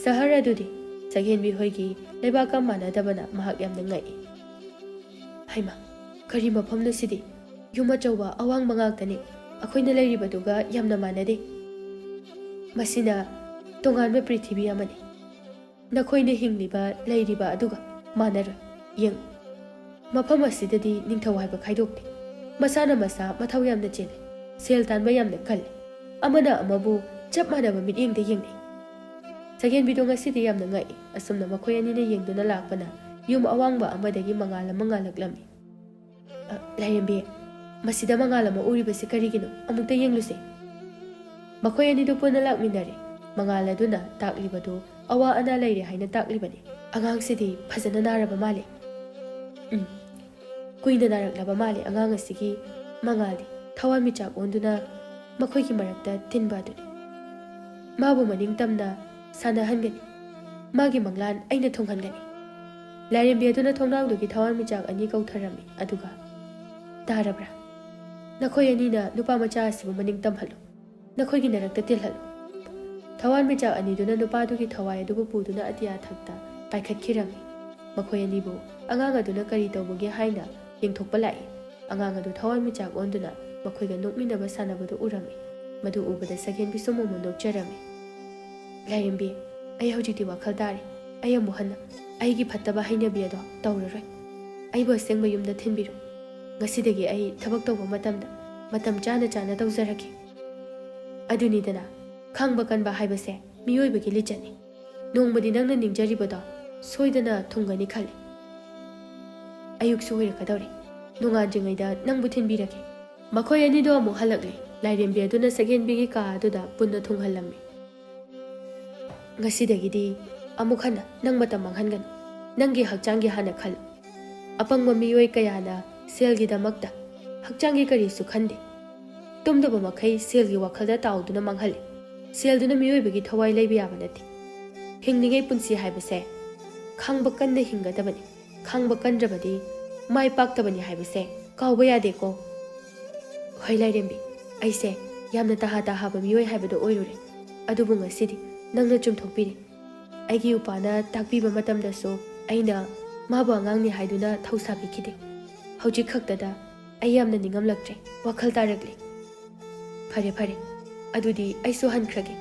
ꯁꯍꯔ ꯑꯗꯨꯗꯤ ꯁꯛꯍꯦꯟꯕꯤ ꯍꯣꯏꯒꯤ ꯂꯩꯕꯥꯛꯀ ꯃꯥꯟꯅꯗꯕꯅ ꯃꯍꯥꯛ ꯌꯥꯝꯅ ꯉꯛꯏ꯫ "ꯍꯩꯃꯥ, ꯀꯔꯤ ꯃꯐꯝꯅꯣ ꯁꯤꯗꯤ? ꯌꯨꯝ ꯑꯆꯧꯕ ꯑꯋꯥꯡꯕ ꯉꯥꯛꯇꯅꯤ꯫ ꯑꯩꯈꯣꯏꯅ ꯂꯩꯔꯤꯕꯗꯨꯒ ꯌꯥꯝꯅ ꯃꯥꯟꯅꯗꯦ꯫ ꯃꯁꯤꯅ ꯇꯣꯉꯥꯟꯕ ꯄ꯭ꯔꯤꯊꯤꯕꯤ ꯑꯃꯅꯤ꯫ ꯅꯈꯣꯏꯅ ꯍꯤꯡꯂꯤꯕ, ꯂꯩꯔꯤꯕ ꯑꯗꯨꯒ ꯃꯥꯟꯅꯔꯣꯏ꯫ ꯌꯦꯡꯉꯨ, ꯃꯐꯝ ꯑꯁꯤꯗꯗꯤ ꯅꯤꯡꯊꯧ ꯍꯥꯏꯕ ꯈꯥꯏꯗꯣꯛꯇꯦ꯫ ꯃꯁꯥꯅ ꯃꯁꯥ ꯃꯊꯧ ꯌꯥꯝꯅ ꯆꯤꯜꯂꯤ꯫ ꯁꯦꯜ ꯇꯥꯟꯕ ꯌꯥꯝꯅ ꯀꯜꯂꯤ꯫ ꯑꯃꯅ ꯑꯃꯕꯨ ꯆꯞ ꯃꯥꯟꯅꯕ ꯃꯤꯠꯌꯦꯡꯗ ꯌꯦꯡꯅꯩ꯫" ꯁꯛꯍꯦꯟꯕꯤꯗꯣ ꯉꯁꯤꯗꯤ ꯌꯥꯝꯅ ꯉꯛꯏ꯫ ꯑꯁꯨꯝꯅ ꯃꯈꯣꯏ ꯑꯅꯤꯅ ꯌꯦꯡꯗꯨꯅ ꯂꯥꯛꯄꯅ ꯌꯨꯝ ꯑꯋꯥꯡꯕ ꯑꯃꯗꯒꯤ ꯃꯉꯥꯜ ꯑꯃ ꯉꯥꯜꯂꯛꯂꯝꯃꯤ꯫ "ꯑ, ꯂꯥꯏꯔꯦꯝꯕꯤ, ꯃꯁꯤꯗ ꯃꯉꯥꯜ ꯑꯃ ꯎꯔꯤꯕꯁꯤ ꯀꯔꯤꯒꯤꯅꯣ? ꯑꯃꯨꯛꯇ ꯌꯦꯡꯂꯨꯁꯦ꯫" ꯃꯈꯣꯏ ꯑꯅꯤꯗꯨ ꯄꯨꯟꯅ ꯂꯥꯛꯃꯤꯟꯅꯔꯦ꯫ ꯃꯉꯥꯜ ꯑꯗꯨꯅ ꯇꯥꯛꯂꯤꯕꯗꯨ ꯑꯋꯥ ꯑꯅꯥ ꯂꯩꯔꯦ ꯍꯥꯏꯅ ꯇꯥꯛꯂꯤꯕꯅꯤ꯫ "ꯑꯉꯥꯡꯁꯤꯗꯤ ꯐꯖꯅ ꯅꯥꯔꯕ ꯃꯥꯜꯂꯦ꯫" "ꯎꯝ, ꯀꯨꯏꯅ ꯅꯥꯔꯛꯂꯕ ꯃꯥꯜꯂꯦ ꯑꯉꯥꯡ ꯑꯁꯤꯒꯤ ꯃꯉꯥꯜꯗꯤ꯫" ꯊꯋꯥꯟꯃꯤꯆꯥꯛ ꯑꯣꯟꯗꯨꯅ ꯃꯈꯣꯏꯒꯤ ꯃꯔꯛꯇ ꯇꯤꯟꯕ ꯑꯗꯨꯅꯤ꯫ "ꯃꯥꯕꯨ ꯃꯅꯤꯡ ꯇꯝꯅ ꯁꯥꯟꯅꯍꯟꯒꯅꯤ꯫ ꯃꯥꯒꯤ ꯃꯪꯂꯥꯟ ꯑꯩꯅ ꯊꯨꯡꯍꯟꯒꯅꯤ꯫" ꯂꯥꯏꯔꯦꯝꯕꯤ ꯑꯗꯨꯅ ꯊꯣꯡꯅꯥꯎꯗꯒꯤ ꯊꯋꯥꯟꯃꯤꯆꯥꯛ ꯑꯅꯤ ꯀꯧꯊꯔꯝꯃꯤ, ꯑꯗꯨꯒ, "ꯇꯥꯔꯕ꯭ꯔꯥ? ꯅꯈꯣꯏ ꯑꯅꯤꯅ ꯅꯨꯄꯥ ꯃꯆꯥ ꯑꯁꯤꯕꯨ ꯃꯅꯤꯡ ꯇꯝꯍꯜꯂꯨ꯫ ꯅꯈꯣꯏꯒꯤ ꯅꯔꯛꯇ ꯇꯤꯜꯍꯜꯂꯨ꯫" ꯊꯋꯥꯟꯃꯤꯆꯥꯛ ꯑꯅꯤꯗꯨꯅ ꯅꯨꯄꯥꯗꯨꯒꯤ ꯊꯋꯥꯏ ꯑꯗꯨꯕꯨ ꯄꯨꯗꯨꯅ ꯑꯇꯤꯌꯥ ꯊꯛꯇ ꯄꯥꯏꯈꯠꯈꯤꯔꯝꯃꯤ꯫ ꯃꯈꯣꯏ ꯑꯅꯤꯕꯨ ꯑꯉꯥꯡ ꯑꯗꯨꯅ ꯀꯔꯤ ꯇꯧꯕꯒꯦ ꯍꯥꯏꯅ ꯌꯦꯡꯊꯣꯛꯄ ꯂꯥꯛꯏ꯫ ꯑꯉꯥꯡ ꯑꯗꯨ ꯊꯋꯥꯟꯃꯤꯆꯥꯛ ꯑꯣꯟꯗꯨꯅ ꯃꯈꯣꯏꯒ ꯅꯣꯛꯃꯤꯟꯅꯕ ꯁꯥꯟꯅꯕꯗꯨ ꯎꯔꯝꯃꯤ꯫ ꯃꯗꯨ ꯎꯕꯗ ꯁꯛꯍꯦꯟꯕꯤꯁꯨ ꯃꯣꯃꯣꯟ ꯅꯣꯛꯆꯔꯝꯃꯤ꯫ "ꯂꯥꯏꯔꯦꯝꯕꯤ, ꯑꯩ ꯍꯧꯖꯤꯛꯇꯤ ꯋꯥꯈꯜ ꯇꯥꯔꯦ꯫ ꯑꯩ ꯑꯃꯨꯛ ꯍꯟꯅ ꯑꯩꯒꯤ ꯐꯠꯇꯕ ꯍꯩꯅꯕꯤ ꯑꯗꯣ ꯇꯧꯔꯔꯣꯏ꯫ ꯑꯩꯕꯨ ꯑꯁꯦꯡꯕ ꯌꯨꯝꯗ ꯊꯤꯟꯕꯤꯔꯣ꯫ ꯉꯁꯤꯗꯒꯤ ꯑꯩ ꯊꯕꯛ ꯇꯧꯕ ꯃꯇꯝꯗ ꯃꯇꯝ ꯆꯥꯅ ꯆꯥꯅ ꯇꯧꯖꯔꯒꯦ꯫" ꯑꯗꯨꯅꯤꯗꯅ, ꯈꯥꯡꯕ ꯀꯟꯕ ꯍꯥꯏꯕꯁꯦ ꯃꯤꯑꯣꯏꯕꯒꯤ ꯂꯤꯆꯠꯅꯤ꯫ ꯅꯣꯡꯃꯗꯤ ꯅꯪꯅ ꯅꯤꯡꯖꯔꯤꯕꯗꯣ ꯁꯣꯏꯗꯅ ꯊꯨꯡꯒꯅꯤ ꯈꯜꯂꯤ꯫ "ꯑꯌꯨꯛꯁꯨ ꯑꯣꯏꯔꯛꯀꯗꯧꯔꯦ꯫ ꯅꯣꯡꯉꯥꯟꯗ꯭ꯔꯤꯉꯩꯗ ꯅꯪꯕꯨ ꯊꯤꯟꯕꯤꯔꯒꯦ꯫" ꯃꯈꯣꯏ ꯑꯅꯤꯗꯣ ꯑꯃꯨꯛ ꯍꯜꯂꯛꯂꯦ꯫ ꯂꯥꯏꯔꯦꯝꯕꯤ ꯑꯗꯨꯅ ꯁꯛꯍꯦꯟꯕꯤꯒꯤ ꯀꯥ ꯑꯗꯨꯗ ꯄꯨꯟꯅ ꯊꯨꯡꯍꯜꯂꯝꯃꯤ꯫ "ꯉꯁꯤꯗꯒꯤꯗꯤ ꯑꯃꯨꯛ ꯍꯟꯅ ꯅꯪ ꯃꯇꯝ ꯃꯥꯡꯍꯟꯒꯅꯨ꯫ ꯅꯪꯒꯤ ꯍꯛꯆꯥꯡꯒꯤ ꯍꯥꯟꯅ ꯈꯜꯂꯨ꯫ ꯑꯄꯪꯕ ꯃꯤꯑꯣꯏ ꯀꯌꯥꯅ ꯁꯦꯜꯒꯤꯗꯃꯛꯇ ꯍꯛꯆꯥꯡꯒꯤ ꯀꯔꯤꯁꯨ ꯈꯟꯗꯦ꯫ ꯇꯨꯝꯗꯕ ꯃꯈꯩ ꯁꯦꯜꯒꯤ ꯋꯥꯈꯜꯗ ꯇꯥꯎꯗꯨꯅ ꯃꯥꯡꯍꯜꯂꯤ꯫ ꯁꯦꯜꯗꯨꯅ ꯃꯤꯑꯣꯏꯕꯒꯤ ꯊꯋꯥꯏ ꯂꯩꯕ ꯌꯥꯕ ꯅꯠꯇꯦ꯫ ꯍꯤꯡꯂꯤꯉꯩ ꯄꯨꯟꯁꯤ ꯍꯥꯏꯕꯁꯦ ꯈꯥꯡꯕ ꯀꯟꯅ ꯍꯤꯡꯒꯗꯕꯅꯤ꯫ ꯈꯥꯡꯕ ꯀꯟꯗ꯭ꯔꯕꯗꯤ ꯃꯥꯏ ꯄꯥꯛꯇꯕꯅꯤ ꯍꯥꯏꯕꯁꯦ ꯀꯥꯎꯕ ꯌꯥꯗꯦꯀꯣ꯫ ꯍꯣꯏ ꯂꯥꯏꯔꯦꯝꯕꯤ, ꯑꯩꯁꯦ ꯌꯥꯝꯅ ꯇꯍꯥ ꯇꯍꯥꯕ ꯃꯤꯑꯣꯏ ꯍꯥꯏꯕꯗꯣ ꯑꯣꯏꯔꯨꯔꯦ꯫ ꯑꯗꯨꯕꯨ ꯉꯁꯤꯗꯤ ꯅꯪꯅ ꯆꯨꯝꯊꯣꯛꯄꯤꯔꯦ꯫ ꯑꯩꯒꯤ ꯎꯄꯥꯅ ꯇꯥꯛꯄꯤꯕ ꯃꯇꯝꯗꯁꯨ ꯑꯩꯅ ꯃꯥꯕꯨ ꯑꯉꯥꯡꯅꯤ ꯍꯥꯏꯗꯨꯅ ꯊꯧꯁꯥꯕꯤꯈꯤꯗꯦ꯫ ꯍꯧꯖꯤꯛ ꯈꯛꯇꯗ ꯑꯩ ꯌꯥꯝꯅ ꯅꯤꯡꯉꯝꯂꯛꯇ꯭ꯔꯦ, ꯋꯥꯈꯜ ꯇꯥꯔꯛꯂꯦ꯫ ꯐꯔꯦ ꯐꯔꯦ, ꯑꯗꯨꯗꯤ ꯑꯩꯁꯨ ꯍꯟꯈ꯭ꯔꯒꯦ꯫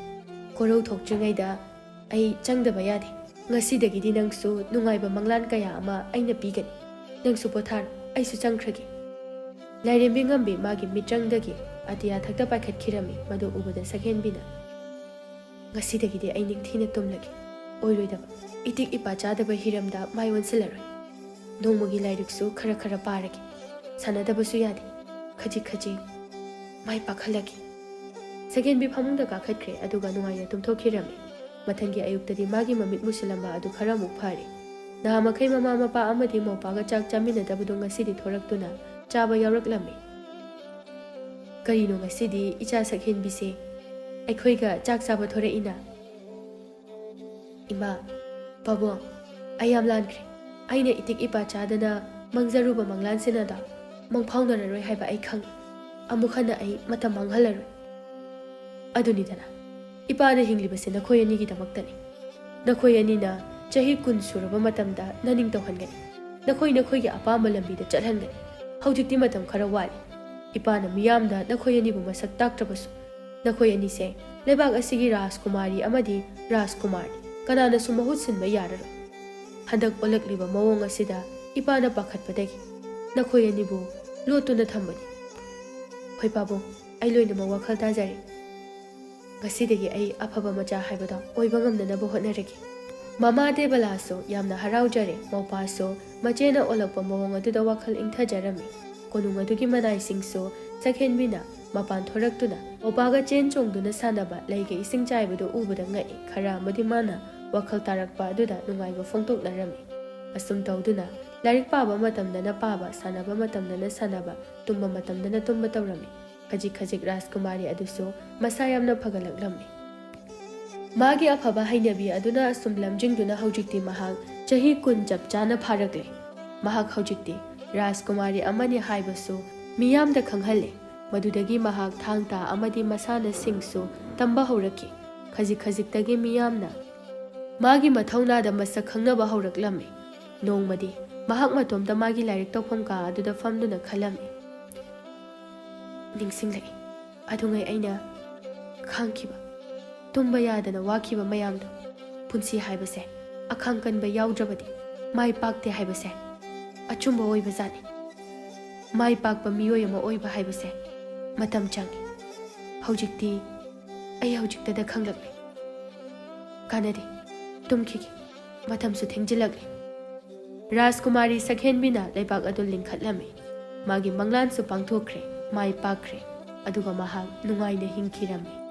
ꯀꯣꯔꯧ ꯊꯣꯛꯇ꯭ꯔꯤꯉꯩꯗ ꯑꯩ ꯆꯪꯗꯕ ꯌꯥꯗꯦ꯫ ꯉꯁꯤꯗꯒꯤꯗꯤ ꯅꯪꯁꯨ ꯅꯨꯡꯉꯥꯏꯕ ꯃꯪꯂꯥꯟ ꯀꯌꯥ ꯑꯃ ꯑꯩꯅ ꯄꯤꯒꯅꯤ꯫ ꯅꯪꯁꯨ ꯄꯣꯊꯥꯔꯣ, ꯑꯩꯁꯨ ꯆꯪꯈ꯭ꯔꯒꯦ꯫ ꯂꯥꯏꯔꯦꯝꯕꯤ ꯉꯝꯕꯤ ꯃꯥꯒꯤ ꯃꯤꯠꯇ꯭ꯔꯪꯗꯒꯤ ꯑꯇꯤꯌꯥ ꯊꯛꯇ ꯄꯥꯏꯈꯠꯈꯤꯔꯝꯃꯤ꯫ ꯃꯗꯨ ꯎꯕꯗ ꯁꯛꯍꯦꯟꯕꯤꯅ, "ꯉꯁꯤꯗꯒꯤꯗꯤ ꯑꯩ ꯅꯤꯡꯊꯤꯅ ꯇꯨꯝꯂꯒꯦ꯫ ꯑꯣꯏꯔꯣꯏꯗꯕ, ꯏꯇꯤꯛ ꯏꯄꯥ ꯆꯥꯗꯕ ꯍꯤꯔꯝꯗ ꯃꯥꯏ ꯑꯣꯟꯁꯤꯜꯂꯔꯣꯏ꯫ ꯅꯣꯡꯃꯒꯤ ꯂꯥꯏꯔꯤꯛꯁꯨ ꯈꯔ ꯈꯔ ꯄꯥꯔꯒꯦ꯫ ꯁꯥꯟꯅꯗꯕꯁꯨ ꯌꯥꯗꯦ꯫ ꯈꯖꯤꯛ ꯈꯖꯤꯛ ꯃꯥꯏ ꯄꯥꯛꯍꯜꯂꯒꯦ꯫" ꯁꯛꯍꯦꯟꯕꯤ ꯐꯃꯨꯡꯗ ꯀꯥꯈꯠꯈ꯭ꯔꯦ, ꯑꯗꯨꯒ ꯅꯨꯡꯉꯥꯏꯅ ꯇꯨꯝꯊꯣꯛꯈꯤꯔꯝꯃꯤ꯫ ꯃꯊꯪꯒꯤ ꯑꯌꯨꯛꯇꯗꯤ ꯃꯥꯒꯤ ꯃꯃꯤꯠ ꯃꯨꯁꯤꯜꯂꯝꯕ ꯑꯗꯨ ꯈꯔ ꯑꯃꯨꯛ ꯐꯔꯦ꯫ ꯅꯍꯥ ꯃꯈꯩ ꯃꯃꯥ ꯃꯄꯥ ꯑꯃꯗꯤ ꯃꯧꯄꯥꯒ ꯆꯥꯛ ꯆꯥꯃꯤꯟꯅꯗꯕꯗꯨ ꯉꯁꯤꯗꯤ ꯊꯣꯔꯛꯇꯨꯅ ꯆꯥꯕ ꯌꯥꯎꯔꯛꯂꯝꯃꯤ꯫ "ꯀꯔꯤꯅꯣ ꯉꯁꯤꯗꯤ ꯏꯆꯥ ꯁꯛꯍꯦꯟꯕꯤꯁꯦ ꯑꯩꯈꯣꯏꯒ ꯆꯥꯛ ꯆꯥꯕ ꯊꯣꯔꯛꯏꯅ?" "ꯏꯃꯥ, ꯄꯥꯕꯨꯡ, ꯑꯩ ꯌꯥꯝ ꯂꯥꯟꯈ꯭ꯔꯦ꯫ ꯑꯩꯅ ꯏꯇꯤꯛ ꯏꯄꯥ ꯆꯥꯗꯅ ꯃꯪꯖꯔꯨꯕ ꯃꯪꯂꯥꯟꯁꯤꯅꯗ ꯃꯪꯐꯥꯎꯅꯔꯔꯣꯏ ꯍꯥꯏꯕ ꯑꯩ ꯈꯪꯏ꯫ ꯑꯃꯨꯛ ꯍꯟꯅ ꯑꯩ ꯃꯇꯝ ꯃꯥꯡꯍꯜꯂꯔꯣꯏ꯫" "ꯑꯗꯨꯅꯤꯗꯅ, ꯏꯄꯥꯅ ꯍꯤꯡꯂꯤꯕꯁꯦ ꯅꯈꯣꯏ ꯑꯅꯤꯒꯤꯗꯃꯛꯇꯅꯤ꯫ ꯅꯈꯣꯏ ꯑꯅꯤꯅ ꯆꯍꯤ ꯀꯨꯟ ꯁꯨꯔꯕ ꯃꯇꯝꯗ ꯅꯅꯤꯡ ꯇꯧꯍꯟꯒꯅꯤ꯫ ꯅꯈꯣꯏ ꯅꯈꯣꯏꯒꯤ ꯑꯄꯥꯝꯕ ꯂꯝꯕꯤꯗ ꯆꯠꯍꯟꯒꯅꯤ꯫ ꯍꯧꯖꯤꯛꯇꯤ ꯃꯇꯝ ꯈꯔ ꯋꯥꯠꯂꯤ꯫ ꯏꯄꯥꯅ ꯃꯤꯌꯥꯝꯗ ꯅꯈꯣꯏ ꯑꯅꯤꯕꯨ ꯃꯁꯛ ꯇꯥꯛꯇ꯭ꯔꯕꯁꯨ, ꯅꯈꯣꯏ ꯑꯅꯤꯁꯦ ꯂꯩꯕꯥꯛ ꯑꯁꯤꯒꯤ ꯔꯥꯖꯀꯨꯃꯥꯔꯤ ꯑꯃꯗꯤ ꯔꯥꯖꯀꯨꯃꯥꯔꯅꯤ꯫ ꯀꯅꯥꯅꯁꯨ ꯃꯍꯨꯠ ꯁꯤꯟꯕ ꯌꯥꯔꯔꯣꯏ꯫ ꯍꯟꯗꯛ ꯑꯣꯜꯂꯛꯂꯤꯕ ꯃꯑꯣꯡ ꯑꯁꯤꯗ ꯏꯄꯥꯅ ꯄꯥꯈꯠꯄꯗꯒꯤ ꯅꯈꯣꯏ ꯑꯅꯤꯕꯨ ꯂꯣꯠꯇꯨꯅ ꯊꯝꯕꯅꯤ꯫" "ꯍꯣꯏ ꯄꯥꯕꯨꯡ, ꯑꯩ ꯂꯣꯏꯅꯃꯛ ꯋꯥꯈꯜ ꯇꯥꯖꯔꯦ꯫ ꯉꯁꯤꯗꯒꯤ ꯑꯩ ꯑꯐꯕ ꯃꯆꯥ ꯍꯥꯏꯕꯗꯣ ꯑꯣꯏꯕ ꯉꯝꯅꯅꯕ ꯍꯣꯠꯅꯔꯒꯦ꯫" ꯃꯃꯥ ꯗꯦꯕꯂꯥꯁꯨ ꯌꯥꯝꯅ ꯍꯔꯥꯎꯖꯔꯦ꯫ ꯃꯧꯄꯥꯁꯨ ꯃꯆꯦꯅ ꯑꯣꯜꯂꯛꯄ ꯃꯑꯣꯡ ꯑꯗꯨꯗ ꯋꯥꯈꯜ ꯏꯪꯊꯖꯔꯝꯃꯤ꯫ ꯀꯣꯅꯨꯡ ꯑꯗꯨꯒꯤ ꯃꯅꯥꯏꯁꯤꯡꯁꯨ ꯆꯈꯦꯟꯕꯤꯅ ꯃꯄꯥꯟ ꯊꯣꯔꯛꯇꯨꯅ ꯃꯧꯄꯥꯒ ꯆꯦꯟ ꯆꯣꯡꯗꯨꯅ ꯁꯥꯟꯅꯕ, ꯂꯩꯒ ꯏꯁꯤꯡ ꯆꯥꯏꯕꯗꯨ ꯎꯕꯗ ꯉꯛꯏ꯫ ꯈꯔ ꯑꯃꯗꯤ ꯃꯥꯅ ꯋꯥꯈꯜ ꯇꯥꯔꯛꯄ ꯑꯗꯨꯗ ꯅꯨꯡꯉꯥꯏꯕ ꯐꯣꯡꯗꯣꯛꯅꯔꯝꯃꯤ꯫ ꯑꯁꯨꯝ ꯇꯧꯗꯨꯅ ꯂꯥꯏꯔꯤꯛ ꯄꯥꯕ ꯃꯇꯝꯗꯅ ꯄꯥꯕ, ꯁꯥꯟꯅꯕ ꯃꯇꯝꯗꯅ ꯁꯥꯟꯅꯕ, ꯇꯨꯝꯕ ꯃꯇꯝꯗꯅ ꯇꯨꯝꯕ ꯇꯧꯔꯝꯃꯤ꯫ ꯈꯖꯤꯛ ꯈꯖꯤꯛ ꯔꯥꯖꯀꯨꯃꯥꯔꯤ ꯑꯗꯨꯁꯨ ꯃꯁꯥ ꯌꯥꯝꯅ ꯐꯒꯠꯂꯛꯂꯝꯃꯤ꯫ ꯃꯥꯒꯤ ꯑꯐꯕ ꯍꯩꯅꯕꯤ ꯑꯗꯨꯅ ꯑꯁꯨꯝ ꯂꯝꯖꯤꯡꯗꯨꯅ ꯍꯧꯖꯤꯛꯇꯤ ꯃꯍꯥꯛ ꯆꯍꯤ ꯀꯨꯟ ꯆꯞ ꯆꯥꯅ ꯐꯥꯔꯛꯂꯦ꯫ ꯃꯍꯥꯛ ꯍꯧꯖꯤꯛꯇꯤ ꯔꯥꯖꯀꯨꯃꯥꯔꯤ ꯑꯃꯅꯤ ꯍꯥꯏꯕꯁꯨ ꯃꯤꯌꯥꯝꯗ ꯈꯪꯍꯜꯂꯦ꯫ ꯃꯗꯨꯗꯒꯤ ꯃꯍꯥꯛ ꯊꯥꯡ ꯇꯥ ꯑꯃꯗꯤ ꯃꯁꯥꯟꯅꯁꯤꯡꯁꯨ ꯇꯝꯕ ꯍꯧꯔꯛꯈꯤ꯫ ꯈꯖꯤꯛ ꯈꯖꯤꯛꯇꯒꯤ ꯃꯤꯌꯥꯝꯅ ꯃꯥꯒꯤ ꯃꯊꯧꯅꯥꯗ ꯃꯁꯛ ꯈꯪꯅꯕ ꯍꯧꯔꯛꯂꯝꯃꯤ꯫ ꯅꯣꯡꯃꯗꯤ ꯃꯍꯥꯛ ꯃꯇꯣꯝꯇ ꯃꯥꯒꯤ ꯂꯥꯏꯔꯤꯛ ꯇꯧꯐꯝ ꯀꯥ ꯑꯗꯨꯗ ꯐꯝꯗꯨꯅ ꯈꯜꯂꯝꯃꯤ꯫ ꯅꯤꯡꯁꯤꯡꯂꯛꯏ, ꯑꯗꯨꯉꯩ ꯑꯩꯅ ꯈꯥꯡꯈꯤꯕ, ꯇꯨꯝꯕ ꯌꯥꯗꯅ ꯋꯥꯈꯤꯕ ꯃꯌꯥꯝꯗꯣ꯫ ꯄꯨꯟꯁꯤ ꯍꯥꯏꯕꯁꯦ ꯑꯈꯥꯡ ꯀꯟꯕ ꯌꯥꯎꯗ꯭ꯔꯕꯗꯤ ꯃꯥꯏ ꯄꯥꯛꯇꯦ ꯍꯥꯏꯕꯁꯦ ꯑꯆꯨꯝꯕ ꯑꯣꯏꯕꯖꯥꯠꯅꯤ꯫ ꯃꯥꯏ ꯄꯥꯛꯄ ꯃꯤꯑꯣꯏ ꯑꯃ ꯑꯣꯏꯕ ꯍꯥꯏꯕꯁꯦ ꯃꯇꯝ ꯆꯪꯏ꯫ ꯍꯧꯖꯤꯛꯇꯤ ꯑꯩ ꯍꯧꯖꯤꯛꯇꯗ ꯈꯪꯂꯛꯂꯦ꯫ ꯀꯥꯟꯅꯗꯦ, ꯇꯨꯝꯈꯤꯒꯦ, ꯃꯇꯝꯁꯨ ꯊꯦꯡꯖꯤꯜꯂꯛꯂꯦ꯫ ꯔꯥꯖꯀꯨꯃꯥꯔꯤ ꯁꯛꯍꯦꯟꯕꯤꯅ ꯂꯩꯕꯥꯛ ꯑꯗꯨ ꯂꯤꯡꯈꯠꯂꯝꯃꯤ꯫ ꯃꯥꯒꯤ ꯃꯪꯂꯥꯟꯁꯨ ꯄꯥꯡꯊꯣꯛꯈ꯭ꯔꯦ, ꯃꯥꯏ ꯄꯥꯛꯈ꯭ꯔꯦ, ꯑꯗꯨꯒ ꯃꯍꯥꯛ ꯅꯨꯡꯉꯥꯏꯅ ꯍꯤꯡꯈꯤꯔꯝꯃꯤ꯫